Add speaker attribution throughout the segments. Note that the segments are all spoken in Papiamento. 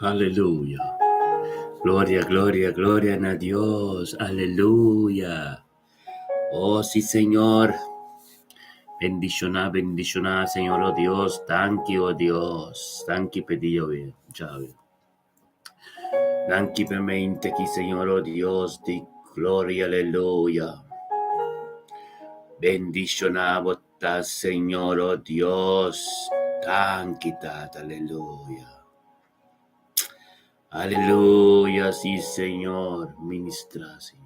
Speaker 1: Aleluya. Gloria, gloria, gloria na Dios. Aleluya. Oh, sí, Señor. Bendiciona, bendiciona, Señor, oh Dios. Thank you, oh Dios. Thank you, pedido, Chave. Thank you, mente aquí, Señor, oh Dios, di gloria, aleluya. Bendiciona, bota, Señor, oh Dios. Thank you, Tata, aleluya. Aleluya, sí, Señor. Ministra, Señor.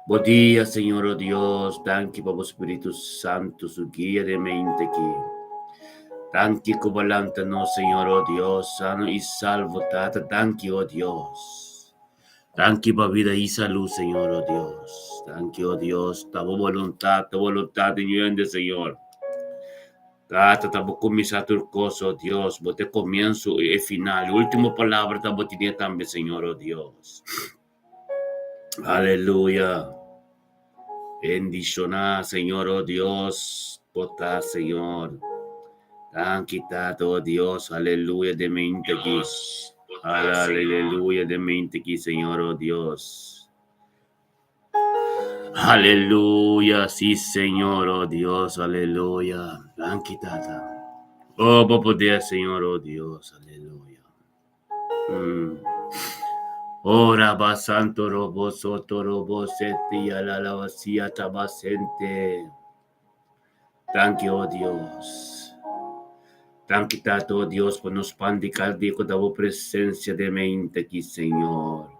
Speaker 1: Bom dia, Señor, oh Dios. Thank you, pa Spiritu Santu, su guia den mainta aki. Thank you, ku bo a lanta nos, Señor, oh Dios, sano i salvo, Tata. Thank you, oh Dios. Thank you pa bida i salú, Señor, oh Dios. Thank you, oh Dios. Ta bo boluntat, ta boluntat di hende, Señor. Tata, ta bo kuminsá tur kos, oh Dios. Bo ta e komienso i e final. E último palabra ta bo tine tambe, Señor, oh Dios. Aleluya. Bendishoná, Señor, oh Dios. Bo ta, Señor. Danki, Tata, oh Dios. Aleluya, den mente aki. Aleluya, den mente aki, Señor, oh Dios. Aleluya, sí, Señor, oh Dios, aleluya. Danki, Tata. Oh, bo poder, Señor, oh Dios, aleluya. Ora ba santo robo soto robo sete ya la la vacía tabasente. Thank you, oh Dios. Thank you, Tata, oh Dios, pa nos pan di cada dia ku ta bo presensia den mente aki, Señor.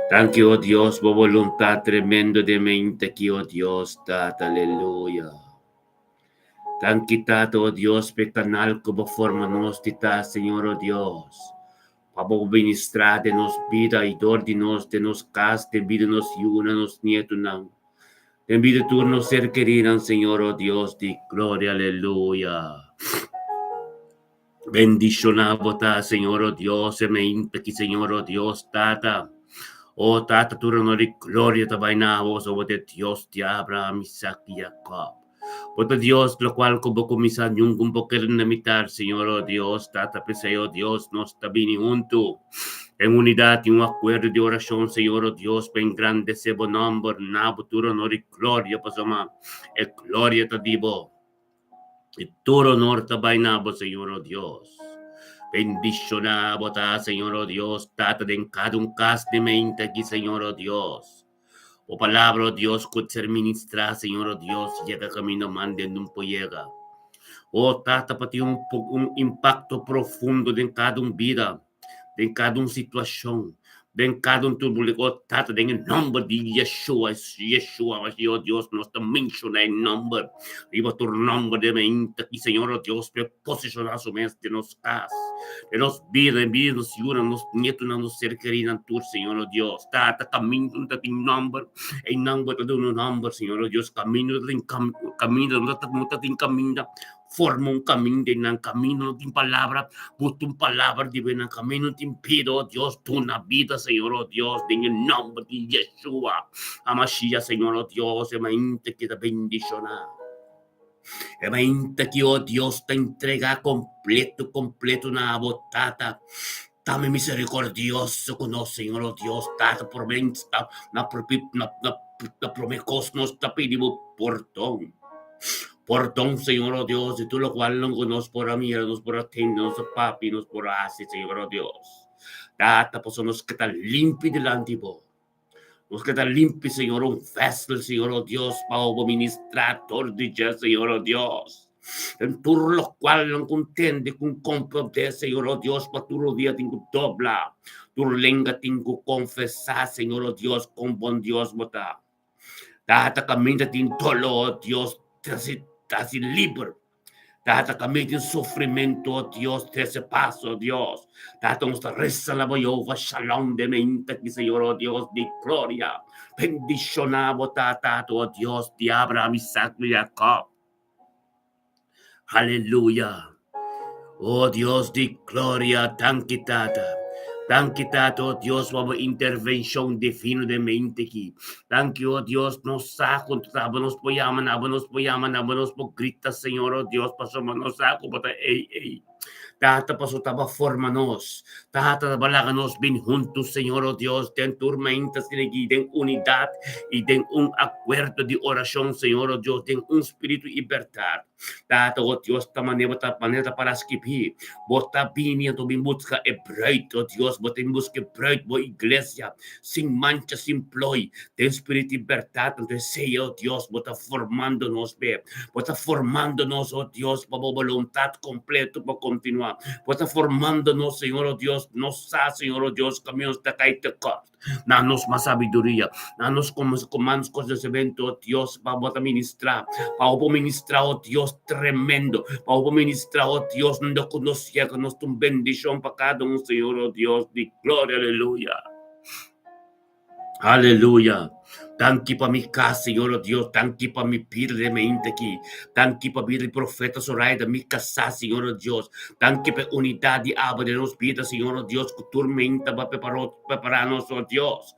Speaker 1: Thank you, oh Dios, bo voluntad tremendo den mente aki, oh Dios, Tata, aleluya. Thank you, Tata, oh Dios, pa e canal ku bo forma nos di ta, Señor, oh Dios. Pa bo ministrá den nos bida i dor di nos, den nos kas, den bida nos yunan, nos nietunan. Den bida tur nos ser kerinan, Señor, oh Dios di gloria, aleluya. Bendishoná bo ta, Señor, oh Dios, e mainta aki, Señor, oh Dios, Tata. Oh Tata, tur honor i gloria ta bai na bo, pasobra bo ta e Dios di Abraham, Isaac i Jacob. Bo ta Dios, lokual ku bo kuminsá nunka bo keda na mitar, Señor, oh Dios, Tata, p'esei, oh Dios, nos ta bini huntu den unidat i un akuerdo di orashon, Señor, oh Dios, pa engrandesé bo nòmber, na bo tur honor i gloria, pasobra e gloria ta di bo, i tur honor ta bai na bo, Señor, oh Dios. Bendishoná bo ta, Señor, oh Dios, Tata, den kada un kas di mente aki, Señor, oh Dios. Bo palabra, oh Dios, ku ser ministrá, Señor, oh Dios, yega kaminda mande nun por yega. Oh Tata, pa tin un, un impakto profundo den kada un bida, den kada un situashon, den kada un turbulensia. Oh Tata, den e nòmber di Yeshua, Yeshua, Mashiach, oh Dios, nos ta menshoná e nòmber riba tur nòmber den mainta aki, Señor, oh Dios, pa e posishoná su mes den nos kas, den nos bida, den bida di nos yunan, nos nietunan, nos ser kerinan tur, Señor, oh Dios. Tata, kaminda no ta tin nòmber, einan bo ta duna un nòmber, Señor, oh Dios. Kaminda no ta tin kaminda no ta no ta tin kaminda, forma un kaminda einan. Kaminda no tin palabra, buta un palabra riba einan. Kaminda no tin bida, oh Dios, duna bida, Señor, oh Dios, den e nòmber di Yeshua Hamashiach, Señor, oh Dios, e mainta keda bendishoná. E mainta ki, oh Dios, ta entregá kompleto, kompleto na abo, Tata. Tame miserikordioso ku nos, Señor, oh Dios, Tata, promé insta, na propi, na, na, na promé kos nos ta pidi bo pordon. Pordon, Señor, oh Dios, di tur lokual ku nos por a mira, nos por a tende, nos a papia, nos por a hasi, Señor, oh Dios. Tata, pasobra nos ke ta limpi dilanti bo. Nos ke ta limpi, Señor, un vessel, Señor, oh Dios, pa bo ministrá dor di dje, Señor, oh Dios. En tur lokual nan ku ntende, ku komprondé, Señor, oh Dios, pa tur rodia tin ku dobla, tur lenga tin ku konfesá, Señor, oh Dios, kon bon Dios bo ta. Tata kaminda tin doló, oh Dios, trese trase liber. Tata kaminda tin sufrimentu, oh Dios, trese pas, oh Dios. Tata nos ta resa na bo Jehová Shalom den mainta aki, Señor, oh Dios di gloria. Bendishoná bo ta, Tata, oh Dios di Abraham, Isaac i Jacob. Aleluya. Oh Dios di gloria, danki Tata. Danki Tata, oh Dios, pa bo intervenshon divino den mente aki. Danki, oh Dios, nos sa ku abo nos por yama na abo nos por yama na abo nos por grita, Señor, oh Dios, pasobra nos sa ku bo ta ei ei. Tata, paso taba forma nos. Tata, taba laga nos bin huntu, Señor, oh Dios, den tur mainta sinegi, den unidat i den un akuerdo di orashon, Señor, oh Dios, den un spiritu i bèrdat. Tata, oh Dios, ta manera bo ta manera ta para skibí. Bo ta bini anto bin buska e bruid, oh Dios, bo ta bin buska e bruid, bo iglesia, sin mancha, sin ploi, den spiritu i bèrdat. Anto esei, oh Dios, bo ta formando nos be. Bo ta formando nos, oh Dios, pa bo boluntat kompleto por kontinuá. Bo ta formando nos, Señor, oh Dios, nos sa, Señor, oh Dios, kaminda nos ta kai tekort. Na nos mas sabiduria, na nos mas konosementu, oh Dios, pa bo ta ministrá, pa bo por ministrá, oh Dios, tremendo, pa bo por ministrá, oh Dios, unda ku nos yega, nos ta un bendishon pa kada un, Señor, oh Dios di gloria, aleluya. Aleluya. Danki pa mi kas, Señor, oh Dios. Danki pa mi bida den mente aki. Danki pa bida di profeta Zoraida, mi kasá, Señor, oh Dios. Danki pa e unidat di abo den nos bida, Señor, oh Dios, ku tur mente bo a preparó, prepará nos, oh Dios.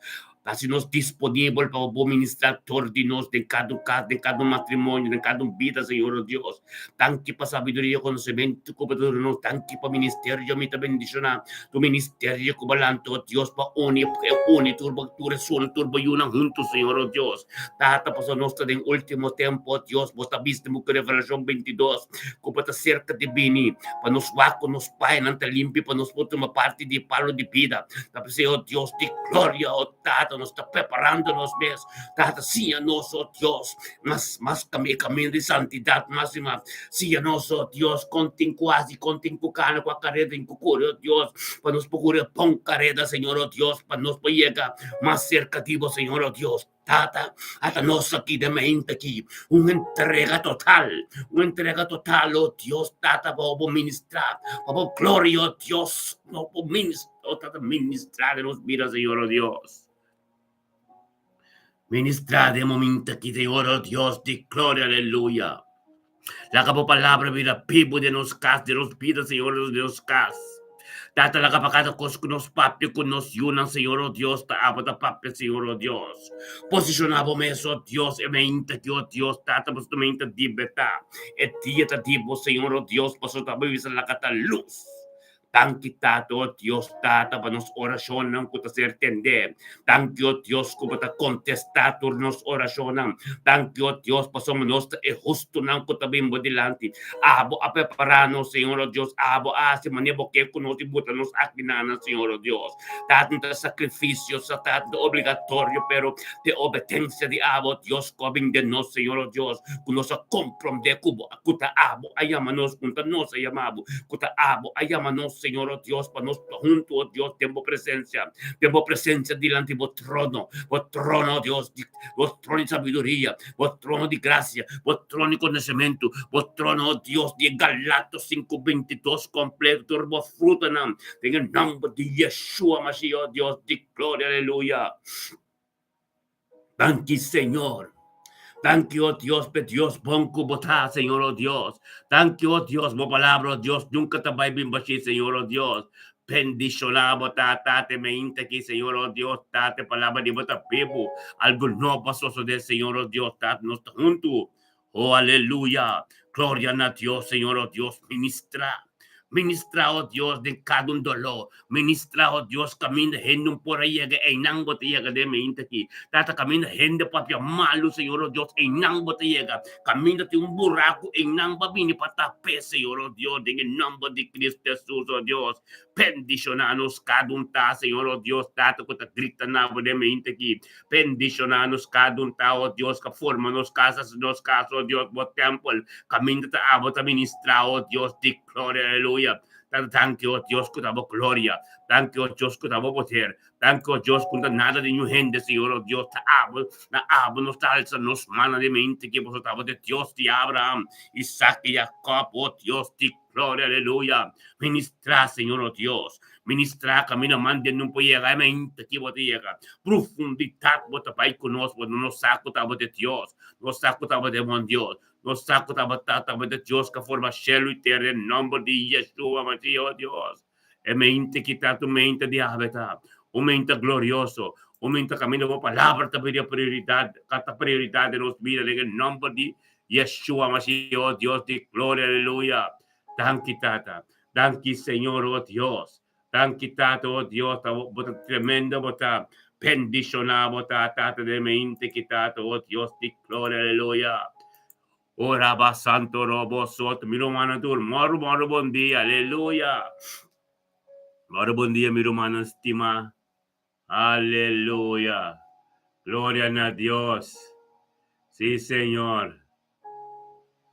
Speaker 1: Hasi nos disponibel pa bo ministrá tur di nos den kada un kas, den kada un matrimonio, den kada un bida, Señor, oh Dios. Danki pa sabiduria i konosementu ku bo ta duna nos. Danki pa ministerio. Mi ta bendishoná tu ministerio ku bo lanta, oh Dios, pa uni, uni tur bo, tur esun, tur bo yunan huntu, Señor, oh Dios. Tata, pasobra nos ta den último tempu, oh Dios. Bo ta bisa den buki Revelashon 22 ku bo ta serka di bini pa nos wak ku nos pañanan ta limpi pa nos por tuma parti di e palu di bida. Ta p'esei, oh Dios di gloria, oh Tata, nos ta preparando nos mes. Tata, siña nos, oh Dios, mas, mas e camino di santidad, mas y mas. Siña nos, oh Dios, con tin cu haci, con tin cu cana, cua careda tin cu curi, oh Dios, pa nos por curi e bon careda, Señor, oh Dios, pa nos por yega mas cerca di bo, Señor, oh Dios. Tata, ata nos aki den mente aki, un entrega total, un entrega total, oh Dios, Tata, pa bo ministra, pa bo gloria, oh Dios, no bo ministra, oh Tata, ministra den nos bida, Señor, oh Dios. Ministra den momento aki, Señor, oh Dios di gloria, aleluya. Laga bo palabra bira bibu den nos kas, den nos bida, Señor, den nos kas. Tata, laga pa kada kos ku nos papia ku nos yunan, Señor, oh Dios, ta abo ta papia, Señor, oh Dios. Posishoná bo mes, oh Dios, e meinta aki, oh Dios, Tata, pasobra tu meinta di betá. E dia ta di bo, Señor, oh Dios, pasobra ta bo bisa laga ta lus. Danki Tata, o Dios Tata, pa nos orashonnan ku ta ser tendé. Danki, o Dios, ku bo ta kontestá tur nos orashonnan. Danki, o Dios, pasobra nos ta e hustunan ku ta bin bo dilanti. Abo a prepará nos, Señor, o Dios. Abo a hasi manera bo ke ku nos i buta nos akinanan, Señor, o Dios. Tata, no ta sakrifisio, sa Tata, no ta obligatorio, pero ta e obedensia di abo, o Dios, ku a bin den nos, Señor, o Dios, ku nos a komprondé ku bo ku ta abo a yama nos, ku ta nos a yama bo, ku ta abo a yama nos, Señor, oh Dios, pa nos ta huntu, oh Dios, den bo presencia, den bo presencia dilanti bo trono, bo trono, oh Dios, di, bo trono di sabiduria, bo trono di gracia, bo trono di conocimento, bo trono, oh Dios, di e Galatos 5:22 completo, tur bo frutanan, den e nomber di Yeshua Mashiach, oh Dios di gloria, aleluya. Danki, Señor. Danki, oh Dios, pe Dios bon ku bo ta, Señor, oh Dios. Danki, oh Dios, bo palabra, oh Dios, nunka ta bai bin bashí, Señor, oh Dios. Bendishoná bo ta, Tate, meinta aki, Señor, oh Dios, Tate, palabra di bo ta bibu. Algu nobo a sosodé, Señor, oh Dios, Tate, nos ta huntu. Oh, aleluya! Gloria na Dios, Señor, oh Dios, ministra. Ministra, oh Dios, den kada un doló. Ministra, oh Dios, kaminda hende un por a yega, einan bo ta yega den mente aki. Tata, kaminda hende papia malu, Señor, oh Dios, einan bo ta yega. Kaminda tin un buraku, einan bo a bini pa tap'é, Señor, oh Dios, den e nòmber di Cristo Hesus, oh Dios. Bendishoná nos kada un ta, Señor, oh Dios, Tata, ku ta grita na bo den mente aki. Bendishoná nos kada un ta, oh Dios, ka forma nos kasas, nos kas, oh Dios, bo tèmpel, kaminda ta abo ta ministrá, oh Dios di gloria, aleluya. Tata, danki, oh Dios, ku ta bo gloria. Danki, oh Dios, ku ta bo poder. Danki, oh Dios, ku no ta nada di niun hende, Señor, oh Dios, ta abo, na abo nos ta alsa nos mannan di mente ki boso tabata e Dios di Abraham, Isaac i Jacob, oh Dios di gloria, aleluya. Ministrá, Señor, oh Dios. Ministrá kaminda man den nun por yega, e mente ki bo ta yega. Profundidat bo ta bai ku nos, bo no sa ku tabata e Dios, no sa ku tabata e bon Dios. Nos sa ku tabata tabata Dios ka forma shelu i tera den nomber di Yeshua Mashiach, oh Dios. E mente ki ta tu mente di habita, un mente glorioso, un mente kaminda bo palabra ta bira prioridat, ka ta prioridat den nos bida den e nomber di Yeshua Mashiach, oh Dios di gloria, aleluya. Danki Tata. Danki Señor, oh Dios. Danki Tata, oh Dios, ta bo ta tremendo, bo ta bendishoná, bo ta Tata den mente ki Tata, oh Dios di gloria, aleluya. Ora ba santo robo soto, mi rumannan tur, moro moro bon dia, aleluya. Moro bon dia, mi rumannan stimá. Aleluya. Gloria na Dios. Sí, Señor.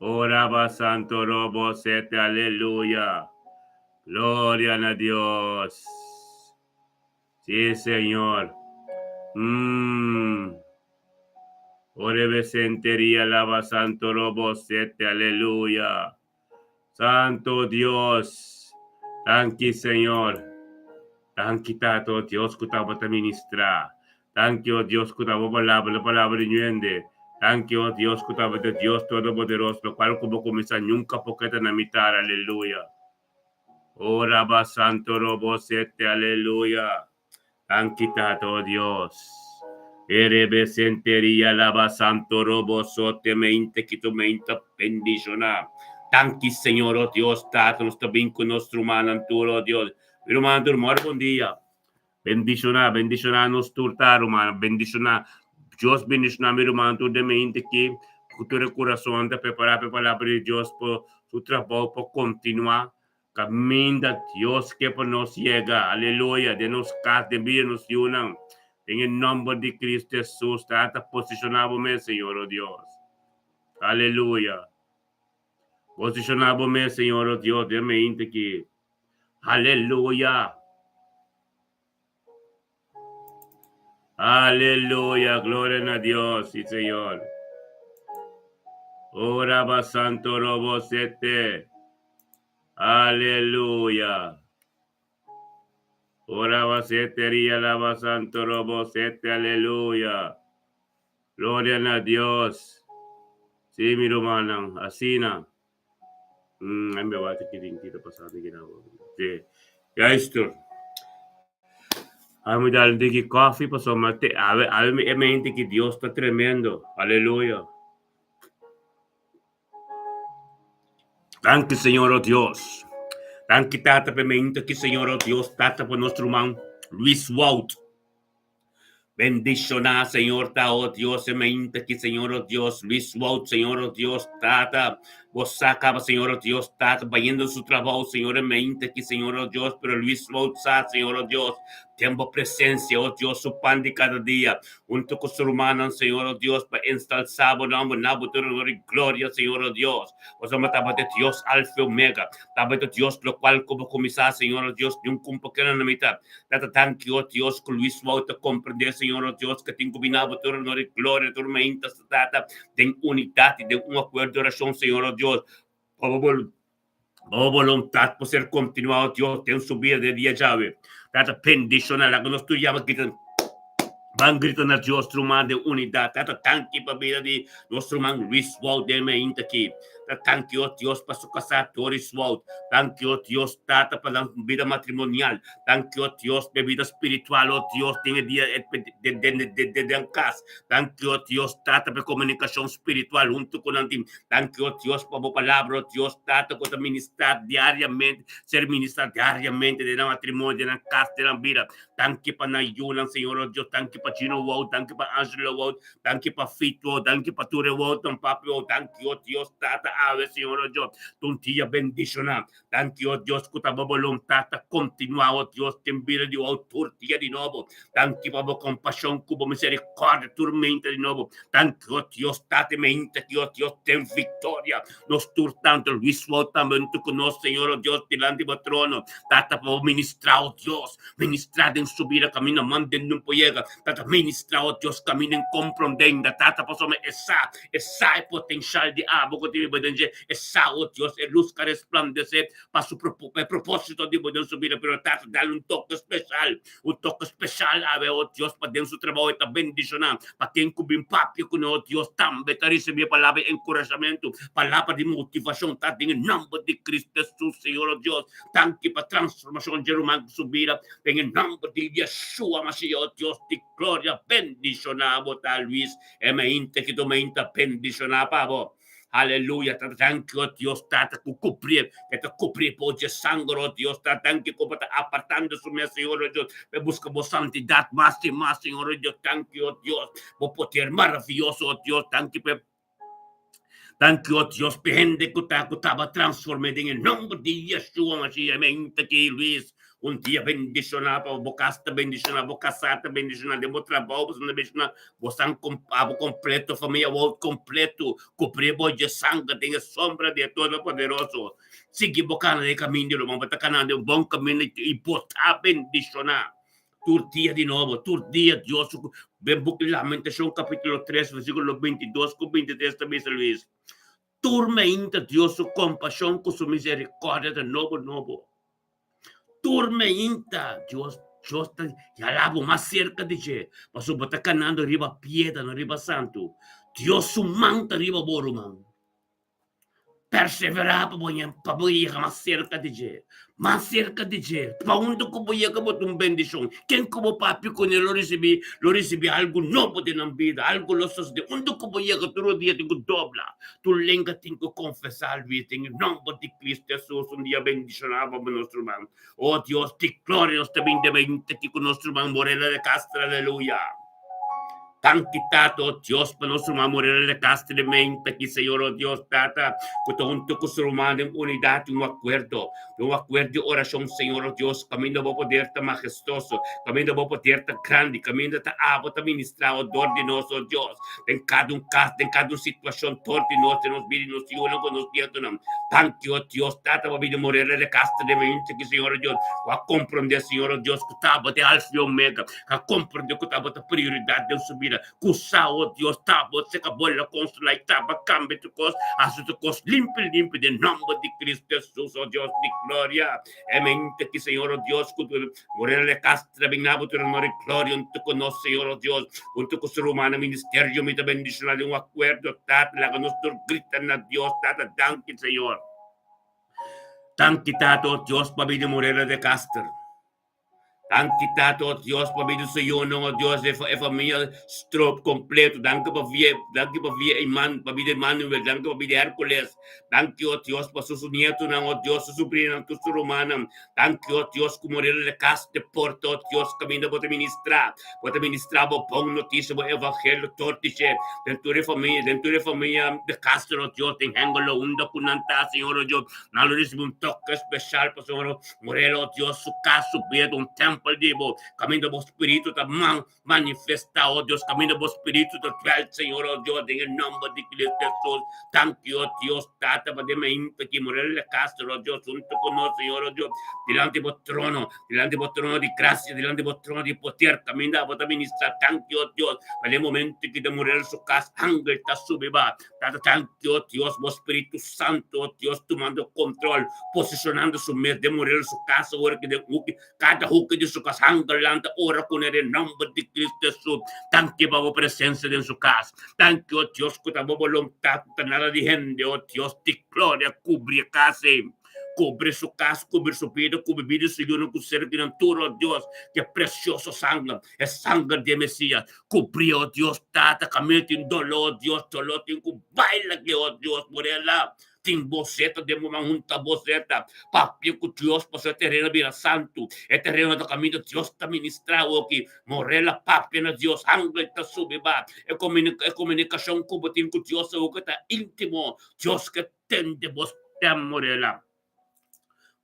Speaker 1: Ora ba santo robo sete, aleluya. Gloria na Dios. Sí, Señor. Orebe senteria lava santo robo sete, aleluya. Santo Dios. Danki, Señor. Danki, Tata, oh Dios, ku tabata ministrá. Danki, oh Dios, ku ta bo palabra, la palabra di ñuende. Danki, oh Dios, ku tabata Dios Todopoderoso, lokual ku bo kuminsá nunka por keda na mitar. Aleluya. Oh, Rabba Santo Robo Sete, aleluya. Danki, Tata, oh Dios. Erebe senteria laba santo robo sote meinte kito meinta bendishoná. Danki, Señor, oh Dios, Tata, nos ta bin ku nos rumannan tur, oh Dios. Mi rumannan tur, mor bon dia. Bendishoná, bendishoná nos tur ta, rumannan. Bendishoná. Dios bendishoná mi rumannan tur den meinte ki, ku tur e kurason ta prepará pa e palabra di Dios pa su trabou por kontinuá. Kaminda Dios ke pa nos yega, aleluya, den nos kas, den bida di nos yunan, den e nòmber di Cristo Hesus, Tata, posishoná bo mes, Señor, o Dios. Aleluya. Posishoná bo mes, Señor, o Dios, den mente aki. Aleluya. Aleluya, gloria na Dios, sí, Señor. Ora ba santo robo sete. Aleluya. Ora ba sete ria lava santo robo sete, aleluya. Gloria na Dios. Sí, mi rumannan, asina. Me wak ki ki ta pasando aki na. Sí. Luister. Ami dal un tiki koffie pasobra te awe awe mi e mente ki Dios ta tremendo. Aleluya. Danki Señor oh Dios. Danki Tata pa e mente aki Señor oh Dios Tata pa nos ruman Luis Wout. Bendiciona, Señor, ta, oh Dios, e mainta aki, Señor, oh Dios, Luis Wout, Señor, oh Dios, Tata, Bo sa caba, Señor, oh Dios, Tata, bayendo su trabao, Señor, e mainta aki, Señor, oh Dios, pero Luis Wout sa, Señor, oh Dios, den Bo presencia, oh Dios, su pan di cada dia, hunto cu su rumannan, Señor, oh Dios, pa enstalsa Bo nomber na Bo tur honor y gloria, Señor, oh Dios. Pasobra tabata Dios Alfa y Omega, tabata Dios locual cu Bo cuminsa, Señor, oh Dios, ni un cumpa keda na mitad. Tata danki o Dios ku Luis Wout ta komprendé Señor o Dios ke tin ku bini bo tur honor i gloria tur mainta sta Tata den unidat i den un akuerdo di orashon Señor o Dios pa bo pa bo boluntat por ser kontinuá o Dios den su bida den dia djawe Tata bendishoná laga nos tur yama grita ban grita na Dios ruman den unidat Tata danki pa bida di nos ruman Luis Wout den mainta aki. Ta danki o Dios pa su kasá Doris Wout. Danki o Dios Tata pa nan bida matrimonial. Danki o Dios pa e bida spiritual o Dios den e dia den nan kas. Danki o Dios Tata pa e komunikashon spiritual huntu ku nan tin. Danki o Dios pa bo palabra o Dios Tata ku ta ministrá diariamente, ser ministrá diariamente den nan matrimonio, den nan kas, den nan bida. Danki pa nan yunan Señor o Dios. Danki pa Gino Wout, danki pa Angelo Wout. Danki pa Fito, danki pa tur e woutnan, Papi, oh, danki, oh Dios, Tata, awe, Señor, oh Dios, ta un dia bendishoná. Danki, oh Dios, ku ta bo boluntat ta kontinuá, oh Dios, den bida di wou tur dia di nobo. Danki pa bo kompashon ku bo miserikòrdia tur meinta di nobo. Danki, oh Dios, Tata, e meinta ki, oh Dios, den viktoria. Nos tur tanto, Luis Wout tambe huntu ku nos, Señor, oh Dios, dilanti bo trono. Tata, pa bo ministrá, oh Dios, ministrá den su bida kaminda manden nun por yega. Tata, ministrá, oh Dios, kaminda en komprondenda. Tata, pasobra e sa, e sa e potenshal di abo ku tin biba den dje. E sa, oh Dios, e lus ka resplandesé pa su pa e propósito di bo den su bida. Pero Tata, dal un toke speshal, un toke speshal awe, oh Dios, pa den su trabou e ta bendishoná. Pa ken ku bin papia ku no, oh Dios, tambe ta risibí e palabra di enkurashamentu, palabra di motivashon. Tata, den e nòmber di Cristo Hesus, Señor, oh Dios, danki pa transformashon dje ruman ku su bida. Den e nòmber di Yeshua Mashiach, oh Dios di gloria, bendishoná bo ta Luis, e mainta ki tu mainta bendishoná pa bo. Aleluya. Tata, danki, oh Dios, Tata, ku kubri, ke ta kubri por dje sanger, oh Dios, Tata, danki ku bo ta apartando su mes, Señor, oh Dios, pa buska bo santidat mas i mas, Señor, oh Dios, danki, oh Dios, bo poder maravioso, oh Dios, danki pa Danki, oh Dios, pa hende ku ta ku taba transformé den e nomber di Yeshua Mashiach. Amén. Ta ki Luis, un dia bendishoná pa bo kas ta bendishoná, bo kasá ta bendishoná, den bo trabou bo ta bendishoná, bo san abo kompleto, famia Wout kompleto, kubrí bo dje sanger den e sombra di e Todopoderoso. Sigui bo kana den e kaminda di ruman, bo ta kana den un bon kaminda i bo ta bendishoná. Tur dia di nobo, tur dia Dios su den boek di Lamentacion capítulo 3 versículo 22 cu 23 ta bisa Luis, Tur meinta Dios su compasion cu su misericordia ta nobo nobo. Tur meinta Dios Dios ta yala bo mas cerca di dje, pasobra bo ta canando riba piedra, no riba santu. Dios su man ta riba bo, ruman. Perseverá pa bo pa bo yega mas serka di dje, mas serka di dje. Pa unda ku bo yega bo ta un bendishon. Ken ku bo papia kuné lo risibí, lo risibí algu nobo den nan bida, algu lo sosodé. Unda ku bo yega tur dia tin ku dobla, tur lenga tin ku konfesá Luis den e nòmber di Kristu Hesus. Un dia bendishoná pa bo nos ruman. O Dios di gloria nos ta bin debente aki ku nos ruman Morela de Castro, aleluya. Danki Tata, oh Dios, pa nos ruman Morena de Castro de mente aki, Señor, oh Dios, Tata, ku ta hunto ku su ruman den unidat i un akuerdo, den un akuerdo di orashon, Señor, oh Dios, kaminda bo poder ta mahestoso, kaminda bo poder ta grandi, kaminda ta abo ta ministrá, oh, dor di nos, oh Dios, den kada un kas, den kada un situashon, dor di nos, den nos bida i nos yunan ku nos nietonan. Danki, oh Dios, Tata, pa bida Morena de Castro de mente aki, Señor, oh Dios, ku a komprondé, Señor, oh Dios, ku ta abo ta e Alfa i Omega, Ka komprende ku tabata prioridat den su bida. Ku sa, o Dios, tabata se ka bola konsolá i taba kambia tur kos, hasi tur kos limpi limpi den nòmber di Kristu Hesus, o Dios di gloria. E mente aki, Señor, o Dios, ku Morena de Castro ta bin na bo tur honor i gloria huntu ku nos, Señor, o Dios, huntu ku su rumannan ministerio. Mi ta bendishoná den un akuerdo, Tata, laga nos tur grita na Dios, Tata, danki, Señor. Danki, Tata, o Dios, pa bida Morena de Castro. Danki Tata, oh Dios, pa bida su yunan, oh Dios, e, e famia Stroop completo. Danki pa via, danki pa via Eman, pa bida Emmanuel, danki pa bida Hercules. Danki, oh Dios, pa su su nietonan, oh Dios, su sobrinonan, tur su rumannan. Danki, oh Dios, ku Morela de Cas de porta, oh Dios, kaminda bo ta ministrá. Bo ta ministrá bo bon notisia, bo evangelio tur dice, den tur e famia, den tur e famia de Castro, oh Dios, den Hengelo, unda ku nan ta, Señor, oh Dios. Nan lo risibi un toke spesial, pasobra Morel, oh Dios, su kas, su bida, un tèmpel di bo, kaminda bo spiritu ta man manifestá, oh Dios, kaminda bo spiritu ta dwèl, Señor, oh Dios, den e nòmber di Cristo Hesus. Danki, oh Dios, Tata, pa den mainta aki, Morel de Castro, oh Dios, huntu ku nos, Señor, oh Dios, dilanti bo trono, dilanti bo trono di grasia, dilanti bo trono di poder, kaminda bo ta ministrá. Danki, oh Dios, pa den momento ki ta Morel su kas, angel ta subi ba. Tata danki, oh Dios, bo Spiritu Santo, oh Dios, tumando control, posicionando su mes den morel su casa, ora ki den huki, cada huki di su casa, angel lanta ora cune den nomber di Cristo Jesus. Danki pa bo presencia den su casa. Danki, oh Dios, cu ta bo voluntad, ta nada di hende, oh Dios di gloria, cubri e casa ei. Cubri su cas, cubri su bida, cubri bida di su yunan cu ser kinan tur, oh Dios, cu e precioso sanger, e sanger di e Mesias. Cubri, oh Dios, Tata, camino tin dolor, oh Dios, dolor tin cu baila aki, oh Dios, morela. Tin boseta den bo man, hunta boseta, papia cu Dios, pasobra e tereno a bira santu, e tereno ta caminda Dios ta ministra awoki, morela papia na Dios, angel ta subi ba, e comunicacion cu bo tin cu Dios awoki ta intimo, Dios ke tende bo stem, morela.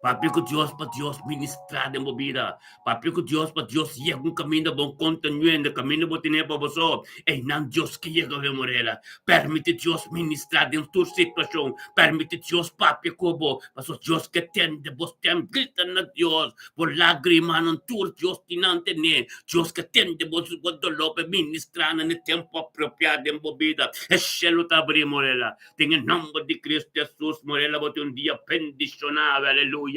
Speaker 1: Papia ku Dios pa Dios ministrá den bo bida. Papia ku Dios pa Dios yega un kaminda bon konta nuende kaminda bo tene pa bo so. Einan Dios ke yega den morela. Permiti Dios ministrá den tur situashon. Permiti Dios papia ku bo. Pasobra Dios ke tende bo stem. Grita na Dios. Bo lagrimanan tur Dios tin nan tene. Dios ke tende bo doló pa e ministrá nan e tempu apropiá den bo bida. E shelu ta abrí morela. Den e nomber di Cristo Jesus, Morela bo tin un dia bendicionado, aleluya.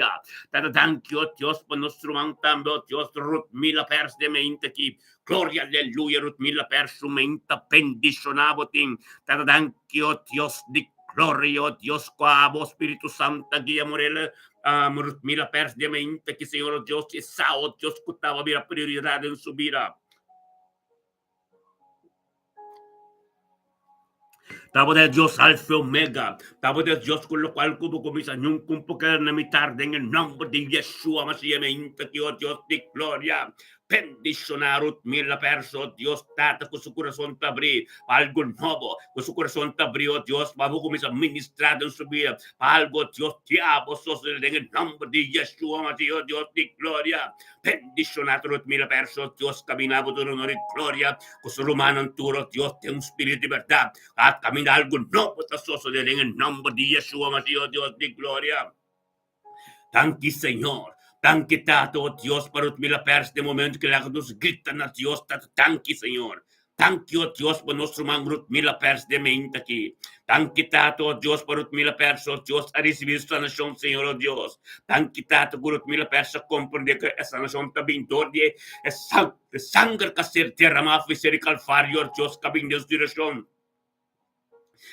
Speaker 1: Tata danki, oh Dios, pa nos ruman tambe, oh Dios, Ruthmila Pers den mente aki. Gloria, aleluya, Ruthmila Pers su mente bendicionado bo tin. Tata danki, oh Dios di gloria, oh Dios, cu abo Spiritu Santo guia Morela, um, Ruthmila Pers den mente aki, Señor, oh Dios, e sa, oh Dios, cu taba bira prioridad den su bida. Tabata e Dios Alfa i Omega. Tabata e Dios ku lokual ku bo kuminsá nunka un por keda na mitar den e nòmber di Yeshua Masiya mi ainda ki, o Dios di gloria. Bendishoná Ruth Mila Perso, o Dios Tata, ku su kurason ta abrí pa algu nobo, ku su kurason ta abrí, o Dios, pa bo kuminsá ministrá den su bida pa algu, o Dios, di abo sosodé den e nòmber di Yeshua Masiya, o Dios di gloria. Bendishoná tur mira perso, Dios camina bo tur honor y gloria, cu su rumannan tur, oh Dios, den un spiritu di berdad, a caminda algo nobo ta sosode den e nomber di Yeshua Mashiach, oh Dios di gloria. Danki Señor, danki Tata, oh Dios, pa Ruth mira perso den momento ki laga nos grita na Dios, Tata, danki Señor. Danki, o Dios, pa nos ruman Rutmila Pers den mente aki. Danki, Tata, o Dios, pa Rutmila Pers, o Dios, a risibí su sanashon, Señor, o Dios. Danki, Tata, ku Rutmila Pers a komprendé ku e sanashon ta bin dor di e sanger ku a ser deramá for di Kalvario, o Dios, ku a bin den su direkshon.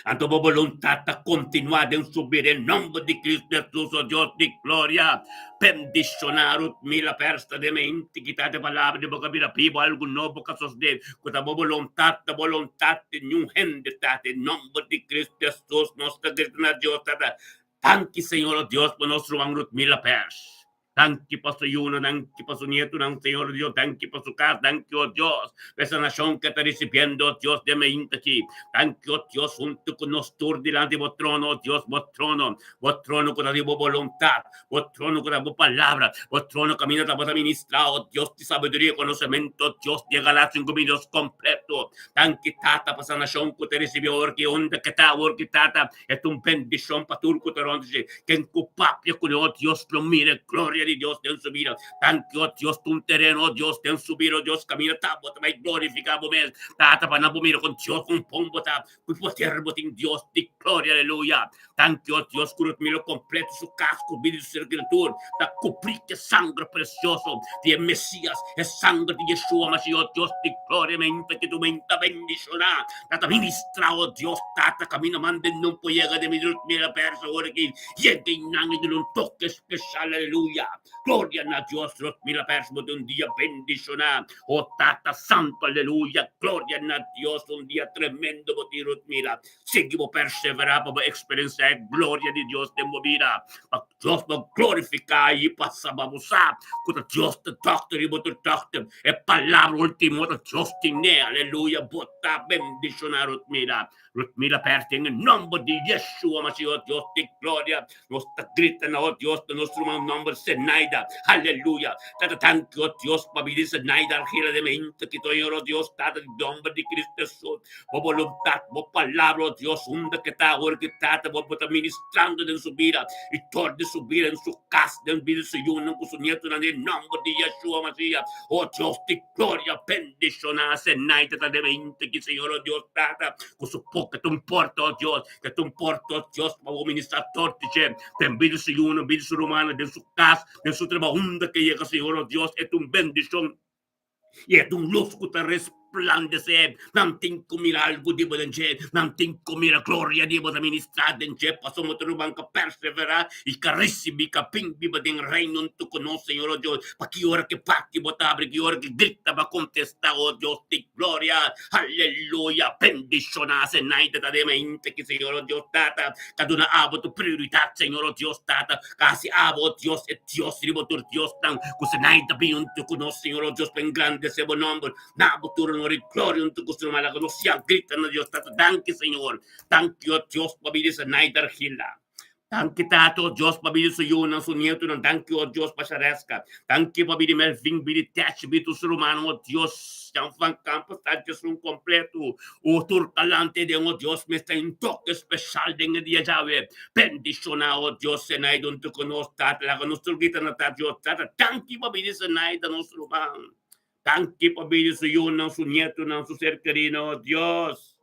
Speaker 1: Anto bo boluntat ta kontinuá den su bida en nòmber di Kristu Hesus, o Dios di gloria. Bendishoná Rutmila Persta den mente, kita e palabra di bo ka bira bibu, algu nobo ka sosodé, ku ta bo boluntat, ta boluntat di niun hende, Tata, en nòmber di Kristu Hesus nos ta grita na Dios, Tata, danki Señor, o Dios, pa nos ruman Rutmila Pers. Danki pa su yunan, danki pa su nietunan, Señor Dios, danki pa su kas, danki, o Dios, pa esa nashon ke ta risibiendo, o Dios, den mainta aki. Danki, o Dios, huntu ku nos tur dilanti bo trono, o Dios, bo trono, bo trono ku ta di bo boluntat, bo trono ku ta bo palabra, bo trono kaminda ta bo ta ministrá, o Dios di sabiduria i konosementu, o Dios di e galaksha ku mi Dios kompleto. Danki, Tata, pa sanashon ku ta risibí awor ki unda ke ta awor ki, Tata. E ta un bendishon pa tur ku ta rònt dje. Ken ku papia ku oh Dios lo mira e gloria di Dios den su bida. Danki, oh Dios, ta un tereno, oh Dios, den su bida, oh Dios, kaminda ta bo ta bai glorifiká bo mes. Tata, pa nan por mira kon Dios, kon bon bo ta, ku poder bo tin, Dios di gloria, aleluya. Danki, oh Dios, ku nos mira kompleto su kas ku bida di su ser kriatur ta kubrí ku e sanger presioso di e Mesias, e sanger di Yeshua Mashiach, oh Dios di gloria, mi ta ki tu mi ta bendishoná. Tata ministra, oh Dios, Tata camina mande non po yega de mi mira persa ora ki yega y nan y duna un toque especial, aleluya. Gloria na Dios, Ruth mira persa bo un dia bendiciona, oh Tata Santo, aleluya. Gloria na Dios, un dia tremendo bo tin Ruth mira. Sigui bo persevera pa bo experiencia e gloria di Dios den bo bida. Pa Dios bo glorifica y pa saba bo sa cu ta Dios ta dokter y bo ta dokter. E palabra ultimo ta Dios tine, aleluya. Bo ta bendiciona Ruth Mila. Ruth Mila Perti en e nomber di Yeshua Mashiach, Dios di gloria. Nos ta grita na o Dios na nos ruman nomber Zenaida. Aleluya. Tata danki o Dios pa bida di Zenaida Argila de mente ki toñor o Dios Tata di nomber di Cristo Jesus. Bo boluntat, bo palabra o Dios unda ke ta awor ki Tata bo bo ta ministrando den su bida y tor di su bida en su kas den bida di su yunan ku su nietonan den nomber di Yeshua Mashiach. O Dios di gloria bendiciona Zenaida ta de mente ki Señor o Dios Tata ku su poco ta un porta o Dios Ke ta un porta, Dios, pa bo ministra tur di dje. Den bida su yunan, bida su rumannan, den su kas, den su trabou, unda ke yega, Señor, oh Dios, e ta un bendishon i e ta un lus ku ta resplandesé. Nan tin ku mira algu di bo den dje, nan tin ku mira gloria di bo ta ministrá den dje, pasobra bo ta ruman ka perseverá i ka risibí, ka bin biba den reino huntu ku nos, Señor, oh Dios. Pa ki ora ke parti bo ta abri, ki ora ke grita bo a kontestá, oh Dios di gloria. Aleluya! Bendishoná Zenaida ta den mente ki Señor o Dios Tata ta duna abo tu prioridat Señor o Dios Tata ka hasi abo o Dios e Dios riba tur Diosnan ku Zenaida bin huntu ku nos Señor o Dios pa engrandesé bo nomber na bo tur honor i gloria huntu ku su ruman laga nos sian grita na Dios Tata danki Señor danki o Dios pa bida di Zenaida Argila. Danki Tata, o Dios, pa bida su yunan, su nietunan. Danki, o Dios, pa Shareska. Danki pa bida Melvin, bida Tesh, bida tur su rumannan, o Dios. Jan van Campos ta djes un kompleto. O tur talante den, o Dios, mester un toke speshal den e dia djawe. Bendishoná, o Dios, Zenaida huntu ku nos, Tata. Laga nos tur grita na ta Dios, Tata, danki pa bida Zenaida, nos ruman. Danki pa bida su yunan, su nietunan, su ser kerinan, o Dios.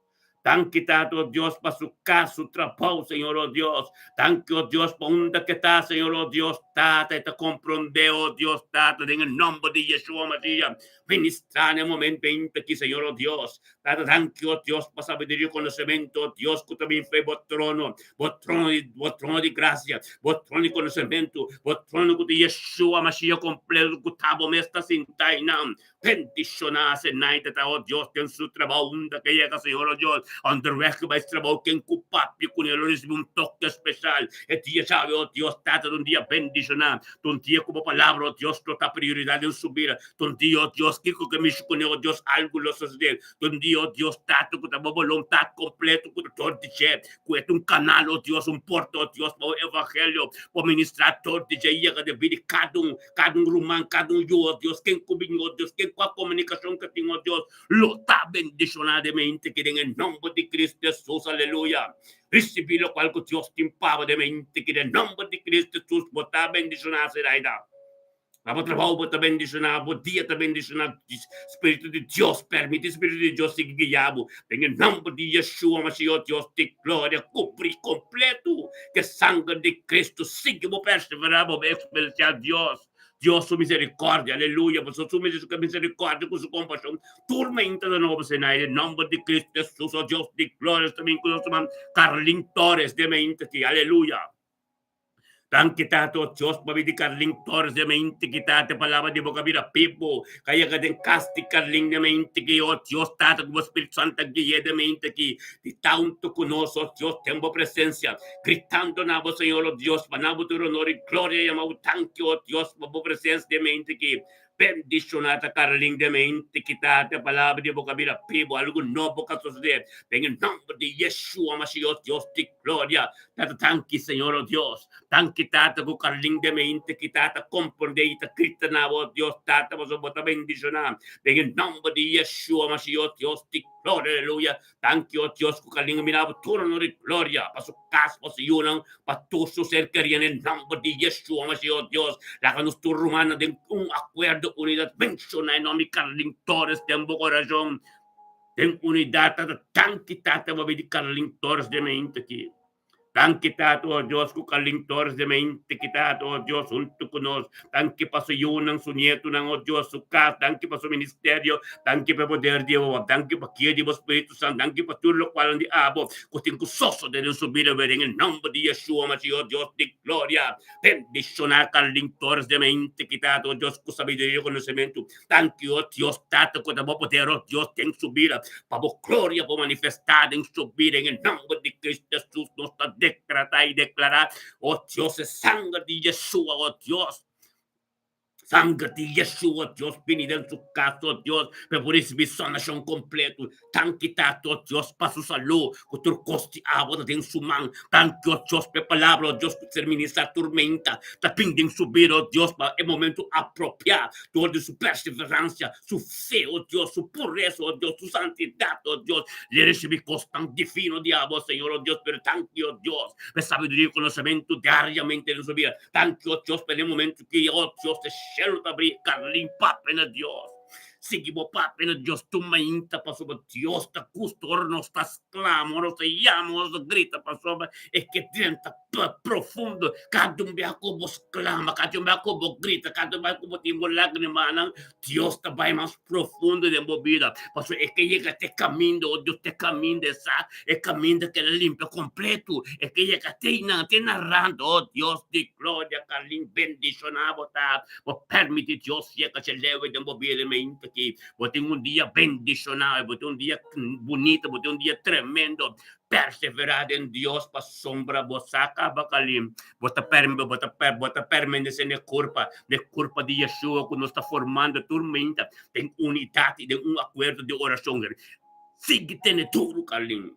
Speaker 1: Danki Tata, o Dios, pa su kas, su trabou, Señor, o Dios. Danki, o Dios, pa unda ke ta, Señor, o Dios, Tata, e ta komprondé, o Dios, Tata, den e nòmber di Yeshua Mashiach. Ministrá na e momento ainda aki, Señor, o Dios. Tata, danki, oh Dios, pa sabiduria i konosementu, oh Dios, ku ta bin for bo trono, bo trono di, bo trono di grasia, bo trono di konosementu, bo trono ku ta Yeshua Mashiach kompleto ku ta bo mes ta sinta einan. Bendishoná Zenaida ta, oh Dios, den su trabou unda ke yega, Señor, oh Dios, onderweg ke bai su trabou, ken ku papia kuné lo risibí un toke speshal e dia djawe, oh Dios. Tata, ta un dia bendishoná, ta un dia ku bo palabra, oh Dios, lo ta prioridat den su bida. Ta un dia, oh Dios, kiko ke mishi kuné, oh Dios, algu lo sosodé. Ta un dia, oh Dios, Tata, ku ta bo boluntat kompleto ku ta dor di dje, ku e ta un kanal, oh Dios, un porta, oh Dios, pa bo evangelio por ministrá dor di dje i yega den bida di kada un. Kada un ruman, kada un yu, oh Dios, ken ku bini, oh Dios, ken ku a komunikashon ku tin, oh Dios, lo ta bendishoná den mente ki den e nòmber di Kristu Hesus, aleluya. Risibí lokual ku Dios tin pa bo den mente ki den nòmber di Kristu Hesus, bo ta bendishoná, Zenaida. Na bo trabou bo ta bendishoná, bo dia ta bendishoná. Spiritu di Dios, permití Spiritu di Dios sigui guiá bo den e nòmber di Yeshua Mashiach, Dios di gloria, kubrí kompletu. Ke sanger di Cristo sigui bo perseverá bo eksperensiá Dios, Dios su misericordia, aleluya, pasobra su misericordia ku su kompashon tur meinta ta nobo sena e nomber di Cristo Jesus, o Dios di gloria, sta bin ku nos ruman Carlin Torres den meinta aki, aleluya. Danki Tata, o Dios, pabia di Carlin Torres den meinta aki, Tata, e palabra di bo ka bira pipo, ka yega den kas di Carlin den meinta aki, o Dios, Tata, ku bo Spiritu Santo a gui'é den meinta aki, di tantu ku nos, o Dios, den bo presensia, gritando na bo, Señor, o Dios, pa na bo tur honor i gloria, yama bo danki, o Dios, pa bo presensia den mente aki. Bendishoná ta Carlin den mente ki ta e palabra di bo ka bira bibu, algu nobo ka sosodé. Den e nomber di Yeshua Mashiach, Dios di gloria, Tata, danki, Señor, o Dios. Danki, Tata, ku Carlin den mente ki ta ta komprondé i ta grita na bo, Dios, Tata, pasobra bo ta bendishoná. Den e nomber di Yeshua Mashiach, Dios di gloria, aleluya. Danki, o Dios, ku Carlin a mira bo tur honor i gloria pa su kas, pa su yunan, pa tur su ser kerí. Na e nòmber di Yeshua Mashiach, o Dios, laga nos tur rumannan den un akuerdo, unidat. Menshoná e nòmber di Carlin Torres den bo korashon. Den unidat, Tata. Danki, Tata, pa bini Carlin Torres den mente aki. Danki Tata, oh Dios, ku Carlin Torres de mente ki Tata, oh Dios, huntu ku nos. Danki pa su yunan, su nietunan, oh Dios, su kas. Danki pa su ministerio. Danki pa e poder di bo. Danki pa guia di bo Spiritu Santu. Danki pa tur lokualnan di abo ku tin ku sosode den su bida wei den e nomber di Yeshua Mashiach, oh Dios di gloria. Bendishoná Carlin Torres de mente ki Tata, oh Dios, ku sabiduria i konosementu. Danki, oh Dios Tata, ku ta bo poder, oh Dios, den su bida, pa bo gloria por manifestá den su bida, en e nomber di Cristo Jesus nos ta decretá i declará, oh Dios, e sanger di Yeshua, oh Dios, sanger di Yeshua, Dios, bini den su cas, oh Dios, pa e por ricibi sanacion completo. Danki, Tata, oh Dios, pa su salú, ku tur kos di awa ta den su man. Danki, oh Dios, pa e palabra, oh Dios, ku ser ministrá tur meinta ta bin den su bida, oh Dios, pa e momentu apropiá, dor di su perseveransia, su fe, oh Dios, su puresa, oh Dios, su santidat, oh Dios, le risibí kosnan divino di abo, Señor, oh Dios. Pero danki, oh Dios, pa e sabiduria i konosementu diariamente den su bida. Danki, oh Dios, pa den momentu ki, oh Dios, e shelu ta abrí, Carlin papia na Dios. Sigui bo papia na Dios tur mainta, pasobra Dios ta gusta ora nos ta sklama, ora nos ta yama, ora nos ta grita, pasobra e ke drenta profundo. Kada un biaha ku bo sklama, kada un biaha ku bo grita, kada un biaha ku bo tin bo lágrimanan, Dios ta bai mas profundo den bo bida, pasobra e ke yega te kaminda, oh Dios, te kaminda e sa, e kaminda ke la limpia kompleto, e ke yega te einan, te na rand, oh Dios di gloria, Carlin bendishoná bo ta. Bo permiti Dios yega dje lewe den bo bida mente aki. Bo tin un dia bendishoná, bo tin un dia bunito, bo tin un dia tremendo. Perseverá den Dios pasobra bo sa kaba kalim. Bo ta bo ta bo ta permanesé na e kurpa, na e kurpa di Yeshua ku nos ta formando tur meinta den unidat i den un akuerdo di orashon. Sigui tene duru kalim.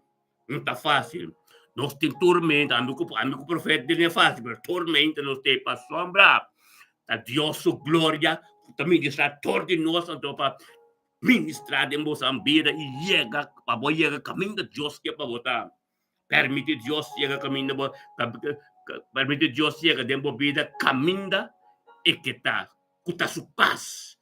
Speaker 1: No ta fácil. Nos tin tormenta, ami ku ami ku profeta di no e fácil, pero tormenta nos tin pasobra ta Dios su gloria ku ta ministrá dor di nos anto pa ministrá den boso bida i yega pa bo yega kaminda Dios ke pa bo ta. Permití Dios yega kaminda bo permití Dios yega den bo bida kaminda e ke ta ku ta su pas.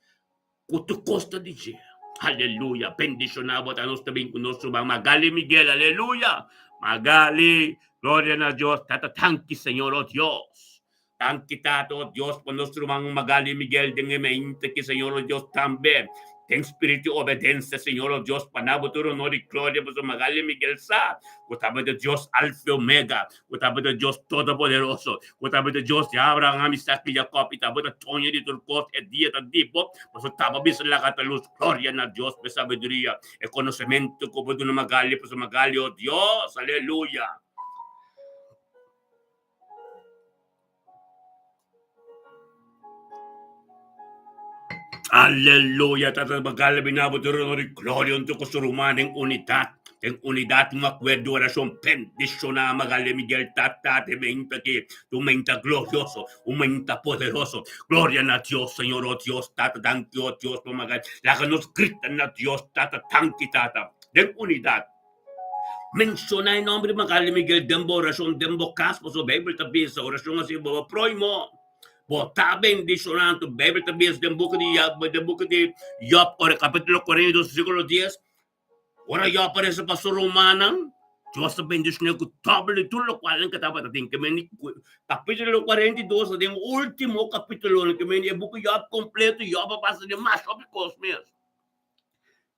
Speaker 1: Ku tur kos ta di dje. Aleluya. Bendishoná bo ta nos ta bin ku nos ruman Magali Miguel. Aleluya. Magali, gloria na Dios. Tata, tanki Señor, oh Dios. Tanki Tata, oh Dios, pa nos ruman Magali Miguel den e mente ki Señor, oh Dios, tambe. Den spiritu di obedensia, Señor, o Dios, pa na bo tur honor i gloria, pasobra Magali Miguel sa ku tabata Dios Alfa i Omega, ku tabata Dios Todopoderoso, ku tabata Dios di Abraham, Isaac i Jacob, i tabata Doño di tur kos. E dia ta di bo, pasobra taba bisa laga ta lus. Gloria na Dios pa e sabiduria, e konosementu ku bo duna Magali, pasobra Magali, o Dios, aleluya! Aleluya, Tata Magali bina bo tur honor i gloria hunto ku su ruman den unidat, den unidat un akuerdo orashon bendishoná Magali Miguel Tata te menta aki, tu menta glorioso, un menta poderoso. Gloria na Dios, Señor, oh Dios, Tata, danki, oh Dios, pa Magali. Laga nos grita na Dios, Tata, danki, Tata, den unidat. Menshoná e nòmber di Magali Miguel den bo orashon den bo kas, pasobra Beibel ta bisa orashon hasi bo bo próhimo. Bo ta bendishoná. Anto Beibel ta bisa den buki di den buki di Job, ora kapítulo 42 versíkulo 10, ora Job a resa pa su rumannan, Dios ta bendishoné ku dòbel di tur lokual nan ke tabata tin. Ke mende kapítulo 42 ta den último kapítulonan, ke mende e buki Job kompleto, Job a pasa den mas hopi kos mes.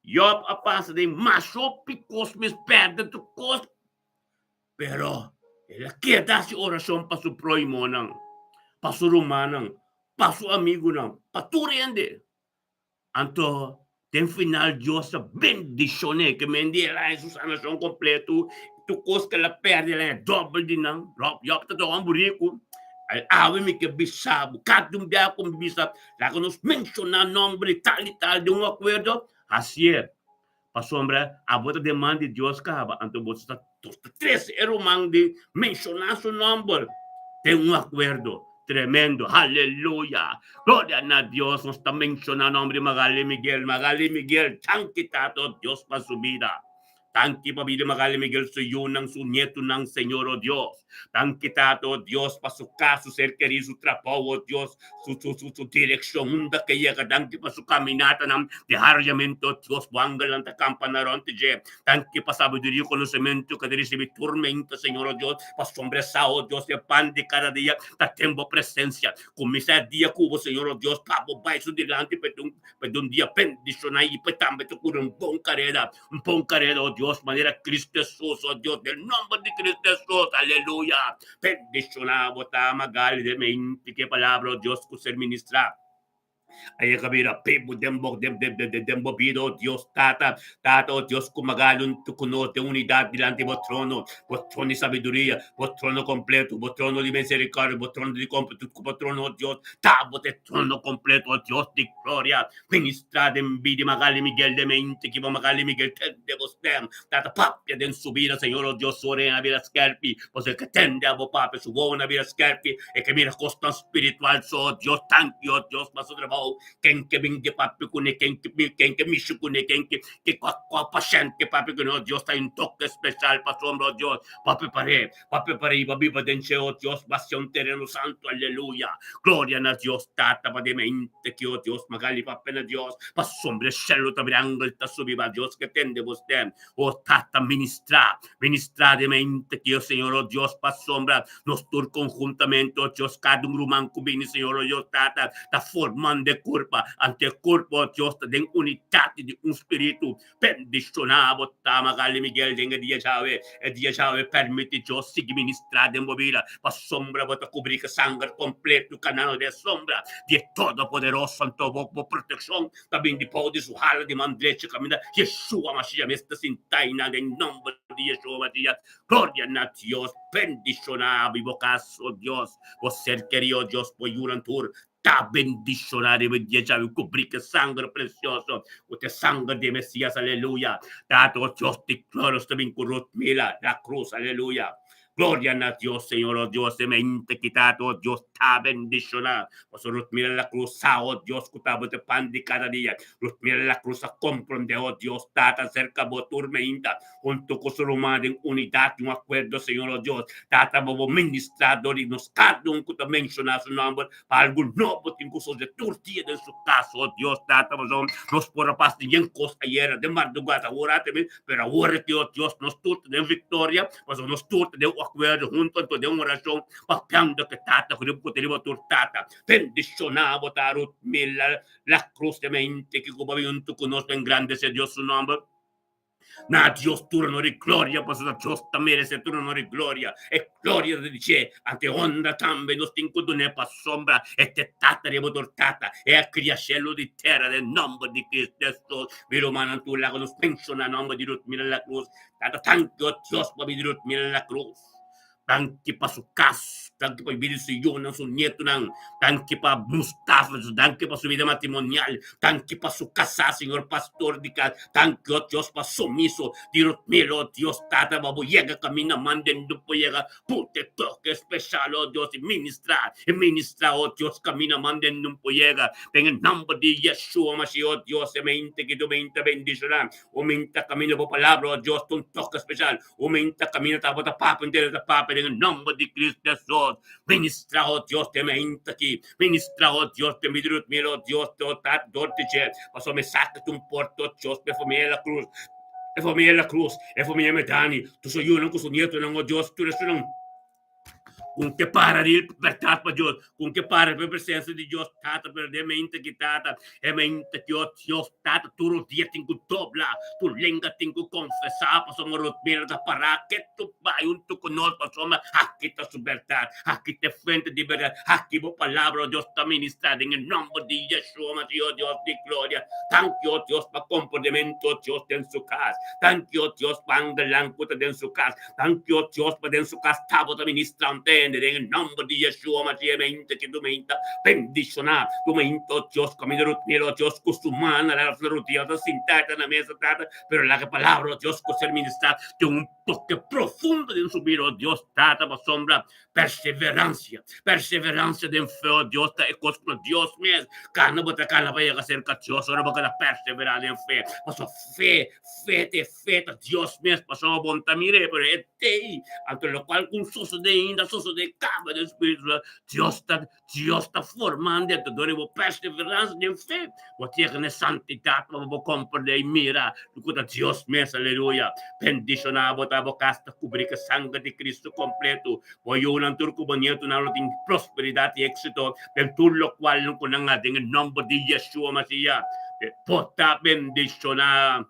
Speaker 1: Job a pasa den mas hopi kos mes, pèrdè tur kos, pero el a keda hasi orashon pa su próhimonan, pa su rumannan, pa su amigunan, pa tur hende. Anto den final Dios a bendishon'é, ke men di el a haña su sanashon kompleto, tur kos ku el a pèrdè el a haña dòbel di nan. Job ta un hòmber riku. Awe mi ke bisa bo, kada un biaha ku mi bisa, laga nos menshoná nòmber di tal i tal den un akuerdo, hasié. Pasobra abo ta den man di Dios kaba, anto bo ta trese e ruman di menshoná su nòmber den un akuerdo. Tremendo! Haleluya! Gloria na Dios! Nos ta menshoná nòmber di Magali Miguel. Magali Miguel, danki Tata Dios pa su bida. Danki pa bida Magali Miguel, su yunan, su nietunan, Señor, oh Dios. Danki Tata, oh Dios, pa su cas, su ser kerí, su trabou, oh Dios, su, su, su, su direccion, unda ke yega. Danki pa su caminatanan diariamente, oh Dios, bo angelnan ta campa na rond dje. Danki pa sabiduria y conocemento ke ta ricibi tur meinta, Señor, oh Dios, pasobra sa, oh Dios, e pan di cada dia ta den bo presencia. Cuminsa e dia cu bo, Señor, oh Dios, pa bo bay su dilanti pa e un dia bendiciona y pa tambe ta cura un bon carera. Un bon carera, oh Dios, manera Cristo Jesús, oh Dios, den nomber di Cristo Jesús, aleluya. Bendiciona bo ta Magali de mente que palabra, oh Dios, cu ser ministra. Aye kabira pebu den bo den den den den bo bida, oh Dios, Tata, Tata, oh Dios, cu Magali un cu nos den unidad dilanti bo trono, bo trono di sabiduria, bo trono completo, bo trono di misericordia, bo trono di completo, bo trono, oh Dios, ta bo te trono completo, oh Dios di gloria. Ministra den bida Magali Miguel de mente ki bo Magali Miguel tende bo stem tata papia den su bida Señor oh Dios su orea na bira skerpi pasobra e ke tende abo papia su wowo na bira skerpi e ke mira kosnan spiritual so oh Dios tanki oh Dios pa su trabou ken ke bin ke papia kune ken ke ken ke mishi kune ken ke ke kua kua pashent ke papia kune oh Dios ta un toke special pasobra oh Dios papia pare Papia pa riba biba den dje, o Dios, basia un tereno santu, aleluya. Gloria na Dios Tata pa den mente ki, o Dios, magali papia na Dios, pasobra e shelu ta bira angel ta subi ba Dios ke tende bo stem. O Tata, ministra, ministra den mente ki, o Señor, o Dios, pasobra nos tur konhuntamente, o Dios, kada un ruman ku bini, Señor, o Dios Tata, ta formando e kurpa, anto e kurpa, o Dios, ta den unidat di un spiritu. Bendishoná bo ta Magali Miguel den e dia djawe. E dia djawe permiti Dios sigui ministrá den bo bida. Pasobra bo ta kubrí ku sanger kompletu kanando den e sombra di e Todopoderoso. Anto bo bo protekshon ta bin di bou di su hala di man drechi kaminda Yeshua Mashiach mes ta sintá einan den nomber di Yeshua Mashiach. Gloria na Dios. Bendishoná bo i bo kas, o Dios, bo ser kerí, o Dios, bo yunan tur. Ta bendishoná riba e dia djawe ku brika sanger presioso, ku ta e sanger di e Mesias, aleluya. Tata, o Dios di gloria, nos ta bin ku Ruth Mila na krus, aleluya. Gloria na Dios, Señor, o Dios, e mente ki Tata, o Dios, ta bendishoná. Pasobra Ruth Mila la krus sa, o Dios, ku ta bo ta e pan di kada dia. Ruth Mila la krus a komprondé, o Dios, Tata, serka bo tur meinta. Hunto cu su ruman den unidad y un acuerdo, Señor, oh Dios, Tata, bo bo ministra dor di nos cada un cu ta menciona su nomber pa algo nobo tin cu sucede tur dia den su cas, oh Dios, Tata, pasobra nos por a pasa den yen cos ayera, den mardugada, awor ata mi, pero awor aki, oh Dios, nos tur ta den victoria, pasobra nos tur ta den un. akuerdo huntu anto den orashon papiando ku e Tata ku riba ku ta riba tur Tata. Bendishoná bo ta Ruth Mila La Cruz de mente ki ku bo bin huntu ku nos pa engrandesé Dios su nòmber. Na Dios tur honor i gloria, pasobra Dios ta meresé tur honor i gloria. E gloria ta di dje, anto e honra tambe nos tin ku dun'é pasobra e ta e Tata riba tur tata, e a kria shelu di tera den nòmber di Cristo Hesus. Mi rumannan tur laga nos menshoná nòmber di Ruth Mila La Cruz. Tata, tanki, o Dios, pa bida di Ruth Mila La Cruz. Danki pa su kas, danki pa bida di su yunan, su nietunan, danki pa Mustafa, danki pa su bida matrimonial, danki pa su kasá, Señor Pastor di kas, danki, oh Dios, pa sumiso di Rutmil, oh Dios, Tata, pa bo yega kaminda manden no por yega, put e toke speshal, oh Dios, i ministrá, i ministrá, oh Dios, kaminda manden no por yega, den e nòmber di Yeshua Mashiach, oh Dios, e mente ki tu mente bendishoná, o mente kaminda bo palabra, oh Dios, ta un toke speshal. Aumenta camina tabata papa entera ta papa den e nomber di Cristo Jesus. Ministra oh Dios te meinta aki. Ministra oh Dios te mi drut mira oh Dios te oh tat dor te che. Paso me saca tu un porto oh Dios pe familia la cruz. E familia la cruz, e familia Medani, tu su yunan cu su nietonan oh Dios, tur esunnan. Con ke para di libertad pa Dios, con ke para pa presencia di Dios, Tata, pero de mente ki Tata, e mente ki oh Dios, Tata, tur dia tin ku dobla, tur lenga tin ku confesa, pasobra rotmera ta para ketu bai huntu ku nos, pasobra aki ta su berdad, aki ta e fuente di berdad, aki bo palabra, oh Dios, ta ministra den e nomber di Yeshua Mashiach, oh Dios di gloria. Danki, oh Dios, pa comportamento, oh Dios, den su cas. Danki, oh Dios, pa angelnan ku ta den su cas. Danki, o Dios, pa den su kas ta Bo ta ministra un tende den e nomber di Yeshua Mashiach mente ki tu meinta bendishoná tu meinta, o Dios, kaminda Rutmil, o Dios, ku su man a laga su rudia ta sintá ta na mesa, Tata, pero laga e palabra, o Dios, ku ser ministrá tin un toke profundo den su bida, o Dios, Tata, pasobra Perseverancia, perseverancia den fe, oh Dios, ta e cos cu Dios mes. Cana bo ta cana pa yega cerca Dios ora bo keda persevera den fe. Pasobra fe, fe te fe ta Dios mes, pasobra bo no ta mir'é, pero e t'ei. Anto locual cu sosode ainda, sosode caba den spiritu. Dios ta, Dios ta formando anto dor di bo perseverancia den fe, bo ta yega na e santidad pa bo comprende y mira cu ta Dios mes. Aleluya. Bendiciona bo ta bo cas ta cubri cu e sanger di Cristo completo. Bo yunan tur cu bo nietonan lo tin prosperidad y exito den tur locual cu nan a den e nomber di Yeshua Mashiach. Bo ta bendiciona.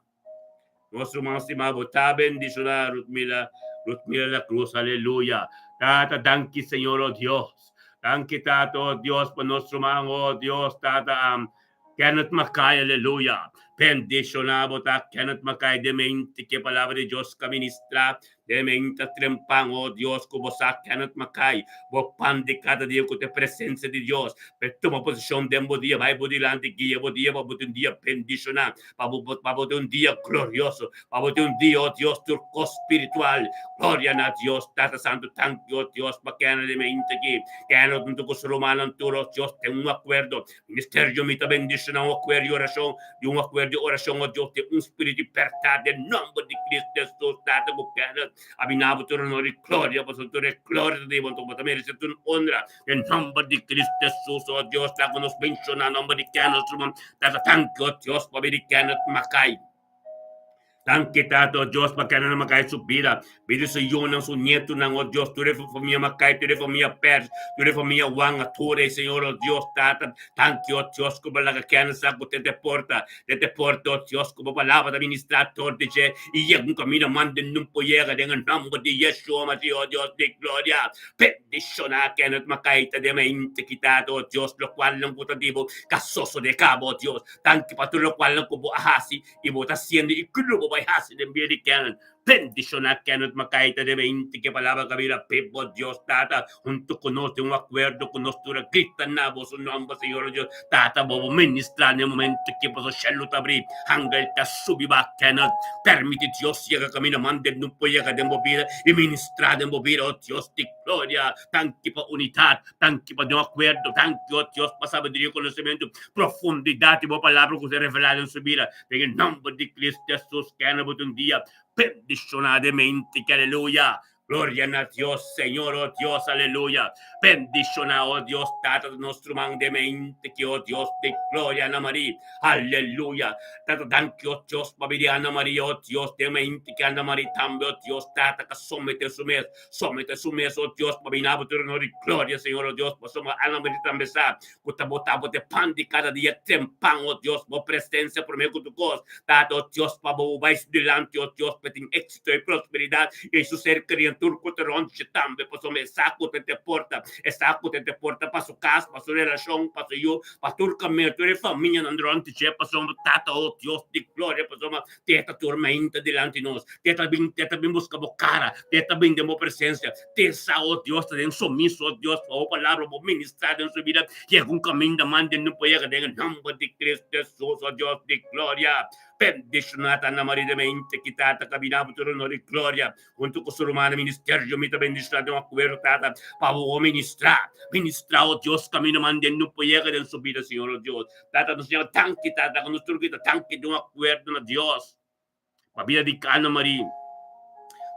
Speaker 1: Nos ruman stima, bo ta bendiciona Ruthmila, Ruthmila La Cruz, aleluya. Tata, danki Señor, oh Dios. Danki Tata, oh Dios, pa nos ruman, oh Dios, Tata, um, Kenneth Mackay, aleluya. Bendiciona bo ta Kenneth Mackay de mente que palabra de Dios ka ministra de mente trempan, oh Dios, ku bo sa Kenneth Mackay, bo pan di kada dia ku te presencia di Dios. Pe tuma posicion den bo dia, bai bo dilanti, guia bo dia pa bo tin un dia bendiciona. Pa bo pa bo tin un dia glorioso, pa bo tin un dia, oh Dios, tur kos spiritual. Gloria na Dios, Tata Santu, tanki, oh Dios, pa kende di mente aki, kende huntu ku su rumannan tur, oh Dios, ten un akuerdo. Ministerio mi ta bendishoná un akuerdo di orashon, di un akuerdo di orashon, oh Dios, den un spiritu di bèrdat, den nòmber di Cristo Jesus, Tata, ku kende a bini bo tur honor i gloria, pasobra tur e gloria ta di bo, anto bo ta meresé tur honra. Den nomber di Cristo Jesus, oh Dios, laga nos menciona nomber di Kenneth, ruman. Tata, danki, oh Dios, pa bida di Kenneth Mackay. Danki, Tata, oh Dios, pa Kenneth Mackay su bida, bida di su yunan, su nietonan, oh Dios, tur e famia Mackay, tur e famia Pers, tur e famia Wanga, tur e, Señor, oh Dios, Tata, danki, oh Dios, ku bo laga Kenneth sa ku te te porta, te te porta, oh Dios, ku bo palabra ta ministra tor di dje, i yega un kaminda manda nun por yega, den e nomber di Yeshua Mashiach, oh Dios di gloria. Bendiciona Kenneth Mackay ta den mente kitado, oh Dios, locualnan cu ta di bo ca sosode caba, oh Dios. Danki pa tur locualnan cu bo a haci y bo ta haciendo y cu lo bo bay haci den bida di Kenneth. Bendiciona Kenneth Mackay ta den mente cu e palabra ca bira p'e bo, Dios Tata, hunto cu nos den un acuerdo cu nos tur a grita na bo su nomber, Señor, oh Dios. Tata, bo bo ministra na e momento aki pasobra shelu ta abri, angel ta subi ba Kenneth. Permiti Dios yega caminda mande no por yega den bo bida y ministra den bo bida, oh Dios di gloria. Danki pa unidad, danki pa den acuerdo, danki, oh Dios, pa sabiduria y conocimento, profundidad di bo palabra cu ta revela den su bida. Den e nomber di Cristo Jesus, Kenneth bo ta un dia bendicionadamente, aleluya. Gloria na Dios, Señor, oh Dios, aleluya. Bendiciona, oh Dios, Tata de nuestro man de mente, que oh Dios de gloria, Ana María. Aleluya. Tata, danki, oh Dios, pa bida Ana María, oh Dios, de mente, que Ana María tambe, oh Dios, Tata, que somete su mes, somete su mes, oh Dios, pa bina bo trono di gloria, Señor, oh Dios, pasobra Ana María tambe sa, ku ta bo ta bo te pan di kada dia tempan, oh Dios, bo presencia promé ku tur kos. Tata, oh Dios, pa bo bai su dilanti, oh Dios, pa tin éxito. Éxito i prosperidat i su ser kerian tur ku ta rònt dje tambe, pasobra e sa ku ta te porta, e sa ku ta te porta pa su kas, pa su relashon, pa su yu, pa tur kaminda, tur e famianan rònt dje, pasobra Tata, o Dios di gloria, pasobra te ta tur mainta dilanti nos, te ta bin, te ta bin buska bo kara, te ta bin den bo presensia, te sa, o Dios, ta den sumiso, o Dios, pa bo palabra, bo ministrá den su bida, yega un kaminda mande no por yega den e nòmber di Cristo Hesus, o Dios di gloria. Bendishoná ta Ana Maria de mente ki tata kabiná bo tur honor i gloria huntu ku su rumannan ministerio mi ta bendishoná den un akuerdo tata pa bo ministrá ministrá o Dios kaminda manden no por yega den su bida Señor o Dios tata nos yama danki tata ku nos tur kita danki den un akuerdo na Dios pa bida di Ana Maria.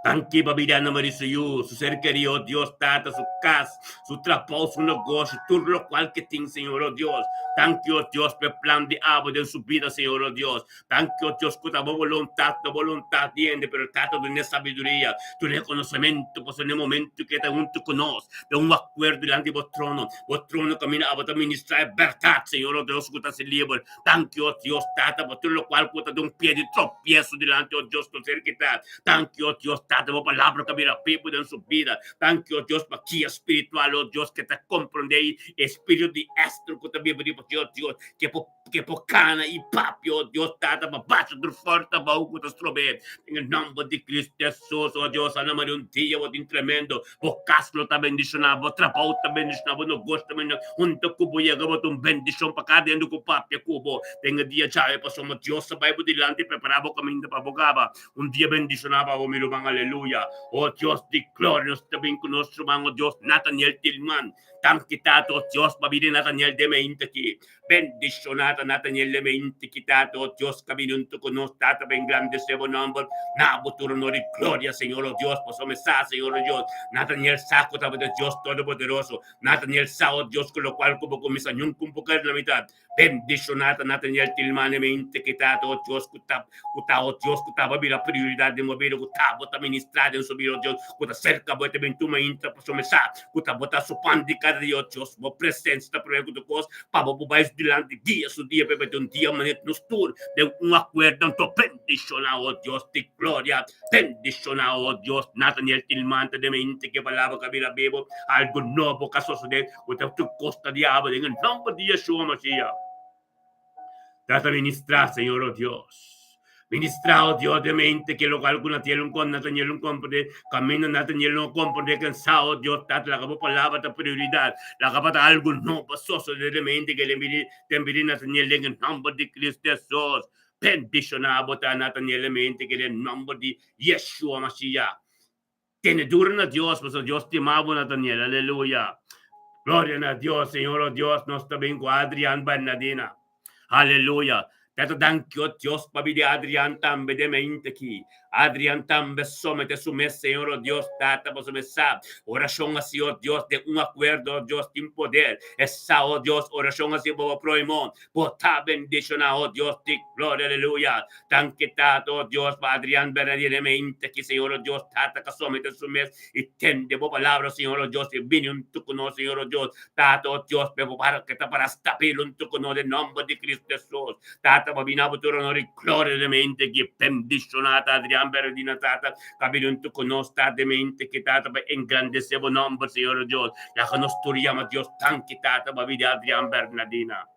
Speaker 1: Danki pa bida Ana Maria su yu, su ser kerí, oh Dios Tata, su kas, su trabou, su negoshi, tur lokual ke tin, Señor, oh Dios. Danki, oh Dios, pa e plan di abo den su bida, Señor, oh Dios. Danki, oh Dios, ku ta bo boluntat, no boluntat di hende, pero Tata dun'é sabiduria, dun'é konosementu, pasobra na e momentu ku e ta huntu ku nos, den un akuerdo dilanti bo trono, bo trono kaminda abo ta ministrá e bèrdat, Señor, oh Dios, ku ta hasi liber. Danki, oh Dios Tata, pa tur lokual ku ta dun pie di tropieso dilanti, oh Dios, nos ser kitá. Danki, oh Dios Tata, bo palabra ta bira bibu den su bida. Danki, oh Dios, pa guia spiritual, oh Dios, ke ta komprondé e espiritu di Esther ku ta biba riba dje, oh Dios, ke por ke por kana i papia, oh Dios Tata, pa basha tur forsa abou ku ta strob'é. Den e nòmber di Cristo Hesus, oh Dios, Ana Maria, un dia bo tin tremendo. Bo kas lo ta bendishoná, bo trabou ta bendishoná, bo negoshi ta bendishoná. Hunta ku bo yega bo ta un bendishon pa kada hende ku papia ku bo. Den e dia djawe pasobra Dios ta bai bo dilanti i prepará bo kaminda pa bo kaba. Un dia bendishoná pa bo, mi ruman. Aleluya! O Dios di gloria, nos ta bin ku nos ruman, o Dios, Nathaniel Tilman. Danki Tata, o Dios, pa bini Nathaniel den mainta aki. Bendishoná ta Nathaniel den mainta aki, Tata, o Dios, ka bini huntu ku nos, Tata, pa engrandesé bo nòmber. Na bo tur honor i gloria, Señor, o Dios, pasobra mi sa, Señor, o Dios, Nathaniel sa ku tabata Dios Todopoderoso. Nathaniel sa, o Dios, ku lokual ku bo kuminsá, niun kumpu keda na mitat. Bendishoná ta Nathaniel Tilman e mente ki ta o Dios ku ta ku ta o Dios ku ta bo bira prioridat den bo bida ku ta bo ta ministrá den su bida o Dios ku ta serka bo e ta bin tuma intra pasobra mi sa ku ta bo ta su pan di kada dia o Dios bo presensia ta promé ku tur kos pa bo por bai su dilanti dia su dia pa e bai ta un dia manera nos tur den un akuerdo anto bendishoná o Dios di gloria Bendishoná, o Dios, Nathaniel Tilman ta den mente ku e palabra ku a bira bibu, algu nobo ku a sosodé ku ta tur kos ta diabel den e nòmber di Yeshua Mashiach. Trata ministrá, Señor, o Dios. Ministrá, o Dios, den mente ku e lokual ku Nathaniel no kon, Nathaniel no komprendé, kaminda Nathaniel no komprendé ken sa, o Dios, Tata, laga bo palabra ta prioridat, laga pa ta algu nobo a sosodé den mente ku e den bida di Nathaniel den e nòmber di Cristo Hesus. Bendishoná bo ta Nathaniel mente ke den nomber di Yeshua Mashiach. Tene duro na Dios pasobra Dios stima bo Nathaniel. Aleluya. Gloria na Dios. Señor oh Dios nos ta bin ku Adrian Bernadina. Aleluya. Tata danki oh Dios pa bida Adrian tambe den mente aki. Adrian tambe somete su mes Señor oh Dios Tata pasobra e sa oracion asi oh Dios den un acuerdo oh Dios tin poder e sa oh Dios oracion asi bo proimo bo ta bendiciona oh Dios di gloria aleluya danki Tata oh Dios pa Adrian Bernardino mente aki Señor oh Dios Tata ka somete su mes y tende bo palabra Señor oh Dios y bini hunto cu nos Señor oh Dios Tata oh Dios pe bo para ke ta para stabil hunto cu nos den nomber di Cristo Jesus Tata pa bina bo tur honor y gloria de mente ki bendiciona ta Adrian Bernardino Tata ka bini hunto cu nos Tata de mente ki Tata pa engrandece bo nomber Señor oh Dios laga nos tur yama Dios danki Tata pa bida Adrian Bernardina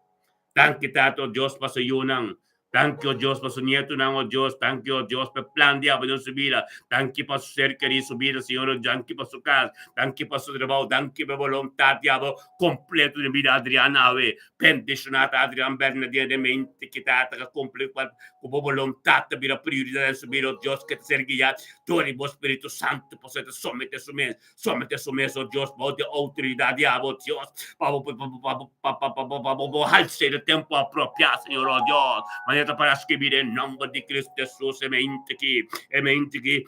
Speaker 1: Danki Tata oh Dios pa su yunan Danki, oh Dios, pa su nietonan, oh Dios. Danki, oh Dios, pa e plan di abo den su bida. Danki pa su ser kerí, su bida, Señor. Oh, danki pa su kas. Danki pa su trabou. Danki pa e boluntat di abo kompleto den bida Adrian awe. Bendishoná ta Adrian Bernardino den mente ki ta ta kumpli ku bo boluntat ta bira prioridat den su bida, oh Dios, ke ta ser guiá dor di bo Spiritu Santu pasobra e ta somete su mes. Somete su mes, oh Dios, bou di outoridat di abo, Dios, pa bo pa bo pa pa pa pa bo bo hals'é na tempu apropiá, Señor, oh Dios. Manera ta para skibí den nòmber di Cristo Hesus, e mente ki, e mente ki.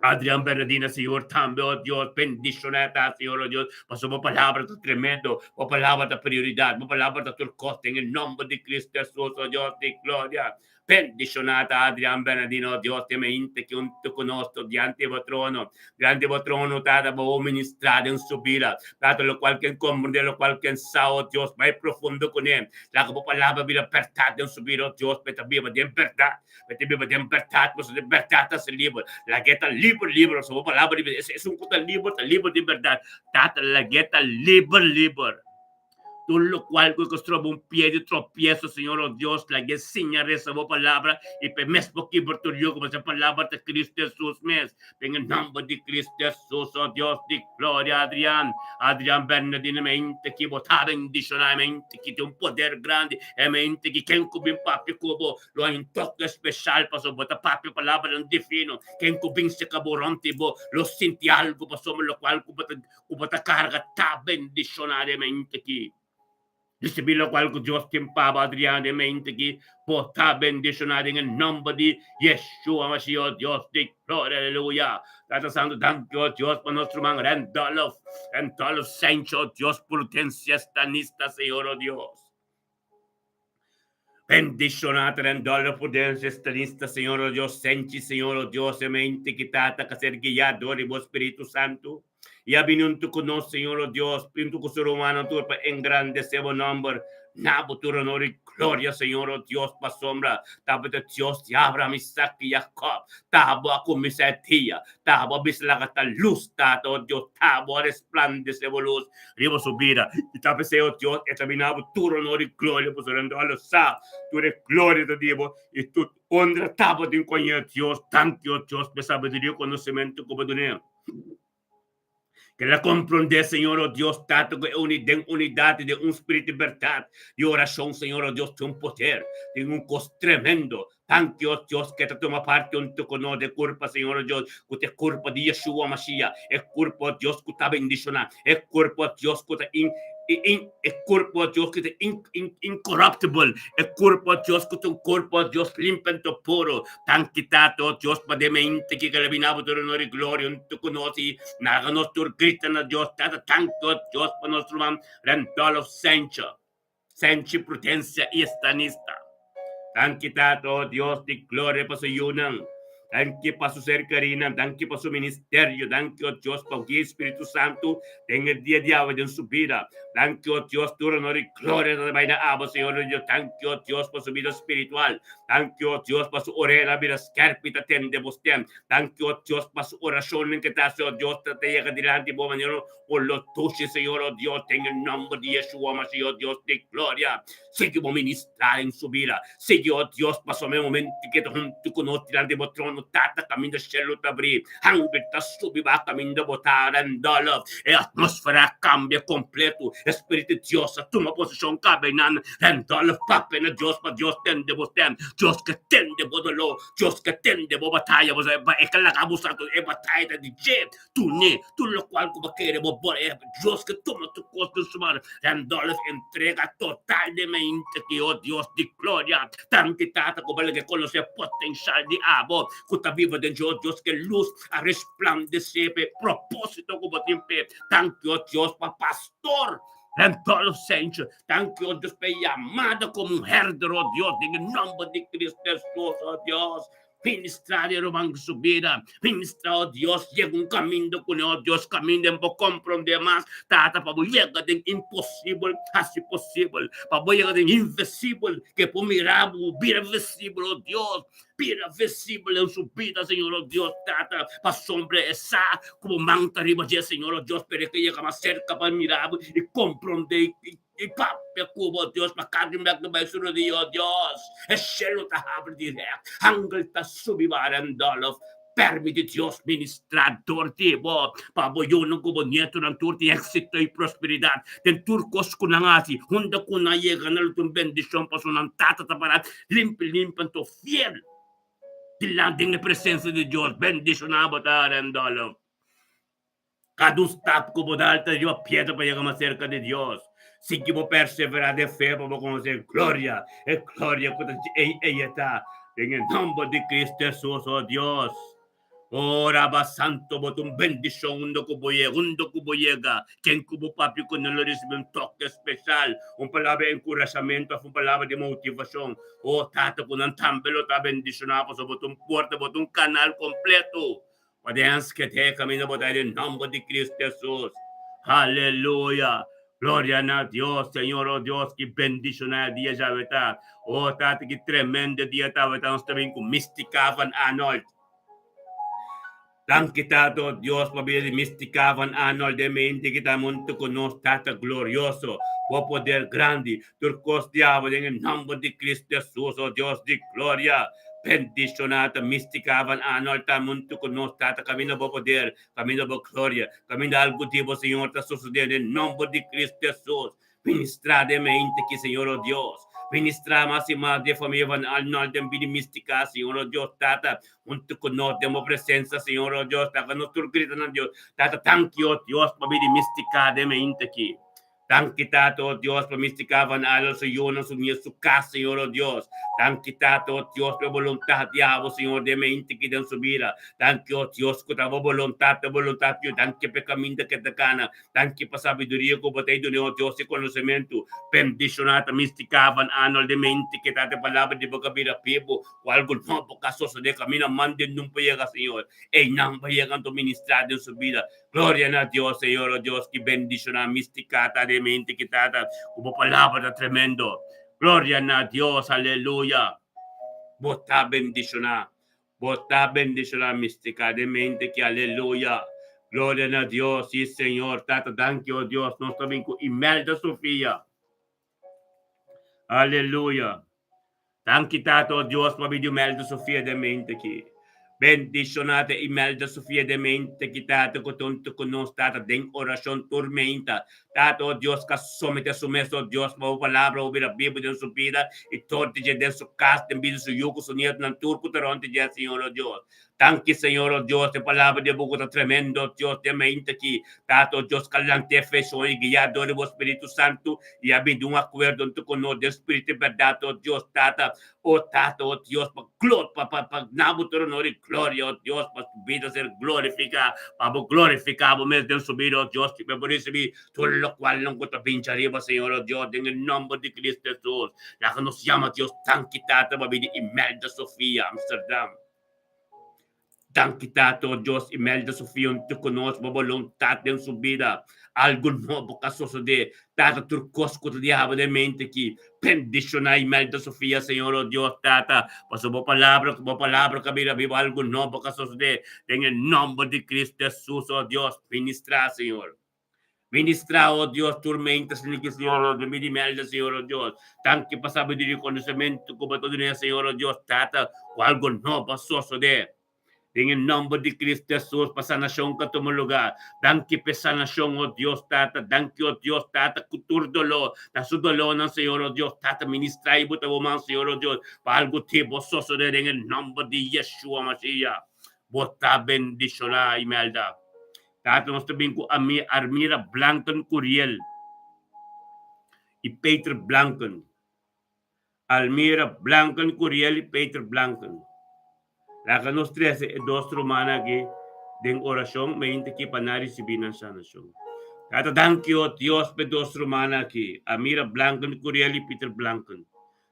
Speaker 1: Adrian Bernardina, Señor, tambe, oh Dios, bendiciona ta, Señor, oh Dios, pasobra bo palabra ta tremendo, bo palabra ta prioridad, bo palabra ta tur cos, den e nomber di Cristo Jesus, oh Dios di gloria. Bendiciona ta Adrian Bernardina, oh Dios, den mente ki hunto cu nos ta diante bo trono, diante bo trono, Tata, bo ministra den su bida, Tata, locual ken comprende, locual ken sa, oh Dios, bai profundo cune, laga bo palabra bira berdad den su bida, oh Dios, pe ta biba den berdad. Bo ta biba den bèrdat, pasobra den bèrdat ta ser liber. Lag'é ta liber, liber, pasobra bo palabra di bida. Esun ku ta liber, ta liber di bèrdat. Tata, lag'é ta liber, liber. Tur lokual ku e stroba un pie di tropieso, Señor, o Dios, lag'é siña resa bo palabra i p'e mes bo kibra tur yugo, pasobra e palabra ta Cristo Hesus mes. Den e nòmber di Cristo Hesus, o Dios di gloria, Adrian, Adrian Bernardino, e mente ki bo ta bendishoná, e mente ki tin un poder grandi, e mente ki ken ku bin papia ku bo, Lo hay un toke special pasobra bo ta papia palabranan divino. Ken ku bin seka bo rònt di bo lo sinti algu pasobra lokual ku bo ta ku bo ta karga ta bendishoná den mente aki. Risibí lokual ku Dios tin pa bo Adriana den mente aki. Bo ta bendishoná den e nòmber di Yeshua Mashiach Dios di gloria aleluya. Tata Santu danki o Dios pa nos ruman Randolph Randolph Sancho Dios Prudencia Stanista Señor o Dios. Bendiciona ta den dòler prudencia estanista Señor o Dios senchi Señor o Dios e mente ki tata ka ser guiá dor di bo Spiritu Santu i a bini huntu ku nos Señor o Dios huntu ku su rumannan tur pa engrandece bo nomber na bo tur honor i gloria Señor o Dios pasobra tabata Dios di Abraham Isaac i Jacob ta bo a kuminsá e dia Ta bo a bisa laga ta lus, Tata, o Dios, ta bo a resplandesé bo lus riba su bida. I ta p'esei, o Dios, e ta bini bo tur honor i gloria, pasobra nan lo sa tur e gloria ta di bo i tur honra ta bo tin koñe, Dios. Danki, o Dios, p'e sabiduria i konosementu ku bo dun'é. Ke el a komprondé, Señor, o Dios, Tata, ku e uni den unidat i den un spiritu di bèrdat di orashon, Señor, o Dios, tin un poder, tin un kos tremendo. Danki, o Dios, ke ta tuma parti huntu ku nos den kurpa, Señor, o Dios, ku ta e kurpa di Yeshua Mashiach, e kurpa, o Dios, ku ta bendishoná, e kurpa, o Dios, ku ta in E kurpo di Dios ku ta incorruptible, e kurpo di Dios ku ta un kurpo di Dios limpi anto puro. Danki Tata, o Dios, pa den mente ki kala bini abo tur honor i gloria huntu ku nos i naga nos tur grita na Dios. Tata, danki, o Dios, pa nos ruman Randolph Sancho, Sanchi Prudencia i Estanista. Danki Tata, o Dios di gloria, pa su yunan. Danki pa su ser kerinan, danki pa su ministerio, danki, o Dios, pa guia Spiritu Santu den e dia di awe den su bida. Danki, o Dios, tur honor i gloria ta bai na abo, Señor nos Dios. Danki, o Dios, pa su bida spiritual. Danki, o Dios, pa su oreanan bira skerpi ta tende bo stem. Danki, o Dios, pa su orashonnan ke ta hasi, o Dios, ta ta yega dilanti bo manera un olor dushi, Señor, o Dios, den e nomber di Yeshua Mashiach, o Dios di gloria. Sigui bo ministrá den su bida. Sigui, o Dios, pasobra e momento ku e ta huntu ku nos dilanti bo trono, Tata, kaminda shelu ta abrí, hangel ta subi baha kaminda bo ta Randolph. E atmósfera a kambia kompletu. E Spiritu di Dios a tuma posishon kaba einan. Randolph, papia na Dios pa Dios tende bo stèm. Dios ke tende bo doló. Dios ke tende bo bataya. Bo sabe, e ka laga bo sa ku e bataya ta di dje. Tune tur lokual ku bo kere bo por e Dios ke tuma tur kos den su man. Randolph entrega total den mente ki o Dios di gloria. Tanti Tata ku bo lege konosé potenshal di abo ku ta biba den dje o Dios ke lus a resplandesé p'e propósito ku bo tin p'e. Tanki o Dios pa pastor Randolph Sancho. Tanki o Dios p'e yamada komo un herder o Dios den e nòmber di Cristo Hesus o Dios. Ministra di ruman ku su bida. Ministra, o Dios, yega un kaminda ku ne, o Dios, kaminda en bo komprondé mas. Tata, pa bo yega den imposibel, hasi posibel. Pa bo yega den invisibel, ke por mira bo, bira visibel, o Dios. Bira visibel den su bida, Señor, o Dios, Tata, pasobra e sa ku bo man ta riba dje, Señor, o Dios, pero e ke yega mas serka pa mira bo i komprondé i. I papia ku bo, Dios, pa kada un bek ta bai su rodia, o Dios. E shelu ta habri dirèkt, angel ta subi baha den dòlof. Permiti Dios ministrá dor di bo, pa bo yunan ku bo nietunan tur tin éksito i prosperidat den tur kos ku nan hasi. Hunda ku nan yega, nan lo tin un bendishon, pasobra nan tata ta pará limpi limpi anto fiel dilanti den e presensia di Dios. Bendishoná bo ta, Randolph. Kada un stap ku bo dal ta riba piedra pa yega mas serka di Dios. Sigui bo perseverá den fe pa bo konosé e gloria, e gloria ku ta ei ei e ta. Den e nòmber di Kristu Hesus, o Dios. Oh Raba Santo, bo ta un bendishon unda ku bo yega, unda ku bo yega. Ken ku bo papia ku nan lo risibí un toke speshal, un palabra di enkurashamentu òf un palabra di motivashon. Oh Tata, ku nan tambe lo ta bendishoná pasobra bo ta un puerta, bo ta un kanal kompleto pa den skete kaminda bo ta den nòmber di Kristu Hesus. Aleluya! Gloria na Dios, Señor, oh Dios, ki bendishoná e dia djawe ta. Oh Tata, ki tremendo dia tabata, nos ta bin ku Mystica van Arnold. Danki Tata, oh Dios, pa bida di Mystica van Arnold den mente ki ta huntu ku nos, Tata glorioso, bo poder grandi, tur kos di abo den e nomber di Cristo Jesus, oh Dios di gloria. Bendishoná ta Mystica van Arnold ta huntu ku nos, Tata, kaminda bo poder, kaminda bo gloria, kaminda algu di bo, Señor, ta sosodé den nomber di Cristo Jesus. Ministrá den mente ki, Señor, oh Dios. Ministrá mas i mas di e famia van Arnold den bida mística, Señor, oh Dios, Tata, huntu ku nos den bo presensa, Señor, oh Dios, laga nos tur grita na Dios, Tata, danki, oh Dios, pa bida mística den mente ki. Danki, Tata, oh Dios, pa mística van Arnold, su yunan, su niet, su kas, Señor, oh Dios. Danki, Tata, oh Dios, pa e boluntat di abo, Señor, den mente ki den su bida. Danki, oh Dios, ku ta bo boluntat, ta boluntat tuyo. Danki pa e kaminda ke ta kana. Danki pa sabiduria ku bo ta i duna, o Dios, i konosementu. Bendishoná ta Mistica van Arnold den mente ke ta te palabra di bo ka bira bibu, ku algu nobo ka sosodé kaminda mande nun pa yega, Señor. Einan pa yega anto ministrá den su bida. Gloria na Dios, Señor, o Dios, ki bendishoná Mistica ta den mente ki tata, ku bo palabra ta tremendo. Gloria na Dios, aleluya. Bo ta bendishoná. Bo ta bendiciona Mistica den mente ki aleluya gloria na Dios si Señor tata danki oh Dios nos ta bin cu Imelda Sofia aleluya danki tata oh Dios pa bidi Imelda Sofia den mente ki bendiciona te Imelda Sofia den mente ki tata cu tonto cu nos tata den oracion tur meinta Tata, o Dios, ka somete su mes, o Dios, pa bo palabra bo bira bibu den su bida i torti dje den su kas, den bida su yu ku su nietunan, tur ku ta rònt dje, Señor, o Dios. Danki, Señor, o Dios, e palabra di bo ku ta tremendo, o Dios, den mainta aki. Tata, o Dios, ka lanta e fe, soño i guiá dor di bo Spiritu Santu i a bin di un akuerdo huntu ku nos den spiritu i bèrdat, o Dios, Tata, O Tata, o Dios, pa glo, pa, pa, pa na bo tur honor i gloria, o Dios, pa su bida ser glorifiká, pa bo glorifiká bo mes den su bida, o Dios, i pa bo risibí tur lokualnan ku ta bincha riba, Señor, o Dios, den e nòmber di Cristo Hesus. Laga nos yama Dios danki, Tata, pa bida Imelda Sofia, Amsterdam. Danki Tata, o Dios, Imelda Sofia huntu ku nos bo boluntat den su bida. Algu nobo ka sosodé. Tata, tur kos ku ta diaba den mente aki, bendishoná Imelda Sofia, Señor, o Dios, Tata, pasobra bo palabra, ku bo palabra ka bira bibu, algu nobo ka sosodé. Den e nòmber di Cristo Hesus, o Dios, ministrá, Señor. Ministrá, o Dios, tur mentes ni ki, Señor, o Dios, mi di Imelda, Señor, o Dios. Danki pa sabiduria i konosementu ku bo ta dun'é, Señor, o Dios, Tata, ku algu nobo a sosodé. Den e nòmber di Cristo Hesus, pa sanashon ka tuma lugá. Danki pa e sanashon, o Dios, Tata. Danki, o Dios, Tata, ku tur doló, na su dolónan, Señor, o Dios, Tata, ministrá i buta bo man, Señor, o Dios, pa algu tipo sosodé den e nòmber di Yeshua Mashiach. Bo ta bendishoná, Imelda. Tata nos ta bin ku ami Armira Blanken Curiel i Peter Blanken. Almira Blanken Curiel i Peter Blanken. Laga nos trese e dos rumannan aki den orashon mainta aki pa nan risibí nan sanashon. Tata danki o Dios pa e dos rumannan aki, Almira Blanken Curiel i Peter Blanken.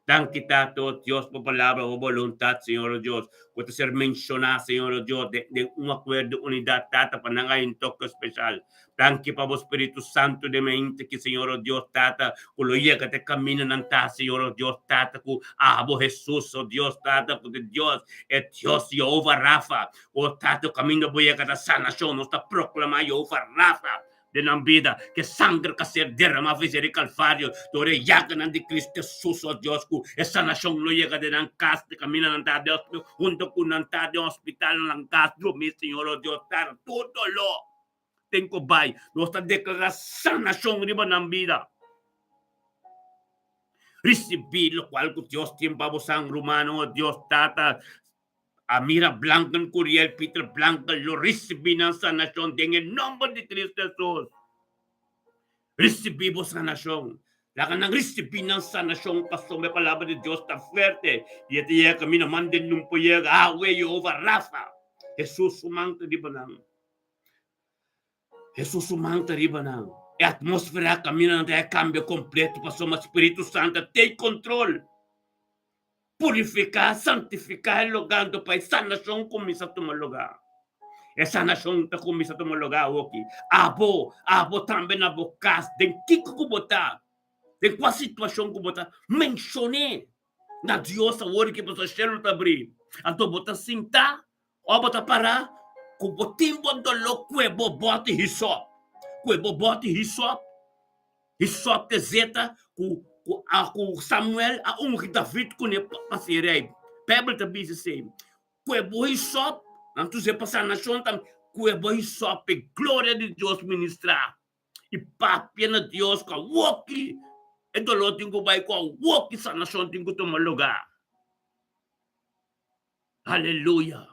Speaker 1: Danki Tata, o Dios, pa palabra bo boluntat, Señor, o Dios, ku ta ser menshoná, Señor, o Dios, den den un akuerdo, unidat, Tata, pa nan haña un toke speshal. Danki pa bo Spiritu Santu den mente ki, Señor, o Dios, Tata, ku lo yega te kamindanan ta, Señor, o Dios, Tata, ku abo, Hesus, o Dios, Tata, ku ta Dios, e Dios Jehová Rafa, o Tata, kaminda bo yega ta sanashon, nos ta proklamá Jehová Rafa. Den nan bida, ke sanger ka ser derramá via di Kalvario, dor e yaganan di Cristo Jesus, o Dios, ku e sanashon lo yega den nan kas, di kaminda nan ta den hunto ku nan ta den hospital, na nan kas, drumí, Señor, o Dios, tara tur doló ten ku bai. Nos ta deklará sanashon riba nan bida. Risibí lokual ku Dios tin pa bo san, rumannan, o Dios, Tata. A mira Blanken Curiel, Peter Blanken lo ricibi nan sanacion den e nomber di Cristo Jesus. Ricibi bo sanacion. Laga nan ricibi nan sanacion pasobra e palabra di Dios ta fuerte y e ta yega caminda mande nun por yega. Awe Jehovah Rafa. Hesus su man ta riba nan. Hesus su man ta riba nan. E atmósfera kaminda nan ta a kambia kompleto pasobra Spiritu Santu a take kontrol. Purifiká, santifiká e lugá anto pa e sanashon kuminsá tuma lugá. E sanashon ta kuminsá tuma lugá awoki. Abo, abo tambe na bo kas, den kiko ku bo ta, den kua situashon ku bo ta, menshon'é na Dios awor ki pasobra shelu ta abrí. Anto bo ta sintá òf bo ta pará ku bo tin bo doló kue bo bòti hisòp, kue bo bòti hisòp. Hisòp te zeta ku ku a ku Samuel a ungi David kuné pa ser rei. Beibel ta bisa esei, Ku e bo hisòp, nan tur se pa sanashon tambe, ku e bo hisòp p'e gloria di Dios ministrá i papia na Dios ku awoki e doló tin ku bai, ku awoki sanashon tin ku tuma lugá. Aleluya!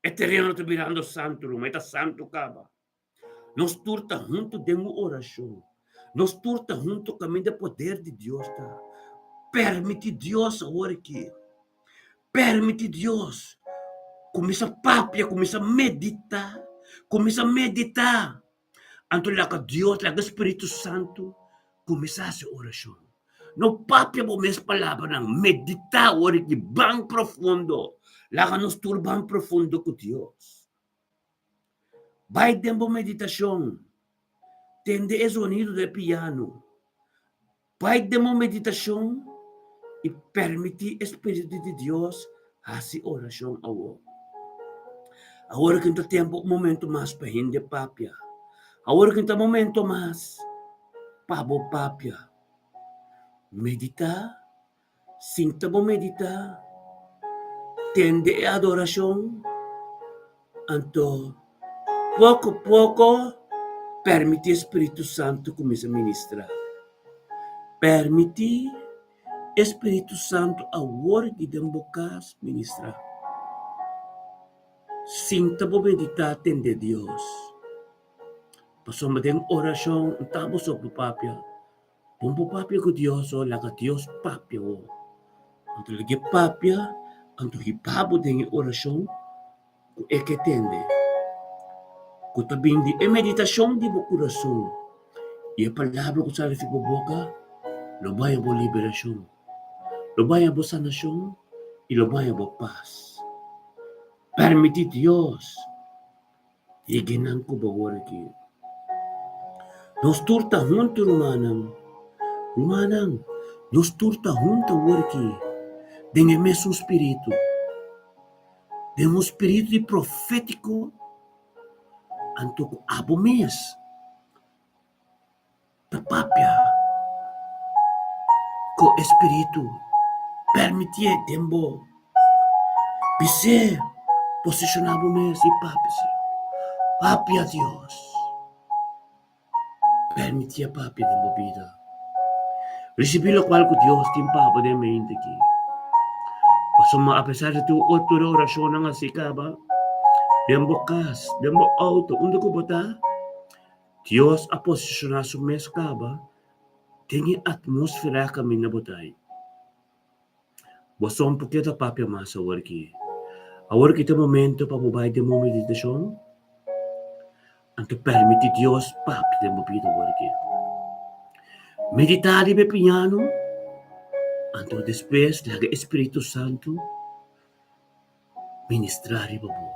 Speaker 1: E tereno ta birando santu, ruman, e ta santu kaba. Nos tur ta huntu den un orashon. Nos tur ta huntu kaminda e poder di Dios ta. Permití Dios awor aki. Permití Dios kuminsá papia, kuminsá meditá, kuminsá meditá. Anto laga Dios, laga Spiritu Santu kuminsá hasi orashon. No papia bo mes palabranan, meditá awor aki, ban profundo. Laga nos tur ban profundo ku Dios. Bai den bo meditashon, tende e zonido di e piano. Bai den bo meditashon i permití e spiritu di Dios hasi orashon awor. Awor ku ta tempu un momento mas pa hende papia. Awor ku ta momento mas pa bo papia. Meditá. Sinta bo meditá, tende e adorashon, anto poko poko permití e Spiritu Santu kuminsá ministrá. Permití e Spiritu Santu awor di den bo kas ministrá. Sinta bo meditá, tende Dios. Pasobra den orashon no ta bo so por papia. Bon bo papia ku Dios o laga Dios papia bo. Anto lag'é papia, anto hiba bo den e orashon ku e ke tende, ku ta bin di e meditashon di bo kurason i e palabra ku sali for bo boka lo baña bo liberashon, lo baña bo sanashon i lo baña bo pas. Permití Dios. Yega nan ku bo awor aki. Nos tur ta huntu, rumannan. Rumannan, nos tur ta huntu awor aki den e mesun spiritu, den un spiritu di profétiko, anto ku abo mes Ta papia ku e spiritu permitié den bo. Bis'é posishoná bo mes i papia si. Papia Dios. Permitié papia den bo bida. Risibí lokual ku Dios tin pa bo den mente aki. Pasobra apesar di tur otro orashonnan a hasi kaba, den bo kas, den bo outo, unda ku bo ta, Dios a posishoná su mes kaba den e atmósfera kaminda bo ta ei. Bo son por keda papia mas awor aki. Awor ki ta momento pa bo bai den bo meditashon, anto permití Dios papia den bo bida awor aki. Meditá riba e piano, anto despues laga e Spiritu Santu Ministrá riba bo.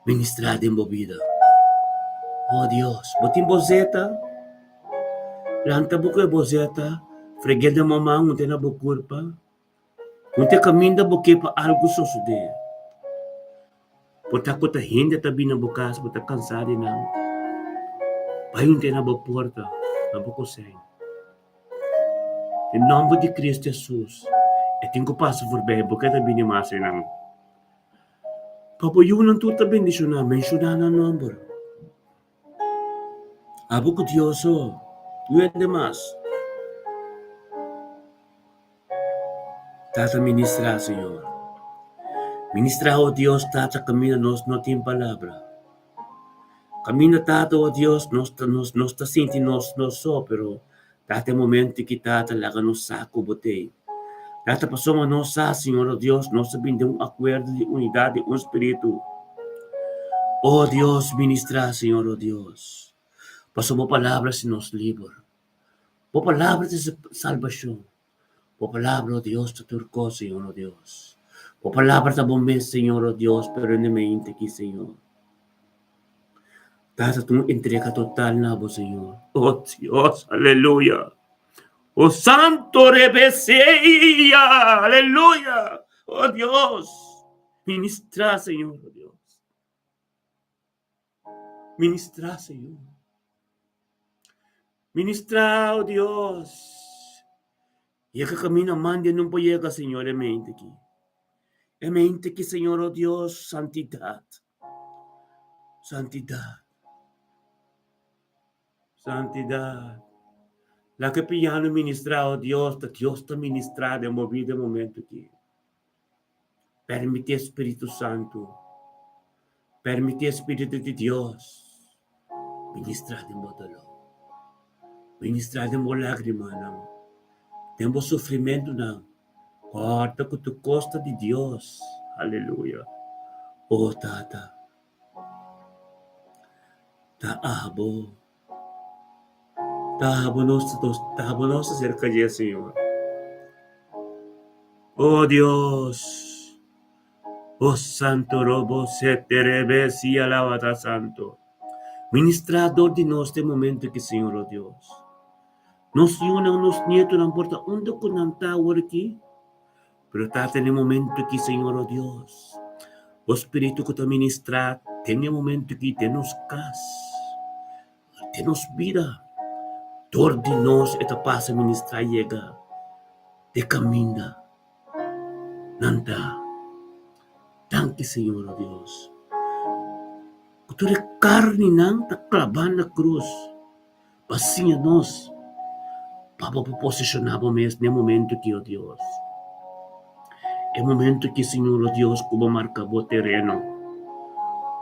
Speaker 1: Ministrá den bo bida. Oh Dios, bo tin bo zeta? Lanta bo ku e bo zeta, freg'é den bo man, hunte na bo kurpa, hunte kaminda bo ke pa algu sosodé. Por ta ku ta hende ta bini na bo kas, bo ta kansá di nan. Bai hunte na bo porta, na bo kosein. Den nòmber di Cristo Hesus, e tin ku pasa forbei, bo ke ta bini mas einan. Pa bo yunan tur ta bendishoná, menshoná nan nòmber. Abo ku Dios so, no hende mas. Tata ministrá, Señor. Ministrá, o Dios, Tata, kaminda nos no tin palabra. Kaminda Tata, o Dios, nos ta nos nos ta sinti nos nos so, pero Tata e momento ki Tata laga nos sa ku bo t'ei. Tata, pasobra nos sa, Señor, o Dios, nos ta bin den un akuerdo di unidat di un spiritu. O Dios, ministrá, Señor, o Dios, pasobra bo palabra si nos liber. Bo palabra ta salbashon. Bo palabra, o Dios, ta tur kos, Señor, o Dios. Bo palabra ta bo mes, Señor, o Dios, pero ne mente aki, Señor. Tata, ta un entrega total na bo, Señor. O Dios, aleluya. O Santo Rebeseia, aleluya. O Dios, ministra, Señor, o Dios. Ministra, Señor. Ministra, o Dios. Yega camino mande no por yega, Señor, e mente aquí. E mente aquí, Señor, o Dios, santidad. Santidad. Santidad. La ke piano ministra, o Dios, ta Dios ta ministra den bo vida e momento aki. Permiti e Spiritu Santu, permiti e Spiritu di Dios ministra den bo dolor, ministra den bo lagrimanan, den bo sufrimentunan. Kòrda ku tur kos ta di Dios. Aleluya. O Tata. Ta abo, ta abo nos ta abo nos ta serka dje, Señor. O Dios, o Santo Robo Seterebe si alabata Santo. Ministra dor di nos den momento aki, Señor, o Dios. Nos yunan, nos nietonan por ta unda ku nan ta awor aki. Pero Tata, den e momento aki, Señor, o Dios, Bo Spiritu ku ta ministrá den e momento aki den nos kas, den nos bida, dor di nos e ta pasa ministrá yega den kaminda nan ta. Danki, Señor, o Dios, ku tur e karninan ta klabá na krus. Pa siña nos pa bo por posishoná bo mes den e momento aki, o Dios. E momento aki, Señor, o Dios, ku bo marka bo tereno,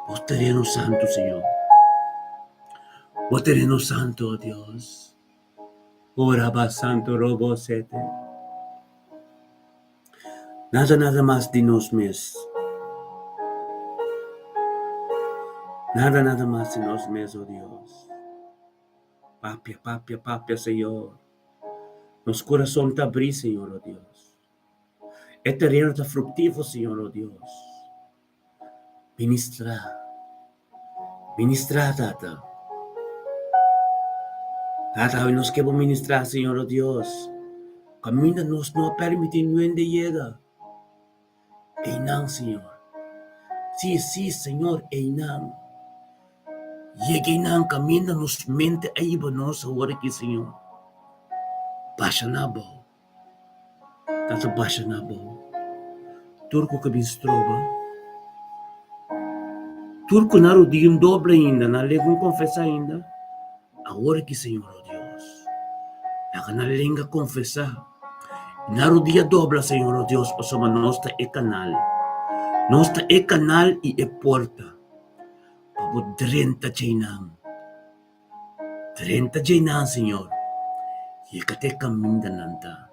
Speaker 1: bo tereno santu, Señor. Bo tereno santu, o Dios. Ora ba santo robo sete. Nada, nada mas di nos mes. Nada, nada mas di nos mes, o Dios. Papia, papia, papia, Señor. Nos corazón ta abrí, Señor, o Dios. E tereno ta fructifo, Señor, o Dios. Ministra, ministra, Tata. Tata, awe nos ke bo ministra, Señor, o Dios. Kaminda nos no a permití nuende yega. Einan, Señor. Sí, sí, Señor, einan. Yega einan kaminda nos mente a hiba nos awor aki, Señor. Basha na abou. Ta ta basha na bo. Tur ku ka bin stroba, tur ku na rudia un doble ainda, na lenga un konfesá ainda, awor aki Señor, o Dios, laga nan lenga konfesá, na rudia dobla, Señor, o Dios, pasobra nos ta e kanal, nos ta e kanal i e porta pa bo drenta djeinan. Drenta djeinan, Señor, yega te kaminda nan ta.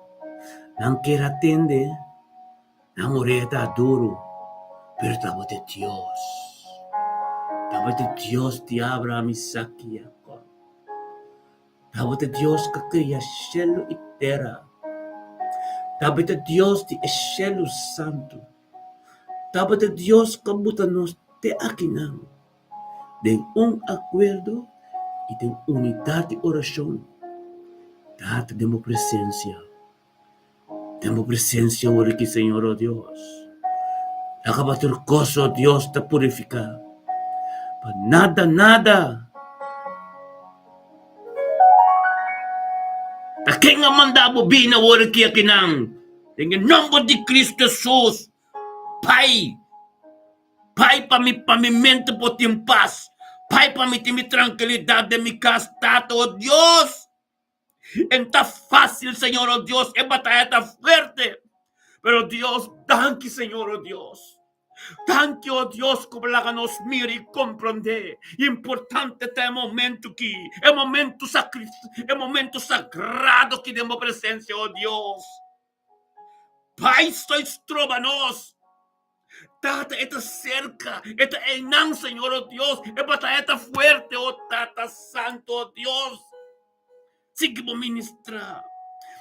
Speaker 1: Nan kier a tende, nan orea ta duru, pero tabata e Dios, tabata e Dios di Abraham, Isaac i Jacob. Tabata e Dios ku a kria shelu i tera. Tabata e Dios di e shelu santu. Tabata e Dios ku a buta nos te akinan. Den un akuerdo i den unidat di orashon, Tata den bo presensia, den bo presensia ora ki Señor, o Dios, laga pa tur kos, o Dios, ta purifiká, pa nada, nada ta ken a manda bo bini awor aki akinan, den e nomber di Cristo Jesus, Pai. Pai pa mi pa mi mente por tin pas. Pai pa mi tin mi trankilidat den mi kas, Tata, o Dios. En ta fácil, Señor, o Dios, e bataya ta fuerte. Pero Dios, danki, Señor, o Dios. Danki, o Dios, ku bo laga nos mira i komprondé. Importante ta e momento ki, e momento sacri, e momento sagrado ki den bo presensia, o Dios. Bai stoi stroba nos. Tata, e ta serka, e ta einan, Señor, o Dios. E bataya ta fuerte, o Tata Santo, o Dios. Sigui bo ministrá.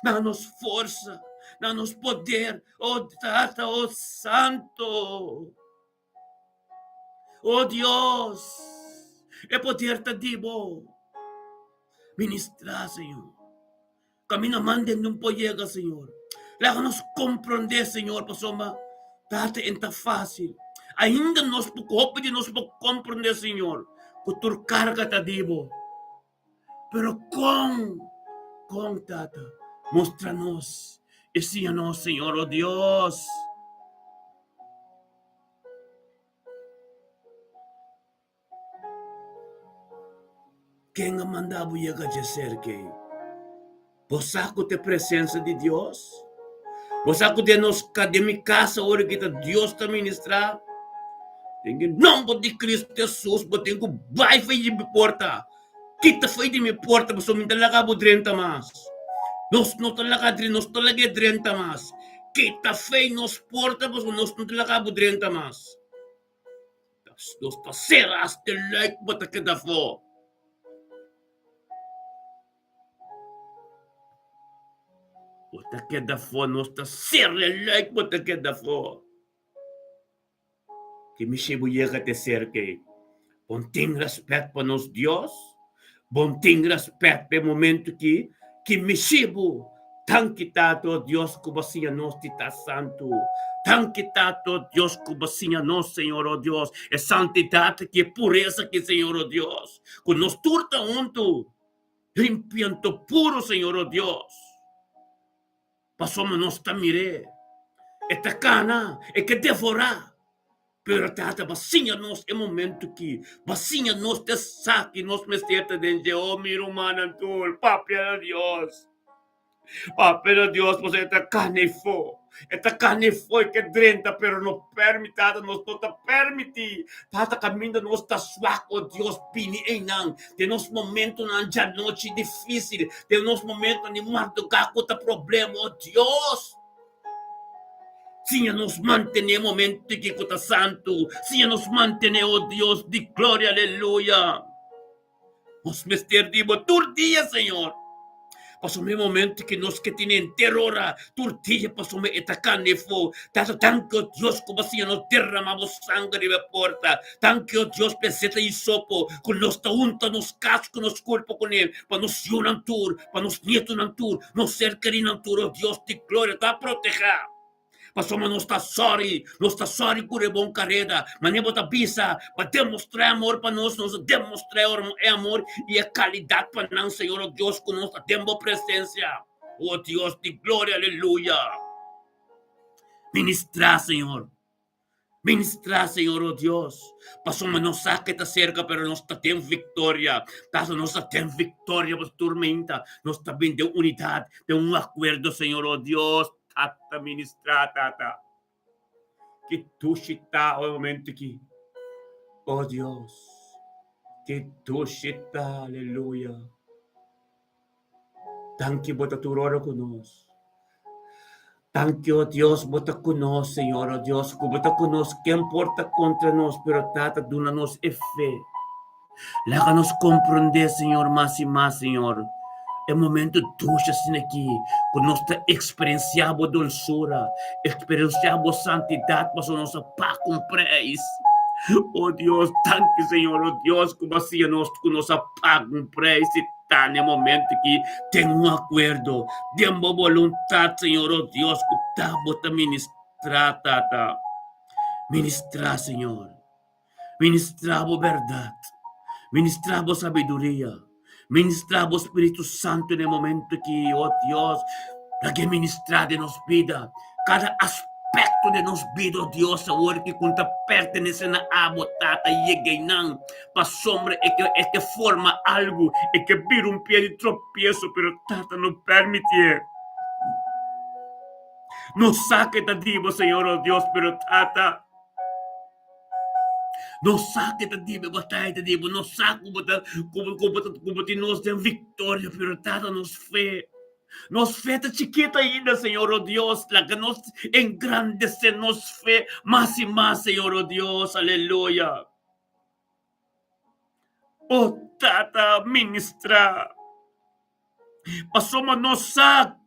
Speaker 1: Na nos forsa, na nos poder, o Tata, o Santo. O Dios, e poder ta di bo. Ministrá, Señor. Camina manda nun por yega, Señor. Laga nos comprende, Señor, pasobra Tata en ta fácil. Ainda nos por, hopi di nos por comprende, Señor, cu tur carga ta di bo. Pero con, con, Tata, mustra nos y siña nos, Señor, oh Dios. Ken a manda bo yega dje serka ei? Bo sa ku ta e presensia di Dios? Bo sa ku den nos den mi kasa ora ki ta Dios ta ministrá? Den e nomber di Kristu Hesus bo tin ku bai for di mi porta. Kita for di mi porta pasobra mi no ta laga bo drenta mas. Nos no ta laga nos no ta lag'é drenta mas. Kita for di nos porta pasobra nos no ta laga bo drenta mas. Nos ta sera hasta e luik bo ta keda afó. Bo ta keda afó, nos ta sera e luik bo ta keda afó. Ki mishi bo yega te serka ei? Bon tin rèspèt pa nos Dios? Bon tin rèspèt pa e momentu ki ki mishi bo Danki Tata, o Dios, ku bo siña nos di ta santu. Danki Tata, o Dios, ku bo siña nos, Señor, o Dios, e santidat aki, e puresa aki, Señor, o Dios, ku nos tur ta huntu, limpio anto puru, Señor, o Dios, pasobra nos ta mir'é, e ta kana, e ke devorá. Pero Tata, bo siña nos e momento ki, bo siña nos te sa ki nos mester ta den dje. Oh, mi rumannan tur, papia na Dios. Papia na Dios, pasobra e ta kane fo. E ta kane fo, e ke drenta, pero no permi, Tata, nos no ta permiti. Tata, kaminda nos ta swak, oh Dios, bini einan. Den nos momentonan djanochi difisil, den nos momentonan di mardugá ku ta problema, oh Dios. Siña nos mantené momento ki ku ta santu. Siña nos mantené, o Dios di gloria, aleluya. Nos mester di bo tur dia, Señor. Pasobra e momento ki nos ke tene henter ora, tur dia, pasobra e ta kanda e fo. Tata, danki, o Dios, ku bo siña nos derramá bo sanger riba e porta. Danki, o Dios, p'e zeta hisopo ku nos ta hunta nos kas ku nos kurpo kuné, pa nos yunan tur, pa nos nietonan tur, nos ser kerinan tur, o Dios di gloria, ta protehá. Pasobra nos ta sòri, nos ta sòri ku e bon kareda, manera bo ta bisa, pa demostrá e amor pa nos, nos a demostrá e amor i e kalidat pa nan, Señor, o Dios, ku nos ta den bo presensia. O Dios di gloria, aleluya. Ministrá, Señor. Ministrá, Señor, o Dios, pasobra nos sa ke ta serka, pero nos ta den viktoria. Tata, nos ta den viktoria pa turmenta. Nos ta bin den unidat, den un akuerdo, Señor, o Dios. Tata, ministrá, Tata. Ki dushi ta e momento aki. O Dios, ki dushi ta, aleluya. Danki bo ta tur ora ku nos. Danki, o Dios, bo ta ku nos, Señor, o Dios, ku bo ta ku nos, ken por ta kontra nos? Pero Tata, duna nos e fe. Laga nos komprondé, Señor, mas i mas, Señor, e momento dushi asina aki, ku nos ta eksperensiá bo dolsura, eksperensiá bo santidat, pasobra nos a paga un preis. O Dios, danki, Señor, o Dios, ku bo a siña nos ku nos a paga un preis. Ta n'e momento ki ten un akuerdo den bo boluntat, Señor, o Dios, ku ta bo ta ministrá, Tata. Ministrá, Señor. Ministrá bo bèrdat. Ministrá bo sabiduria. Ministrá bo Spiritu Santu n'e momento ki, o Dios, lag'é ministrá den nos bida. Kada aspekto den nos bida, o Dios, awor ki ku ta pertenesé na abo, Tata, yega einan. Pasobra e ke e ke forma algu, e ke bira un pia di tropieso, pero Tata no permitié. No sa ke ta di bo, Señor, o Dios, pero Tata, no sa ke ta di bo, e bataya ta di bo, no sa ku bo ta ku bo ku bo ta ku bo tin nos den viktoria, pero Tata, nos fe. Nos fe ta chikito ainda, Señor, oh Dios. Laga nos engrandece nos fe mas y mas, Señor, oh Dios. Aleluya. Oh Tata, ministra. Pasobra nos sa,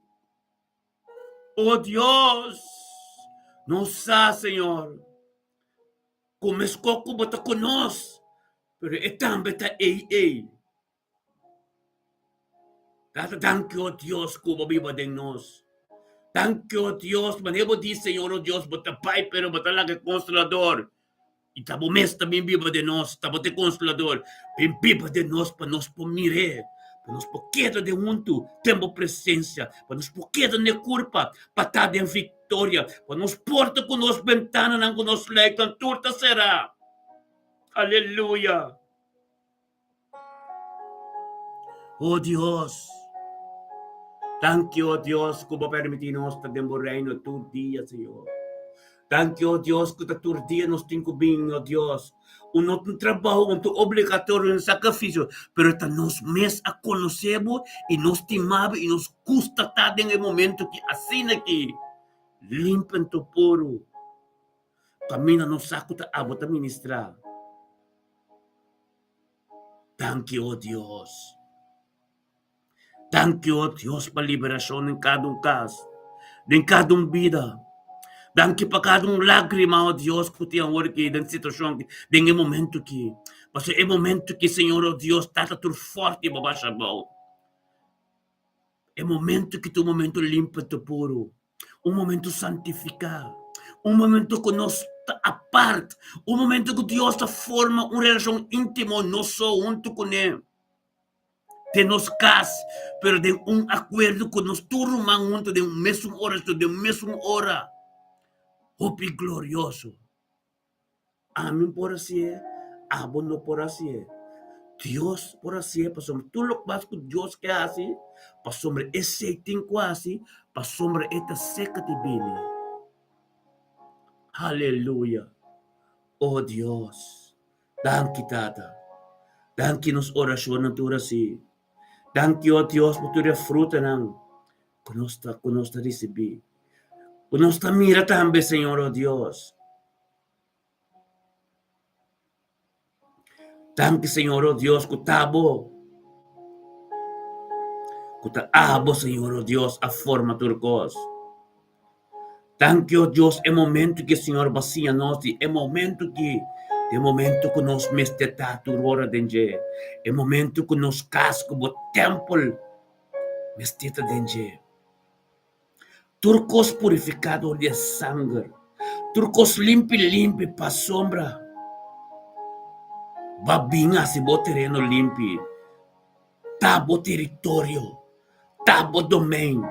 Speaker 1: oh Dios, nos sa, Señor, ku meskos ku bo ta ku nos, pero e tambe ta ei ei. Tata, danki, oh Dios, ku bo biba den nos. Danki, oh Dios, manera bo di, Señor, oh Dios, bo ta bai, pero bo ta laga e Konsolador. I ta bo mes ta bin biba den nos, ta bo ta e Konsolador. Bin biba den nos pa nos por mir'é, pa nos por keda den huntu den bo presensia, pa nos por keda n'e kurpa, pa ta den viktoria, pa nos porta ku nos bentananan ku nos luiknan tur ta será. Aleluya! O Dios, danki, o Dios, ku bo permití nos ta den bo reino tur dia, Señor. Danki, o Dios, ku ta tur dia nos tin ku bin, o Dios. Un no ta un trabou, un ta obligatorio, un sakrifisio, pero ta nos mes a konosé bo i nos stima bo i nos gusta ta den e momento ki asina ki limpi anto puru. Kaminda nos sa ku ta abo ta ministrá. Danki, o Dios. Danki, o Dios, pa liberashon den kada un kas, den kada un bida. Danki pa kada un lágrima, o Dios, ku tin awor aki den situashon aki, den e momento aki. Pasobra e momento aki, Señor, o Dios, Tata tur forte bo basha abou. E momento ki ta un momento limpo ta puru, un momento santifiká, un momento ku nos ta apart, un momento ku Dios ta forma un relashon íntimo nos so huntu kuné den nos kas, pero den un akuerdo ku nos tur ruman huntu den un mesun orashon, den un mesun ora. Hopi glorioso! Ami por hasié, abo no por hasié. Dios por hasié pasobra tur lokual ku Dios ke hasi, pasobra esei tin ku hasi, pasobra e ta seka di bini. Aleluya! O Dios, danki Tata. Danki nos orashonnan tur hasi. Danki, o Dios, pa tur e frutanan ku nos ta ku nos ta risibí. Ku nos ta mira tambe, Señor, o Dios. Danki, Señor, o Dios, ku ta bo, ku ta abo, Señor, o Dios, a forma tur kos. Danki, o Dios, e momento ki Señor bo a siña nos di e momento ki, e momento ku nos mester ta tur ora den dje, e momento ku nos kas ku bo tèmpel mester ta den dje. Tur kos purifiká dor di e sanger, tur kos limpi limpi pasobra bo a bin hasi bo tereno limpi, ta bo teritorio, ta bo domein,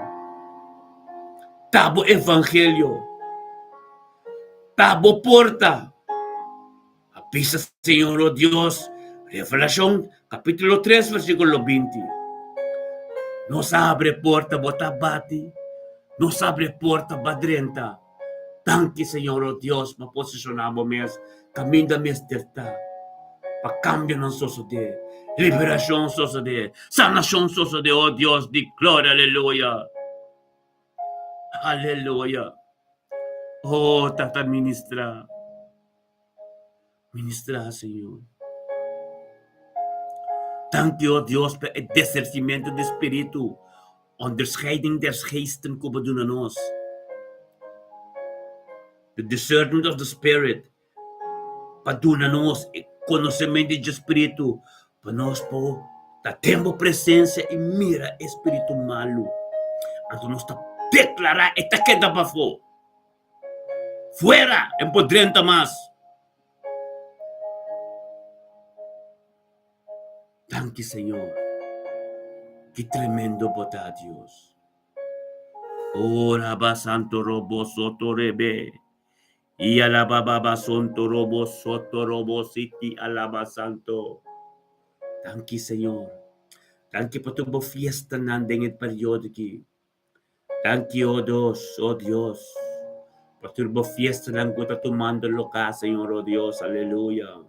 Speaker 1: ta bo evangelio, ta bo porta. A bisa Señor, o Dios, Revelacion capítulo 3 versículo 20. Nos abre porta, bo ta bati. Nos abre porta, ba drenta. Danki, Señor, o Dios, pa posiciona bo mes caminda mester ta. Pa cambionan sosode, liberacion sosode, sanacion sosode, o Dios di gloria, aleluya. Aleluya. Oh, Tata ministra. Ministra, Señor. Danki, oh Dios, pa e desercimento di spiritu, onderscheiding des geesten ku bo duna nos. The discernment of the spirit, pa duna nos e konosementu di spiritu, pa nos por ta den bo presensia i mira e spiritu malu. Anto nos ta deklará e ta keda pafó. Fuera! E por drenta mas. Danki Señor. Ki tremendo bo ta, Dios. Ora ba santo robo soto rebe. I alaba baba sonto robo soto robo siti alaba santo. Danki Señor. Danki pa tur bo fiestanan den e periodo aki. Danki, o Dios, o Dios, pa tur bo fiestanan ku ta tumando lugá, Señor, o Dios, aleluya.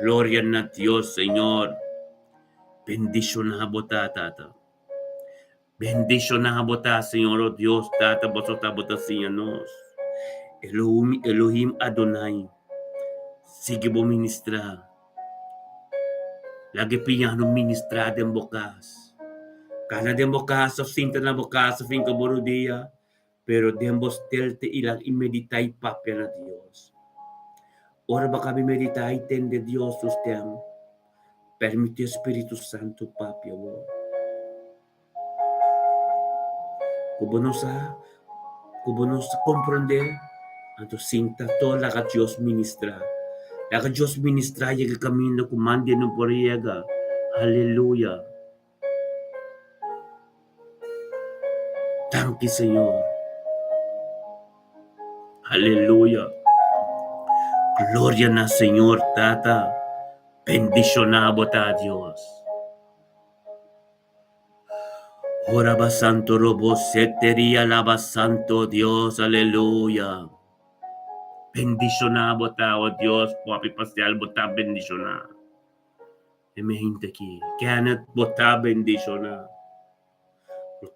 Speaker 1: Gloria na Dios, Señor. Bendishoná bo ta, Tata. Bendishoná bo ta, Señor, o Dios Tata, boso tabata siña nos. Elohim, Elohim Adonai, sigui bo ministrá. Laga e piano ministrá den bo kas. Kana den bo kas òf sinta na bo kas òf hinka bo rudia, pero den bo stelte i laga i meditá i papia na Dios. Ora bo kaba meditá i tende Dios su stèm, Permití e Spiritu Santu papia bo. Ku bo no sa, ku bo no sa komprondé, anto sinta to laga Dios ministrá. Laga Dios ministrá yega kaminda ku mande no por yega. Aleluya! Danki Señor. Aleluya. Gloria na Señor Tata. Bendiciona bo ta Dios. Ora ba santo robo seteria laba santo Dios. Aleluya. Bendiciona bo ta, oh Dios, papi pastel bo ta bendiciona. E mi hende aki. Kenneth, bo ta bendishoná.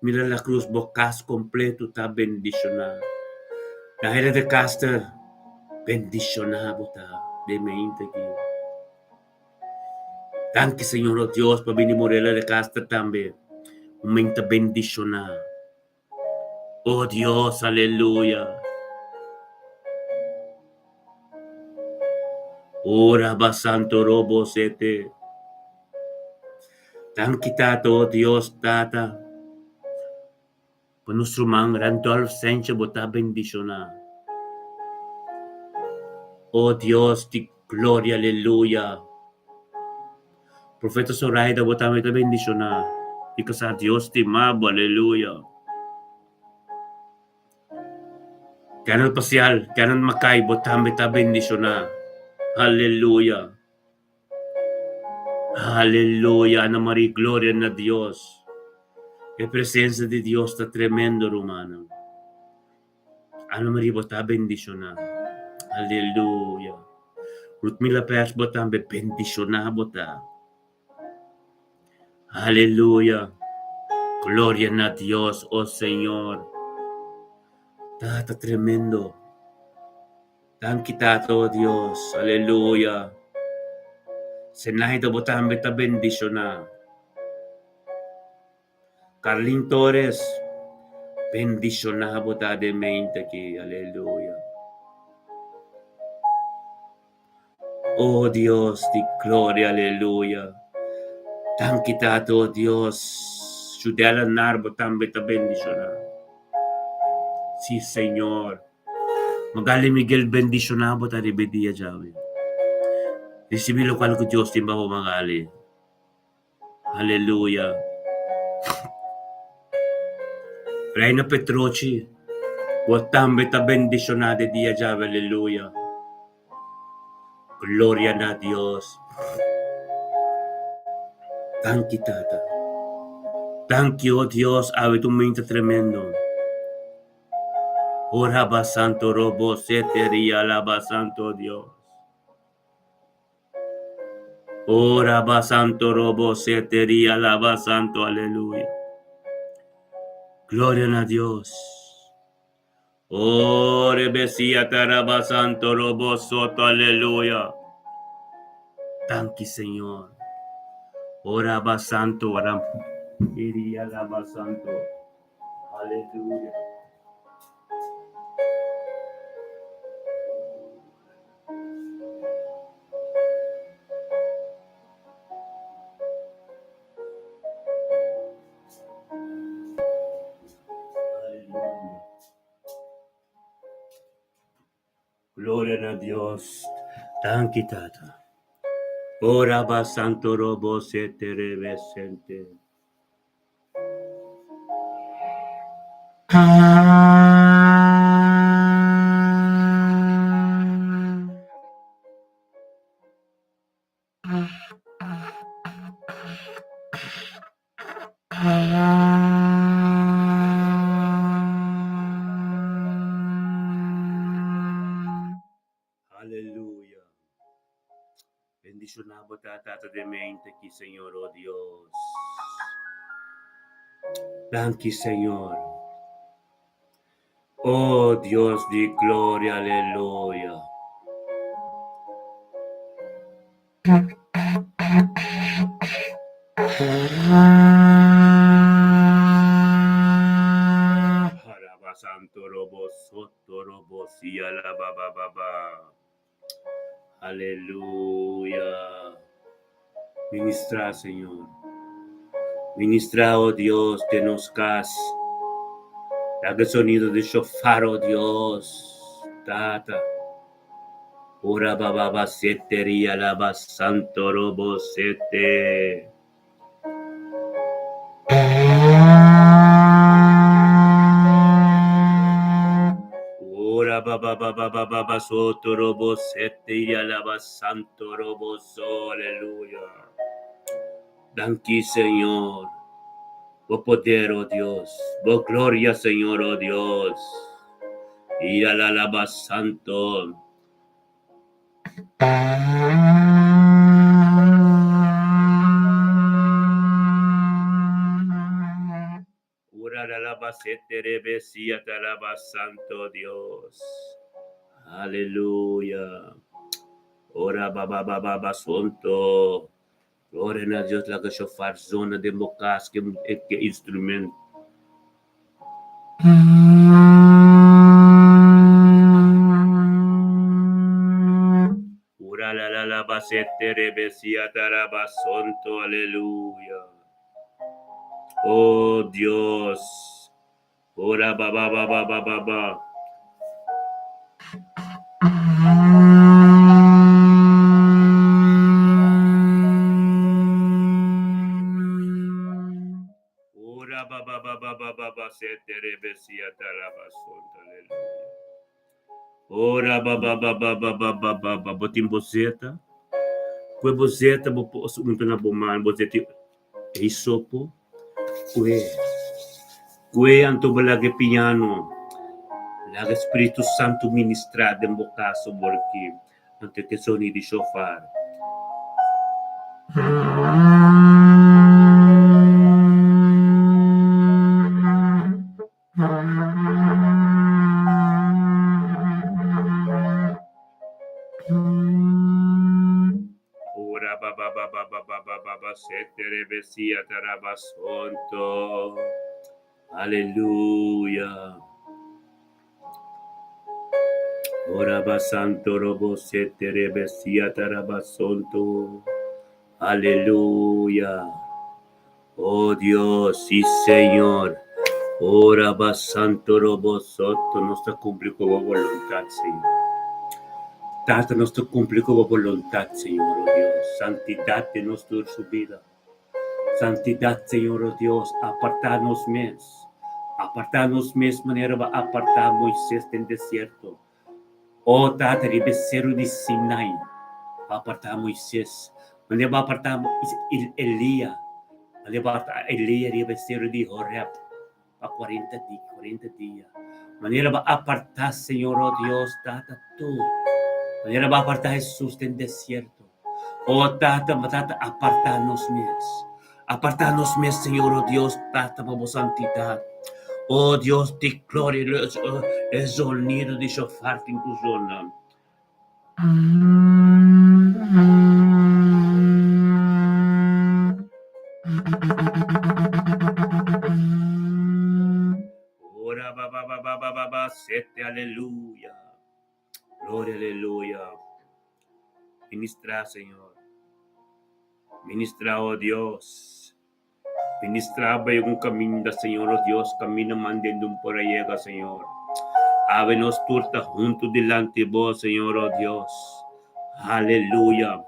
Speaker 1: Mira la Cruz, bo kas kompleto ta bendishoná. Naira de Caster, bendishoná bo ta den mi hende aki. Danki Señor o Dios pa bini Morela de Caster tambe. Un mente bendishoná. Oh Dios, aleluya. Ora ba santo robo sete. Danki Tata, oh Dios Tata. Pa nos ruman Randolph Sanchez bo ta bendishoná. Oh Dios di gloria, aleluya. Profeta Zoraida bo tambe ta bendishoná i kasá Dios stima bo, aleluya. Kenneth Pasial, Kenneth Makay bo tambe ta bendishoná, aleluya. Aleluya, Ana Marie, gloria na Dios. E presensia di Dios ta tremendo, rumannan. Ana Marie bo ta bendishoná. Aleluya. Rutmila Pers bo tambe bendishoná bo ta. Aleluya. Gloria na Dios, oh Señor. Tata tremendo. Danki Tata, oh Dios. Aleluya. Zenaida bo tambe ta bendishoná. Carlin Torres, bendiciona bo ta den mente aki, aleluya. Oh Dios di gloria, aleluya. Danki Tata, oh Dios, Judela Narbo tambe ta bendiciona. Si Señor. Magali Miguel bendiciona bo ta riba e dia djawe. Ricibi locual cu Dios tin pa bo Magali. Aleluya. Reina Petrochi, bo tambe ta bendishoná de dia djawe. Aleluya. Gloria na Dios. Danki, Tata. Danki, oh Dios, awe ta un mente tremendo. Ora ba santo robo sete ria laba santo Dios. Oh Rabba Santo Robo Seteri Alaba Santo Aleluya. Gloria na Dios. Oh Rebesia Taraba Santo Robo Soto Aleluya. Danki Señor. Oh Rabba Santo Aram. Iri Alaba Santo. Aleluya. Gloria na Dios. Danki Tata. Ora ba santo robo se tere sente. Aleluya. Bendiciona bo ta Tata den mente aki, Señor, oh Dios. Danki Señor. Oh Dios di gloria, aleluya. Haraba santo robo soto robo sia la ba ba ba ba. Aleluya. Ministra, Señor. Ministra, oh Dios, de nos cas. Laga sonido di shofar, oh Dios. Tata. Ora ba ba sete ria la ba santo robo sete. Ora ba ba ba ba ba ba ba soto robo sete ria la ba santo robo so aleluya. Danki Señor. Bo poder, oh Dios. Bo gloria, Señor, oh Dios. Ira la la ba santo. Ura la la ba sete rebe siata la ba santo Dios. Aleluya. Ora ba ba ba ba ba santo. Gloria na Dios laga shofar zona den bo cas ke ke instrument. Ura la la la ba sete rebe siata la ba santo. Aleluya. Oh Dios. Ora ba ba ba ba ba ba ba. Ora ba ba ba ba ba ba ba sete rebe siata la ba sonto. Aleluya. Ora ba ba ba ba ba ba ba ba ba bo tin bozeta. Kue bozeta bo por unta na bo man bozeta hisopo. Kue kue anto bo laga e piano. Laga Spiritu Santu ministra den bo kas oborki anto ke soni di shofar. Ora ba ba ba ba ba ba ba ba ba sete rebe sia taraba sonto. Aleluya. Ora ba santo robo sete rebe sia taraba sonto. Aleluya. Oh Dios, sí Señor. Ora ba santo robo soto, nos ta cumpli cu bo voluntad, Señor. Tata, nos ta cumpli cu bo voluntad, Señor, oh Dios. Santidad den nos tur su bida. Santidad, Señor, oh Dios, aparta nos mes. Aparta nos mes manera bo a aparta Moises den desierto. O Tata, riba e seru di Sinai, bo a apartá Moises, manera bo a apartá Elia, manera bo a apartá Elia riba e seru di Horeb pa kuarenta di kuarenta dia, manera bo a apartá, Señor, o Dios, Tata, tur, manera bo a apartá Hesus den desierto. O Tata, Tata, apartá nos mes. Apartá nos mes, Señor, o Dios, Tata, pa bo santidat. O Dios di gloria, e zonido di shofar tin ku zona. Ora ba ba ba ba ba ba ba sete aleluya. Gloria aleluya. Ministra Señor. Ministra oh Dios. Ministra bay un caminda Señor oh Dios camina manden dun por a yega Señor. Awe nos tur ta hunto dilanti bo Señor oh Dios. Aleluya.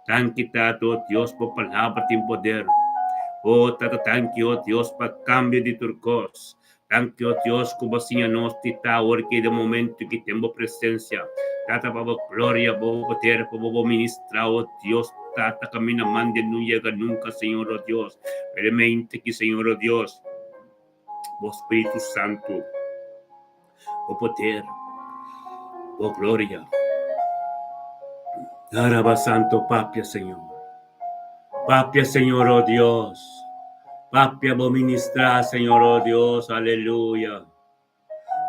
Speaker 1: Danki Tata oh Dios bo palabra tin poder. Oh Tata danki oh Dios pa cambio di tur cos. Danki, o Dios, ku bo siña nos di ta awor ki den momento ki ten bo presensia. Tata, pa bo gloria, bo poder, pa bo bo ministra, o Dios, Tata, kaminda mande no yega nunka, Señor, o Dios. Pero e mente ki, Señor, o Dios, bo Spiritu Santu, bo poder, bo gloria. Araba Santo, papia, Señor. Papia, Señor, o Dios. Papia bo ministrá, Señor, oh Dios, aleluya.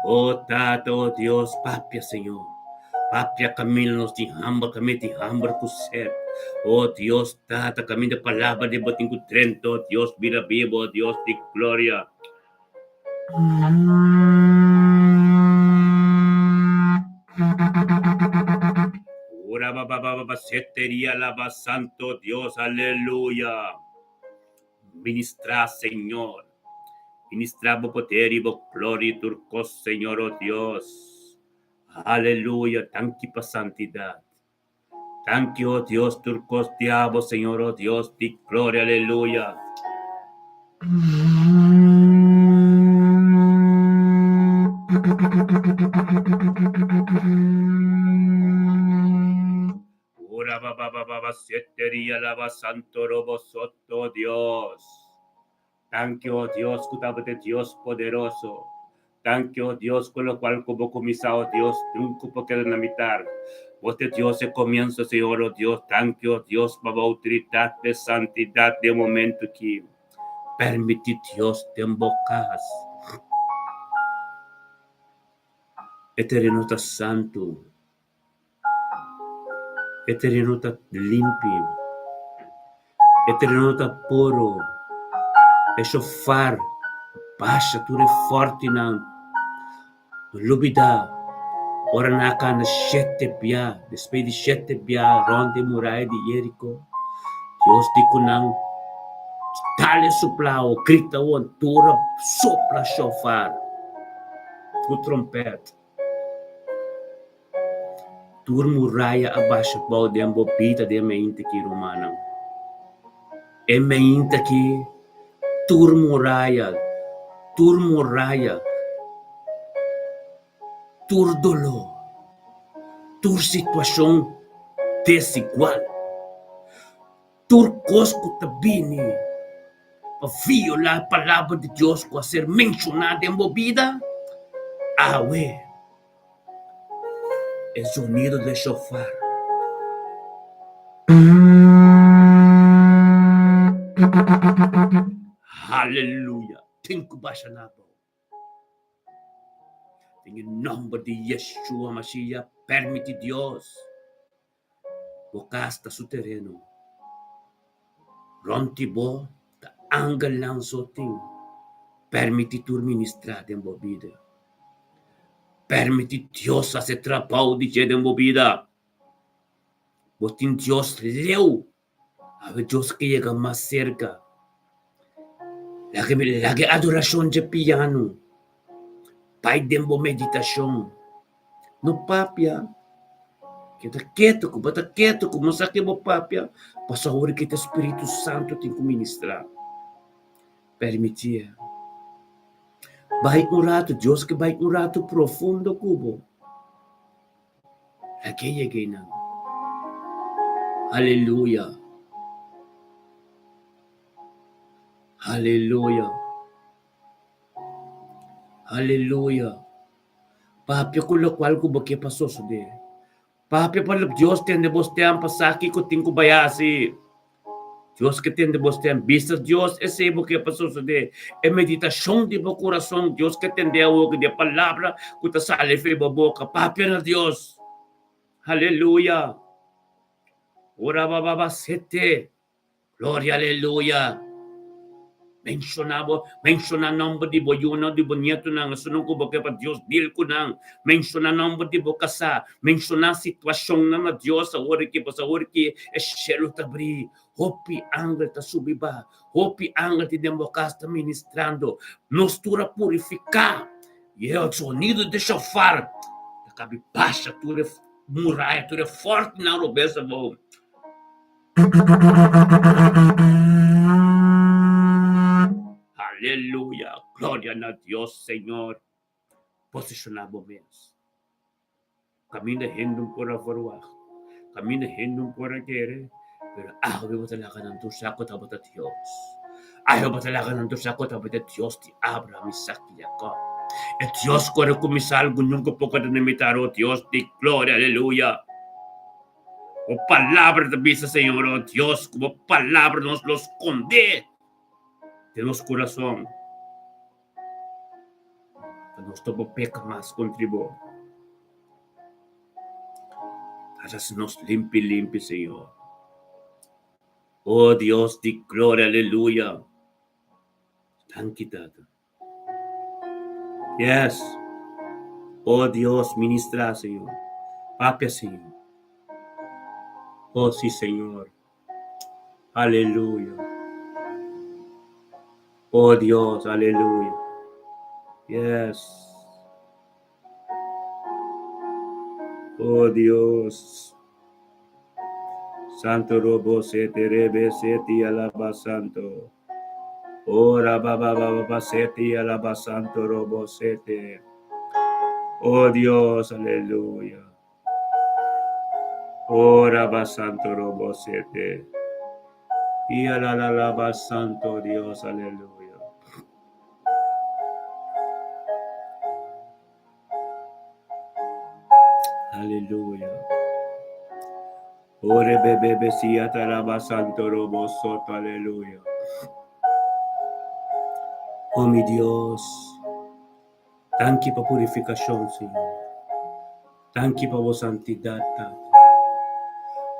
Speaker 1: Oh Tata, oh Dios, papia, Señor. Papia kaminda nos tin hamber, kaminda tin hamber ku set. Oh Dios, Tata, kaminda palabra di bo tin ku drenta, oh Dios, bira bibu, oh Dios di gloria. Ora ba ba ba ba seteria la ba santo Dios, aleluya. Ministrá, Señor. Ministrá bo poder i bo gloria i tur kos, Señor, o Dios. Aleluya. Danki pa santidat. Danki, o Dios, tur kos di abo, Señor, o Dios di gloria. Aleluya. Ora ba ba ba ba ba seteria la ba santo robo soto Dios. Danki oh Dios ku tabata e Dios poderoso. Danki oh Dios ku lokual ku bo kuminsá oh Dios nunka por keda na mitar. Bo ta e Dios e komienso Señor oh Dios. Danki oh Dios pa bo outoridat de santidat den momento ki permiti Dios den bo kas. E tereno ta santu. E tereno ta limpi, e tereno ta puro, e shofar basha tur e fòrtinan. No lubidá, ora nan a kanda shete bia, despues di shete bia rònt e muraya di Jeriko, Dios di ku nan, Dale suplá o grita o tur a sopla shofar ku trompèt. Tur muraya a basha bou den bo bida den meinta aki, rumannan. E meinta aki, tur muraya, tur muraya, tur doló, tur situashon desigual. Tur kos ku ta bini pa violá e Palabra di Dios ku a ser menshoná den bo bida, awe e zonido di e shofar. Haleluya! Tin ku basha na bo. Den e nòmber di Yeshua Mashiach, pèrmití Dios. Bo kas ta su tereno. Rònt di bo ta angelnan so tin. Pèrmití tur ministrá den bo bida. Pèrmití Dios hasi e trabou di dje den bo bida. Bo tin Dios leu. Awe Dios ke yega mas serka. Laga laga e adorashon dje piano bai den bo meditashon. No papia, keda ketu ku bo ta ketu ku bo sa ke bo papia pasobra ora ke ta Spiritu Santu tin ku ministra. Permitié. Bai un ratu, Dios ke bai un ratu profundo ku bo. Lag'é yega einan. Aleluya! Aleluya! Aleluya! Papia ku lokual ku bo ke pa sosodé. Papia pa Dios tende bo stem pa sa kiko tin ku bai hasi. Dios ke tende bo stem. Bisa Dios esei bo ke pa sosodé. E meditashon di bo kurason, Dios ke tende awor di e palabra ku ta sali for di bo boka. Papia na Dios. Aleluya. Ora ba ba ba sete. Gloria aleluya. Menshoná bo, menshoná nòmber di bo yunan, di bo nietonan, esunnan ku bo ke pa Dios deal ku nan. Menshoná nòmber di bo kasá, menshoná situashonnan na Dios awor aki, pasobra awor aki e shelu ta abrí, hopi angel ta subi ba, hopi angel tin den bo kas ta ministrando. Nos tur a purifiká, i e sonido di shofar ta kabi basha tur e muraya, tur e fòrtinan robes abou. Aleluya! Gloria na Dios, Señor. Posiciona bo mes. Caminda hende un por a verwacht. Caminda hende un por a kere. Pero awe bo ta laga nan tur sa cu tabata Dios. Awe bo ta laga nan tur sa cu tabata Dios di Abraham, Isaac y Jacob. E Dios cu a recuminsa algu nunca por keda na mitar, o Dios di gloria, aleluya. Bo palabra ta bisa, Señor, o Dios, ku bo palabra nos lo skondé. Den nos kurason. Pa nos ta por peka mas kontra bo. Hasi nos limpi limpi, Señor. Oh Dios di gloria, aleluya. Danki, Tata. Yes. Oh Dios, ministra, Señor. Papia, Señor. Oh sí, Señor. Aleluya. Oh Dios, aleluya. Yes. Oh Dios. Santo robo sete rebe seti alaba santo. Ora baba baba seti alaba santo robo sete. Oh Dios, aleluya. Ora ba santo robo sete. Y la la la ba santo Dios, aleluya. Aleluya. Ore bebe besia taraba santo robo soto, aleluya. Oh mi Dios, danki pa purifikashon, Señor. Danki pa bo santidat, Tata.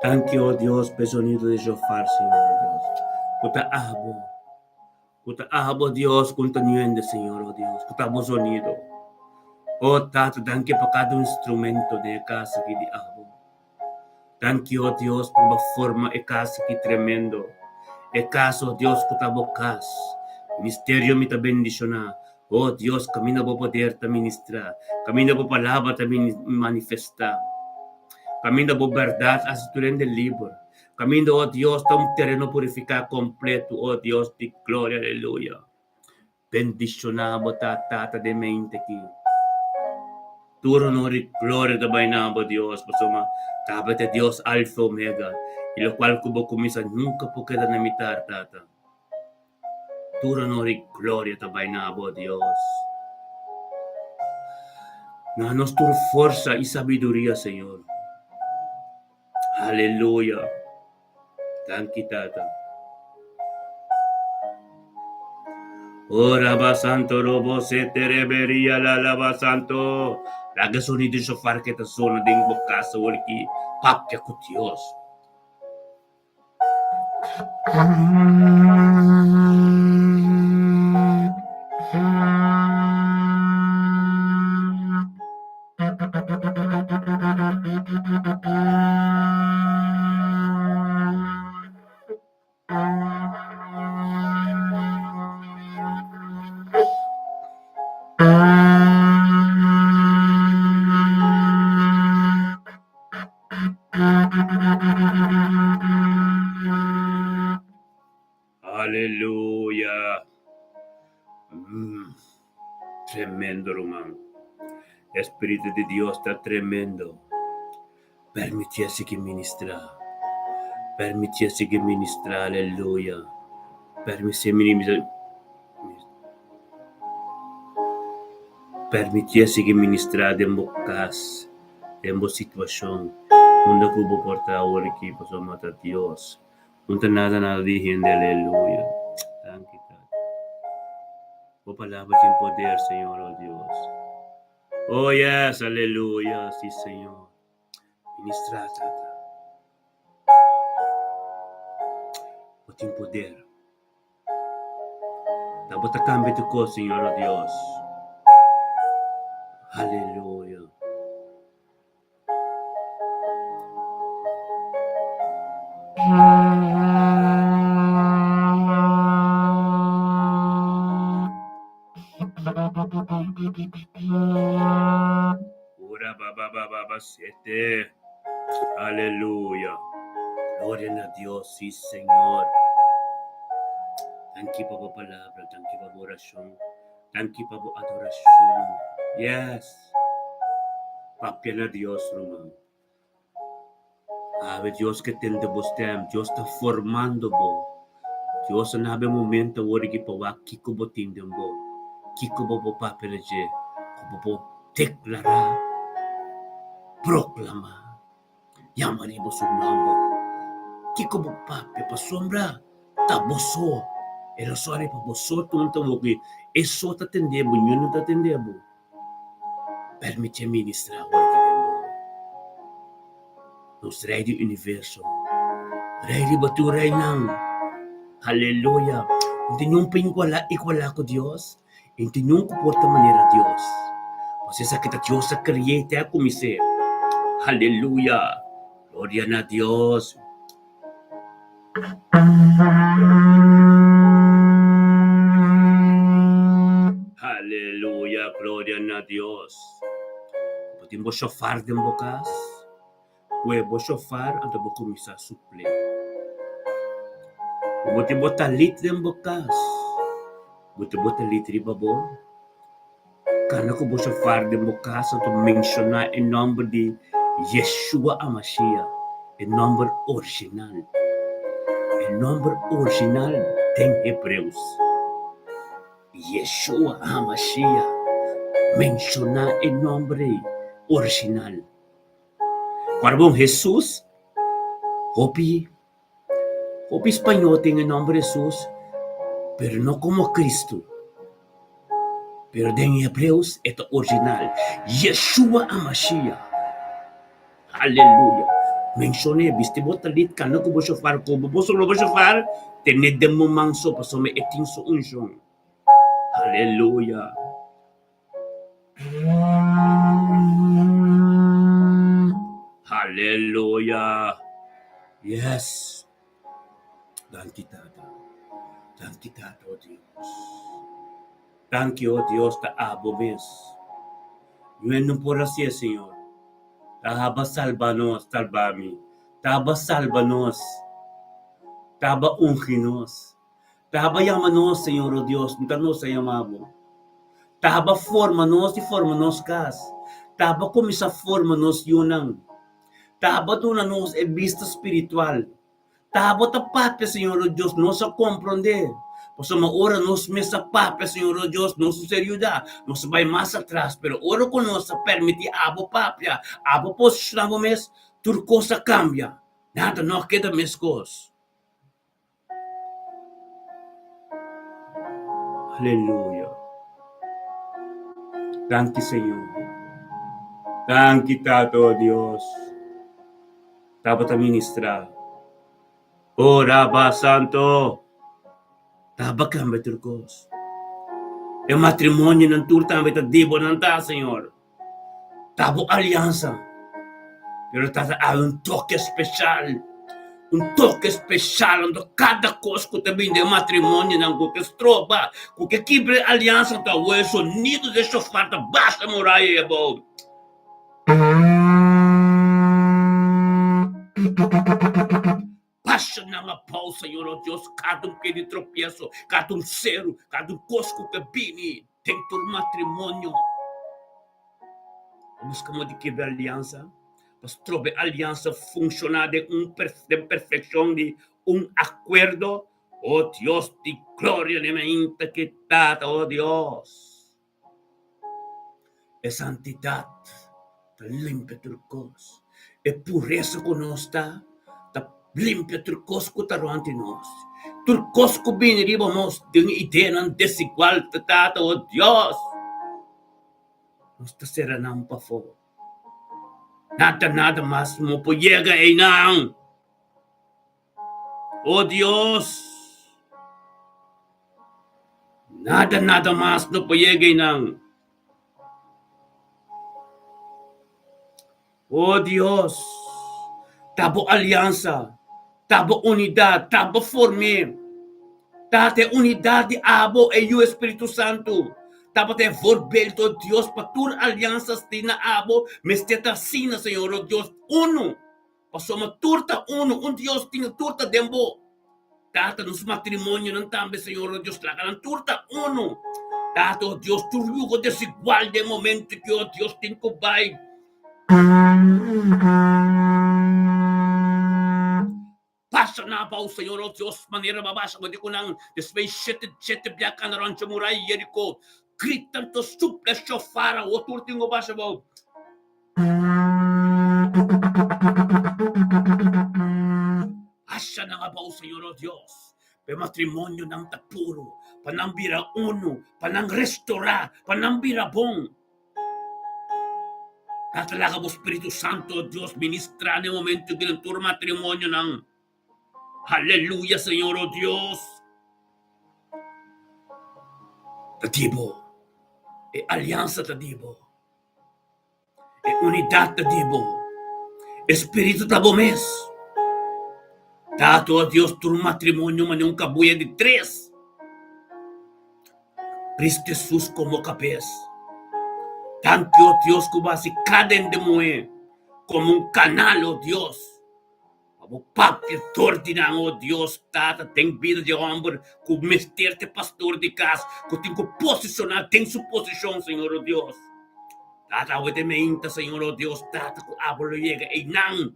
Speaker 1: Danki, oh Dios, pa e sonido di shofar, Señor, oh Dios. Ku ta abo. Ku ta abo Dios ku ta ñuende Señor oh Dios ku ta bo sonido oh Tata danki pa kada un instrumento den e kas aki di abo danki oh Dios pa bo forma e kas aki tremendo e kas oh Dios ku ta bo kas ministerio mi ta bendiciona oh Dios kaminda bo poder ta ministra kaminda bo palabra ta manifesta kaminda bo berdad hasi tur hende liber. Kaminda, o Dios, ta un tereno purifiká kompletu, o Dios di gloria, aleluya. Bendishoná bo ta, Tata, den mente aki. Tur honor i gloria ta bai na bo, Dios, pasobra ta bo ta Dios Alfa i Omega, i lokual ku bo kuminsá nunka por keda na mitar, Tata. Tur honor i gloria ta bai na bo, Dios. Na nos tur forsa i sabiduria, Señor. Aleluya. Danki Tata. Ora ba santo robo se tereberia la la ba santo. Laga sonido shofar ke ta sona den bo casa awor ki papia ku Dios. Aleluya. Mm. Tremendo, ruman. Espíritu di Dios ta tremendo. Permitié sigui ministrá. Permitié sigui ministrá. Aleluya. Permitié Permitié sigui ministrá den bo kas, den bo situashon, unda ku bo por ta awor aki, pasobra ta Dios. No ta nada nada di hende, aleluya. Danki, Tata. Bo palabra tin poder, Señor, oh Dios. Oh yes, aleluya, si Señor. Ministrá, Tata. Bo tin poder. Ta bo ta cambia tur cos, Señor, oh Dios. Aleluya. Ora ba ba ba ba ba sete. Aleluya. Gloria na Dios, sí Señor. Danki pa bo palabra, danki pa bo oracion, danki pa bo adoracion. Yes. Papia na Dios, ruman. Awe Dios ke tende bo stem, Dios ta formando bo. Dios a nabe momento awor aki pa wak kiko bo tin den bo, kiko bo por papia na dje, ku bo por deklará, proklamá, yama riba su nòmber. Kiko bo papia pasobra ta bo so. El a sòri pa bo so tonto bo ku e so ta tende bo, niun no ta tende bo. Permitié ministrá awor ki den bo. Nos Rei di universo, Rei riba tur reinan. Aleluya! No tin niun pa igualá igualá ku Dios, i no tin niun ku por ta manera Dios. Pasobra esaki ta Dios a kri'é te a kumins'é. Aleluya! Gloria na Dios! Aleluya, gloria na Dios. Bo tin bo shofar den bo kas? Kue bo shofar anto bo kuminsá supl'é. Bo tin bo talit den bo kas? Bo tin bo talit riba bo? Kana ku bo shofar den bo kasa ta menshoná e nòmber di Yeshua HaMashiach, e nòmber original, e nòmber original den hebreus. Yeshua HaMashiach, menshoná e nòmber ei original. Ora bon Hesus, hopi Hopi spañó tin e nòmber Hesus, pero no komo Kristu. Pero den hebreus e ta original, Yeshua HaMashiach. Aleluya! Menshon'é, bisti bo talit, kana ku bo shofar, koba bo solo bo shofar, ten'é den bo man so, pasobra e tin su unshon. Aleluya! Haleluya! Yes! Danki Tata. Danki Tata, o Dios. Danki, o Dios, ta abo mes. Ñue no por hasié, Señor. Ta aba salba nos, salba mi. Ta aba salba nos. Ta aba ungi nos. Taba yama nos, Señor, o Dios, no ta nos a yama bo. Taba forma nos i forma nos kas. Taba kuminsá forma nos yunan. Taba duna nos e bista spiritual. Taba ta papia, Señor, o Dios, nos a komprondé. Pasobra ora nos mes a papia, Señor, o Dios, nos no ser yuda, nos a bai mas atras. Pero ora ku nos a permití abo papia, abo posishoná bo mes, tur kos a kambia. Nada no a keda meskos. Aleluya. Danki Señor. Danki Tata oh Dios. Tabata ministra. Oh Rabba Santo. Taba cambia tur cos. E matrimonionan tur tambe ta di bo nan ta Señor. Ta bo aliansa, pero ta ta habi un toke speshal, un toke speshal anto kada kos ku ta bini den matrimonionan ku ke stroba, ku ke kibra e aliansa ta awor e sonido di e shofar ta basha e muraya ei abou. Basha nan abou, Señor, o Dios, kada un pie di tropieso, kada un seru, kada un kos ku ta bini den tur matrimonio. A buska moda di kebra aliansa, pa stroba e aliansa funshoná den un den perfekshon di un akuerdo. O Dios di gloria, den mainta ki Tata, o Dios. E santidat ta limpia tur kos. E puresa ku nos ta, ta limpia tur kos ku ta rònt di nos. Tur kos ku bini riba nos den ideanan desigual ta Tata, o Dios, nos ta sera nan pafó. Nada, nada mas no por yega einan. O Dios! Nada, nada mas no por yega einan. O Dios, ta bo aliansa, ta bo unidat, ta bo form'é. Tata, e unidat di abo e Yu Espíritu Santu tabata e voorbeeld, o Dios, pa tur aliansa asina abo mester ta asina, Señor, o Dios, unu. Pasobra tur ta unu, un Dios tin, tur ta den bo. Tata, nos matrimonionan tambe, Señor, oh Dios, laga nan tur ta unu. Tata, oh Dios, tur yugo desigual den momento ki, oh Dios, tin ku bai. Pasa nan abou, Señor, oh Dios, manera bo a basha bo di ku nan despues shete shete bia kana rònt dje murai Jeriko. Grita anto supla shofar, awor tur tin ku basha abou. Basha nan abou, Señor, oh Dios. Pa e matrimonionan ta puru, pa nan bira unu, pa nan restorá, pa nan bira bon. Tata laga bo Spiritu Santo, oh Dios, ministrá na e momento aki den tur matrimonionan. Aleluya, Señor, oh Dios. Ta di bo. E aliansa ta di bo. E unidat ta di bo. E spiritu ta bo mes. Tata, oh Dios, tur matrimonio manera un kabuya di tres. Cristo Jesus komo kabes. Danki, oh Dios, ku bo hasi kada hende muhé komo un kanal, oh Dios. Pa bo papia dor di nan, o Dios Tata, den bida di e hòmber ku mester ta e pastor di kas, ku tin ku posishoná den su posishon, Señor, o Dios. Tata, awe ta e meinta, Señor, o Dios Tata, ku abo lo yega einan.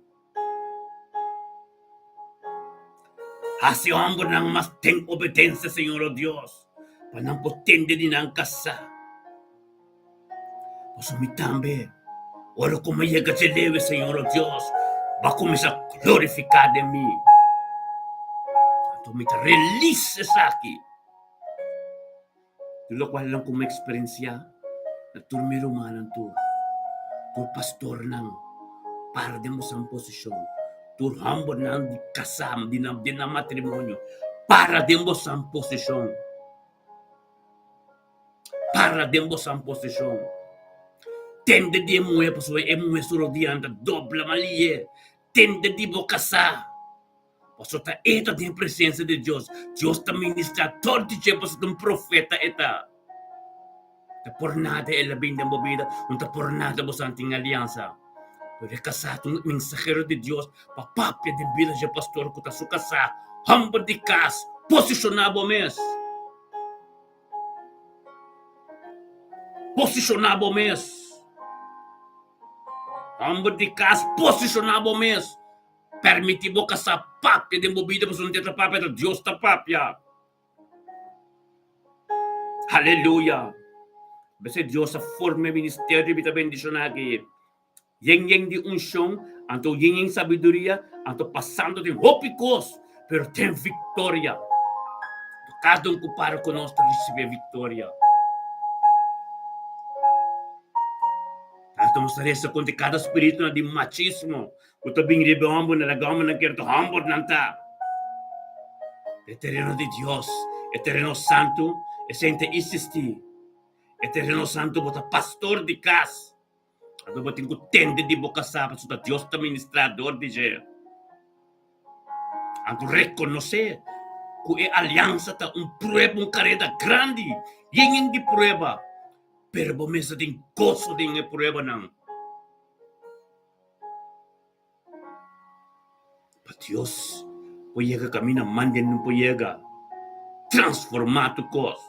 Speaker 1: Hasi e hòmbernan mas den obedensia, Señor, o Dios, pa nan por tende di nan kasá. Pasobra mi tambe, ora ku mi yega dje leve, Señor, o Dios, bo a kuminsá glorifiká den mi. Anto mi ta relis esaki. Tur lokualnan ku mi eksperensiá na tur mi rumannan tur, tur pastornan, para den boso posishon, tur hòmbernan di kasá, di nan matrimonio, para den boso posishon. Para den bo san posishon. Tende di e muhé pasobra e muhé su rodianan ta dobla malie. Tende di bo kasá pasobra ta e ta den presensia di Dios. Dios ta ministrá tur di dje pasobra ta un profeta e ta. Ta por nada el a bin den bo bida, no ta por nada bo san tin aliansa. Pero e kasá ta un mensahero di Dios pa papia den bida dje pastor ku ta su kasá. Hòmber di kas, posishoná bo mes. Posishoná bo mes. Hòmber di kas, posishoná bo mes. Permití bo kasá papia den bo bida, pasobra no ta papia, ta Dios ta papia. Aleluya! Bese Dios a forma e ministerio mi ta bendishoná aki. Yen yen di unshon, anto yen yen sabiduria, anto pasando den hopi kos, pero den viktoria. Kada un ku para ku nos ta risibí e viktoria. Tantu nos ta resa kontra kada spiritunan di machismo ku ta bin riba e hòmbernan, laga hòmbernan kere ta hòmbernan ta. E tereno di Dios, e tereno santu, esei ta isistí. E tereno santu bo ta pastor di kas. Anto bo tin ku tende di bo kasá pasobra Dios ta ministrá dor di dje. Anto rekonosé ku e aliansa ta un prueba, un kareda grandi, yen yen di prueba, pero bo mester tin goso den e pruebanan. Pa Dios por yega kaminda manda no por yega, transformá tur kos.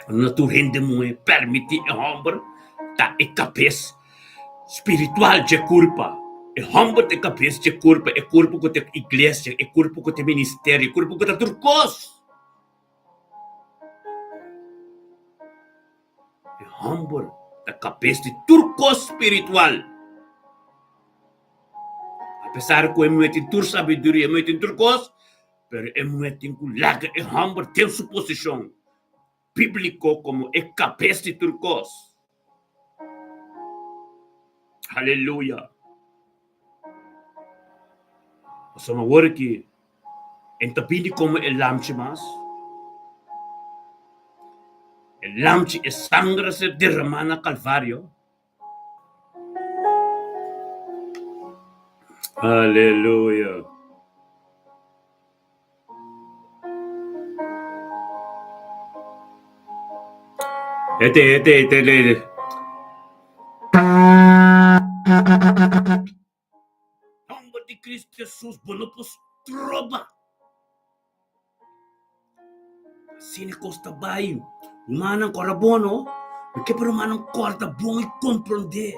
Speaker 1: Na tur hende muhé permití e hòmber ta e kabes spiritual dje kurpa. E hòmber ta e kabes dje kurpa, e kurpa ku ta iglesia, e kurpa ku ta ministerio, e kurpa ku ta tur kos. E hòmber ta kabes di tur kos spiritual. Apesar ku e muhé tin tur sabiduria, e muhé tin tur kos, pero e muhé tin ku laga e hòmber den su posishon bíbliko komo e kabes di tur kos. Aleluya! Pasobra awor aki e ta bini komo e lamchi mas. E lamchi, e sanger a ser derramá na Kalvario. Aleluya! Ete, ete, ete, ete. Nomber di Cristo Jesus, bo no por stroba. Asina e kos ta bai. Rumannan kòrda bon no. Mi ke pa rumannan kòrda bon i komprondé.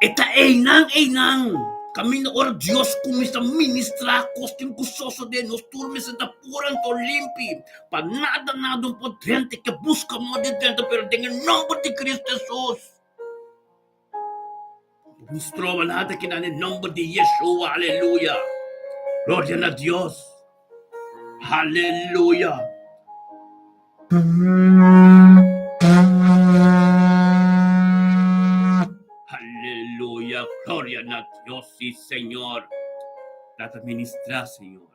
Speaker 1: E ta einan einan kaminda ora Dios kuminsá ministrá kos tin ku sosodé nos tur mester ta puru anto limpi pa nada nada no por drenta ke buska moda di drenta pero den e nòmber di Cristo Jesus. Mi stroba nada ki nan e nomber di Yeshua, aleluya. Gloria na Dios. Aleluya. Aleluya, gloria na Dios, sí Señor. Tata ministra, Señor.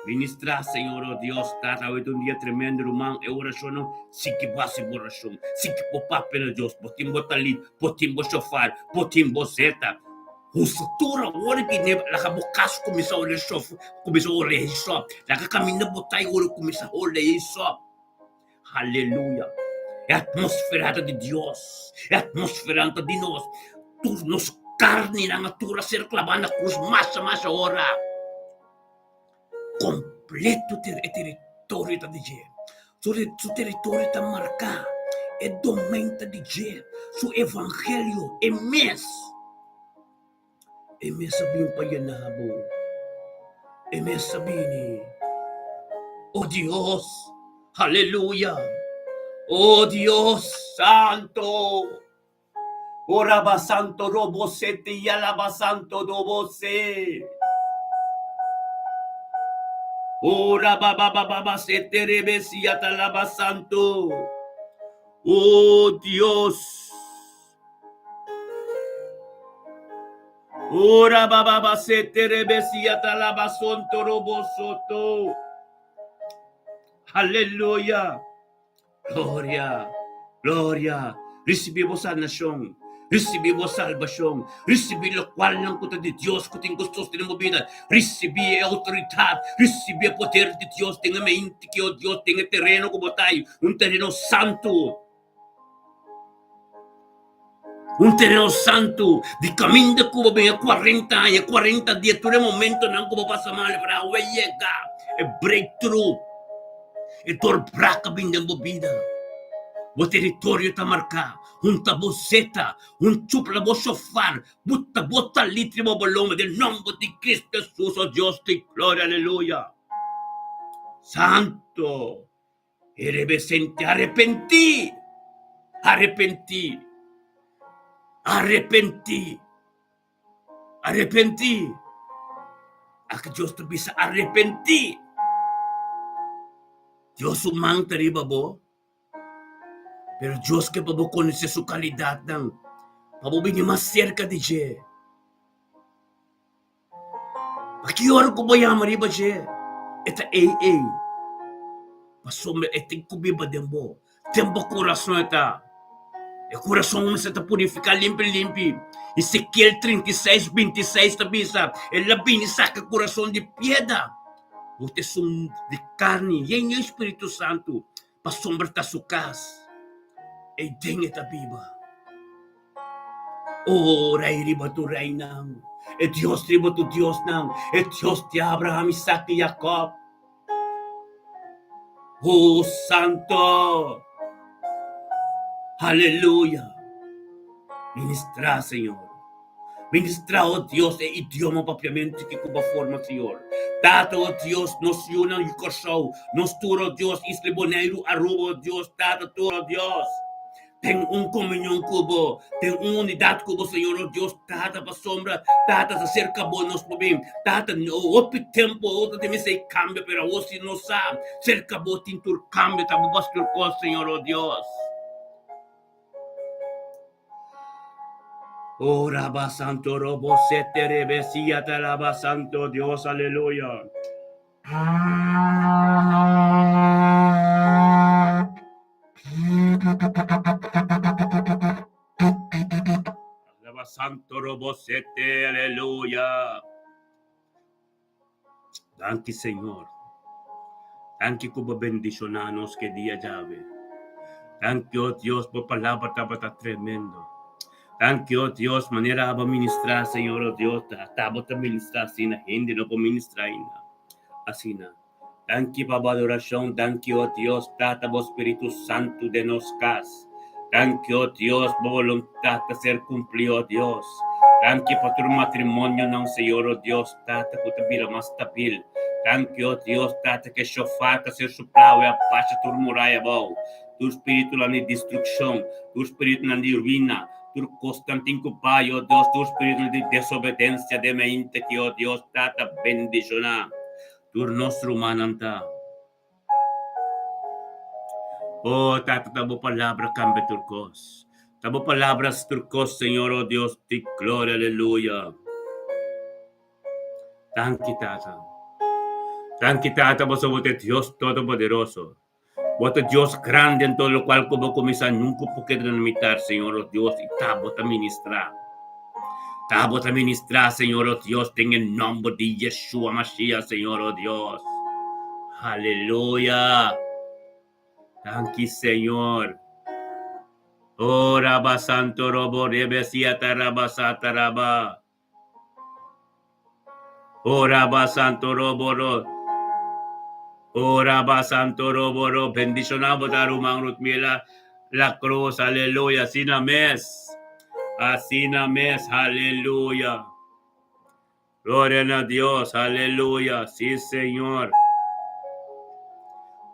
Speaker 1: Ministra, Señor, oh Dios, Tata, awe ta un dia tremendo, ruman, e orashonnan, sigui bo hasi bo orashon, sigui bo papia na Dios, bo tin bo talit, bo tin bo shofar, bo tin bo zeta. Usa tur awor ki ne laga bo kas kuminsá ore shof, kuminsá ore hisop, laga kaminda bo ta i ore kuminsá ore hisop. Aleluya! E atmósfera ta di Dios, e atmósfera ta di nos. Tur nos karninan a tur a ser klabá na krus masha masha ora. Kompleto e teritorio ta di dje. Su su teritorio ta marká, e domein ta di dje, su evangelio, e mes. E mes a bin pa yena bo. E mes a bini. O Dios! Aleluya! O Dios Santo! O Raba Santo Robo Sete Yalaba Santo Dobo Se. O Raba Baba Baba Sete Rebe Siata Laba Santo. O Dios! Ora baba basete rebesia talaba sonto robo soto. Aleluya. Gloria. Gloria. Ricibi bo sanacion. Ricibi bo salbacion. Ricibi locualnan cu ta di Dios cu tin cu sostene bo bida. Ricibi e autoridad. Ricibi e poder di Dios den e mente ki o Dios den e tereno cu bo ta ay. Un tereno santo. Un tereno santu di kaminda ku bo bin e kuarenta aña, kuarenta dia, tur e momentonan ku bo pasa mal, pero awe yega e breakthrough, e doorbraak a bin den bo bida. Bo teritorio ta marká, hunta bo seta, hun chupla bo shofar, buta bo talit riba bo lomba den nomber di Cristo Jesus, oh Dios di gloria, aleluya. Santo! E rebesente arepentí! Arepentí! Arepentí! Arepentí! Aki Dios ta bisa arepentí. Dios su man ta riba bo, pero Dios ke pa bo konosé su kalidatnan, pa bo bini mas serka di dje. Pa ki ora ku bo yama riba dje, e ta ei ei, pasobra e tin ku biba den bo. Den bo kurason e ta. E kurason mester ta purifiká limpi limpi. Ezekiel 36, 26 ta bisa, El a bini saka kurason di piedra, bo ta esun di karni yen di Spiritu Santu, pasobra ta su kas, ei den e ta biba. O Rei riba tur reinan, e Dios riba tur diosnan, e Dios di Abraham, Isaac i Jacob. O Santo! Aleluya! Ministrá, Señor. Ministrá, o Dios, e idioma papiamentu ki ku bo forma, Señor. Tata, o Dios, nos yunan di Kòrsou, nos tur, o Dios, Isla Boneiru, Aruba, o Dios, Tata, tur, o Dios. Den un komunion ku bo, den un unidat ku bo, Señor, o Dios, Tata, pasobra Tata ta serka bo, nos por bin. Tata, hopi tempu otro tin mester kambia, pero awor si nos sa, serka bo tin tur kambio, ta bo bas tur kos, Señor, o Dios. O Rabba Santo Robo Sete Rebe Siata Rabba Santo Dios, aleluya. Alaba Santo Robosete, aleluya. Danki Señor. Danki ku bo bendishoná nos ke dia djawe. Danki, oh Dios, bo palabra tabata tremendo. Danki, oh Dios, manera abo ministrá, Señor, oh Dios, ta abo ta ministrá asina, hende no por ministrá ainda asina. Danki pa bo adorashon, danki o Dios Tata bo Spiritu Santu den nos kas. Danki o Dios bo boluntat ta ser kumplí o Dios. Danki pa tur matrimonionan Señor o Dios Tata ku ta bira mas stabil. Danki o Dios Tata ku e shofar ta ser suplá awe a basha tur muraya abou. Tur spiritunan di destrukshon, tur spiritunan di ruina. Tur kosnan tin ku bai, o Dios, tur spiritu di desobedensia den mente ki, o Dios Tata, bendishoná tur nos rumannan ta. O Tata, ta bo palabra kambia tur kos. Ta bo palabra hasi tur kos, Señor, o Dios di gloria, aleluya. Danki, Tata. Danki, Tata, boso bo ta e Dios Todopoderoso. Bo ta Dios grandi en todo locual cu bo cuminsa nunca por keda na mitar, Señor, o Dios, y ta bo ta ministra. Ta bo ta ministra, Señor, o Dios, den e nomber di Yeshua Mashiach, Señor, o Dios. Aleluya. Danki, Señor. Oh, Rabba Santo Robo, Rebe Siata Rabba Sata Rabba. Ora ba santo roboro. Ora ba santo roboro. Bendiciona bo ta ruman Rutmila La Cruz. Aleluya. Asina mes. Asina mes. Aleluya. Gloria na Dios. Aleluya. Sí, Señor.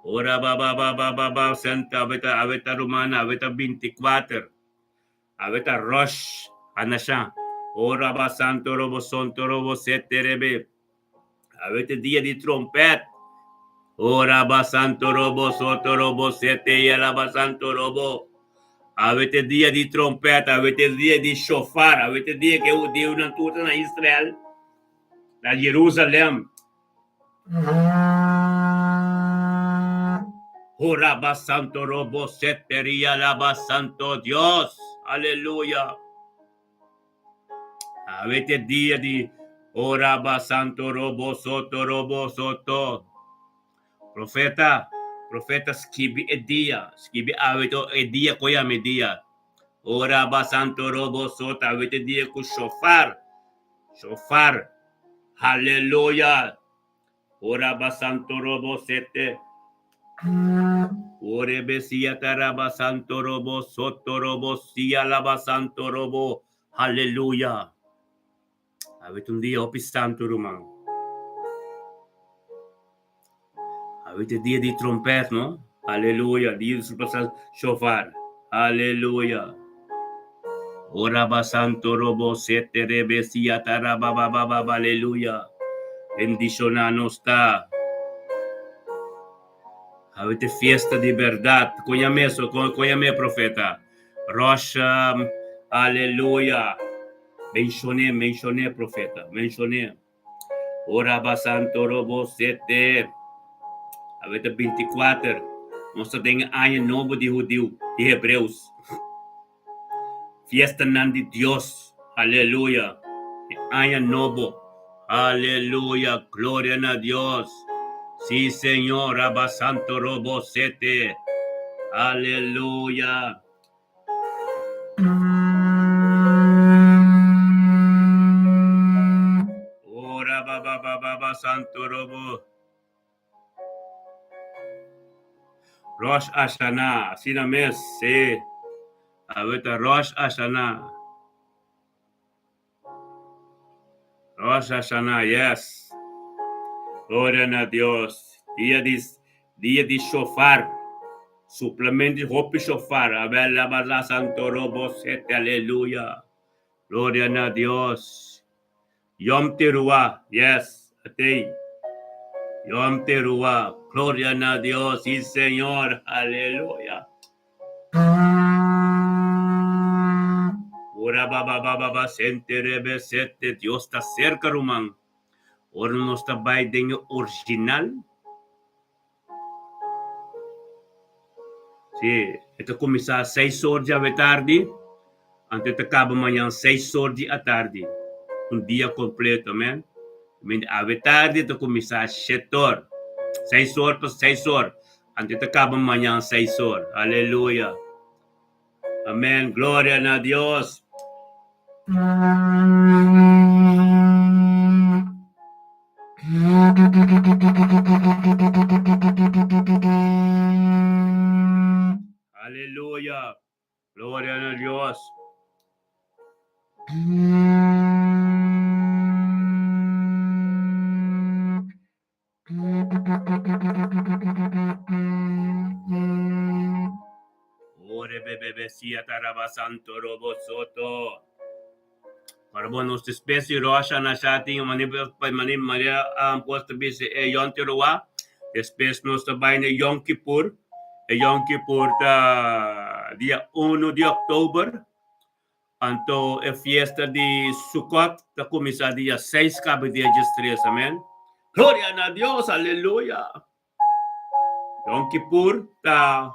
Speaker 1: Ora ba ba ba ba ba ba santa aveta aveta rumana aveta 24. Awe ta Rosh Hanashá. O Raba Santo Robo Sonto Robo Sete Rebe. Awe ta dia di trompet. O Raba Santo Robo Soto Robo Sete Yalaba Santo Robo. Awe ta dia di trompet. Awe ta dia di shofar. Awe ta dia ku e hudiunan tur ta na Israel, na Jerusalem. Horaba Santo Robo Seteria Laba Santo Dios. Aleluya. Awete dia di Oraba Santo Robo Soto Robo Soto. Profeta, profeta skibi e dia, skibi awete e dia koya me dia. Oraba Santo Robo Soto awete dia ku shofar. Shofar. Haleluya. Ora ba santo robo sete. Ore besia taraba santo robo soto robo sia laba santo robo. Haleluya. Awet un dia hopi santo ruman. Awet e dia di trompet, no? Aleluya. Dia di supasa shofar. Aleluya. Ora ba santo robo sete rebe sia taraba ba ba ba ba aleluya. Bendiciona nos ta. Awet e fiesta di berdad. Koña meso, koña me profeta. Rosh, aleluya. Mencioné, mencioné profeta, mencioné. Ora ba santo robo sete. Awe ta 24. Nos ta den aña nobo di hudiu, di hebreus. Fiestanan di Dios. Aleluya. E aña nobo. Aleluya. Gloria na Dios. Sí, Señor. Aba santo robo sete. Aleluya. Ora ba ba ba ba ba santo robo. Rosh Hashanah, asina mes, sí. Awe ta Rosh Hashanah. Rosh Hashanah, yes. Gloria na Dios. Dia di dia di shofar. Suplemente hopi shofar. Abel la santo robo sete aleluya. Gloria na Dios. Yom Teruah, yes, atei. Yom Teruah. Gloria na Dios, sí Señor. Aleluya. Ora ba ba ba ba ba sente rebe sete Dios ta cerca ruman. Ora nos ta bai den e original. Sí, e ta kuminsá seis or di awe tardi, anto e ta kaba mañan seis or di atardi. Un dia kompleto, amen. Men awe tardi e ta kuminsá shete or, seis or pa seis or. Anto ta kaba mañan seis or. Aleluya. Amen. Gloria na Dios. Aleluya. Gloria na Dios. Ore be be be. Alesia taraba santo robo soto. Ora bon nos despues di Rosh Hashanah tin mane mane mane um kos ta bisa e Yom Teruah. Despues nos ta bai na Yom Kippur. E Yom Kippur ta dia 1 di oktober. Anto e fiesta di Sukkot ta kuminsá dia 6 kaba dia 13. Amen. Gloria na Dios, aleluya. Yom Kippur ta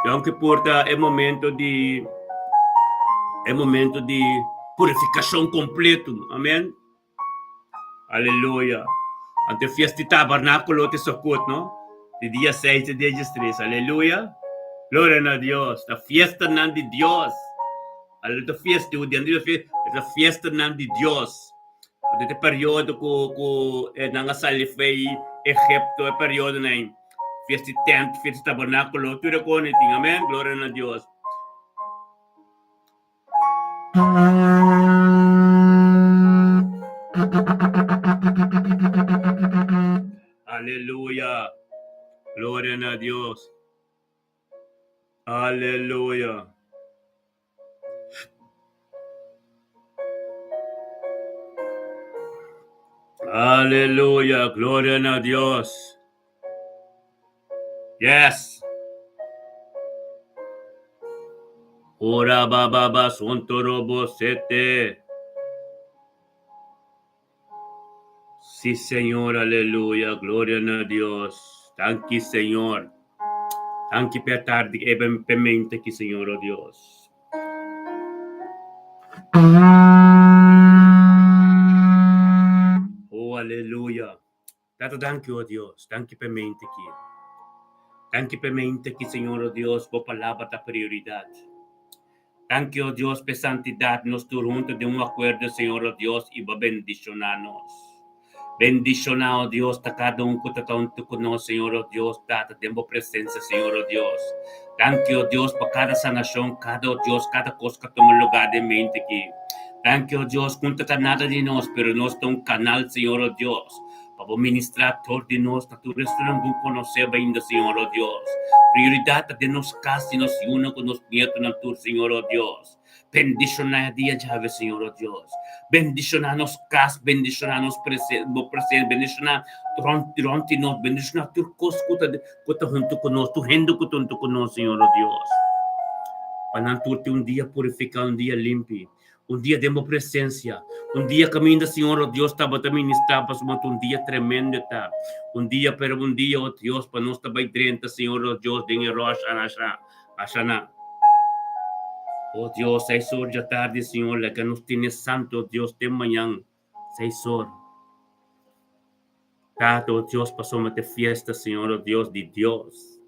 Speaker 1: Yom Kippur ta e momento di e momento di purifikashon kompleto. Amen. Aleluya. Anto e fiesta di tabernákulo te Sukkot, no? Di dia 6 te dia 13. Aleluya. Gloria na Dios. Ta fiestanan di Dios. Aleluya. Ta fiesta di hudiu, ta fiestanan di Dios. Pasobra e periodo ku ku nan a sali fei Egipto, e periodonan ei, fiesta di tent, fiesta di tabernákulo, tur e kos nan tin. Amèn. Gloria na Dios. Aleluya. Gloria na Dios. Aleluya. Aleluya, gloria na Dios. Yes. Ora baba ba sontorobo sete. Sí, Señor, aleluya, gloria na Dios. Danki, Señor. Danki pa e tardi e pa e mente aki, Señor, oh Dios. Oh, aleluya. Tata, danki, oh Dios. Danki pa e mente aki. Danki pa e mente aki, Señor, oh Dios. Bo palabra ta prioridad. Danki, oh Dios, p'e santidat. Nos tur huntu den un akuerdo, Señor, oh Dios, i bo a bendishoná nos. Bendishoná, oh Dios, ta kada un ku ta ta huntu ku nos, Señor, oh Dios, Tata, den bo presensia, Señor, oh Dios. Danki, oh Dios, pa kada sanashon, kada, oh Dios, kada kos ku a tuma lugá den mente aki. Danki, oh Dios, ku no ta ta nada di nos, pero nos ta un kanal, Señor, oh Dios, Pa bo ministrá tor di nos na tur esnan ku konosé bo ainda, Señor, o Dios. Prioridat ta den nos kas di nos yunan ku nos nietonan tur, Señor, o Dios. Bendishoná e dia djawe, Señor, o Dios. Bendishoná nos kas, bendishoná nos presen, bo presensia, bendishoná rònt rònt di nos, bendishoná tur kos ku ta ku ta huntu ku nos, tur hende ku ta huntu ku nos, Señor, o Dios. Pa nan tur tin un dia purifiká, un dia limpi. Un dia den bo presencia, un dia caminda Señor oh Dios tabata ministra pasobra ta un dia tremendo e ta. Un dia pero un dia oh Dios pa nos ta bay drenta Señor oh Dios den e Rosh Hashanah. Oh Dios seis or dja tardi Señor laga nos tene santo oh Dios te mañan seis or. Tata oh Dios pasobra ta e fiesta Señor oh Dios di Dios.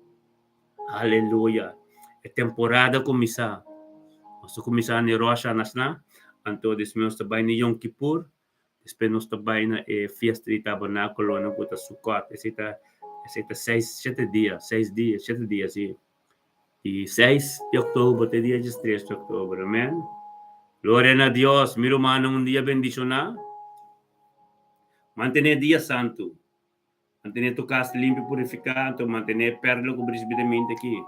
Speaker 1: Aleluya! E temporada a kuminsá. Nos a kuminsá na e Rosh Hashanah, anto despues nos ta bai na Yom Kippur, despues nos ta bai na e fiesta di tabernákulonan ku ta Sukot. Esei ta esei ta seis shete dia, seis dia, shete dia si. Di seis di òktober te dia diestres di òktober. Amèn. Gloria na Dios! Mi rumannan, un dia bendishoná. Mantené dia santu. Mantené tu kas limpi i purifiká, anto mantené e pèrla ku bo risibí den mente akí,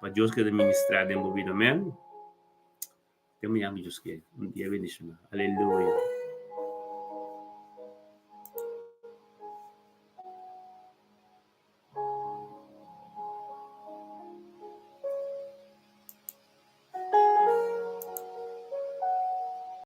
Speaker 1: pa Dios keda ministrá den bo bida. Amèn. Te mañana ku Dios ke. Un dia bendishoná. Aleluya.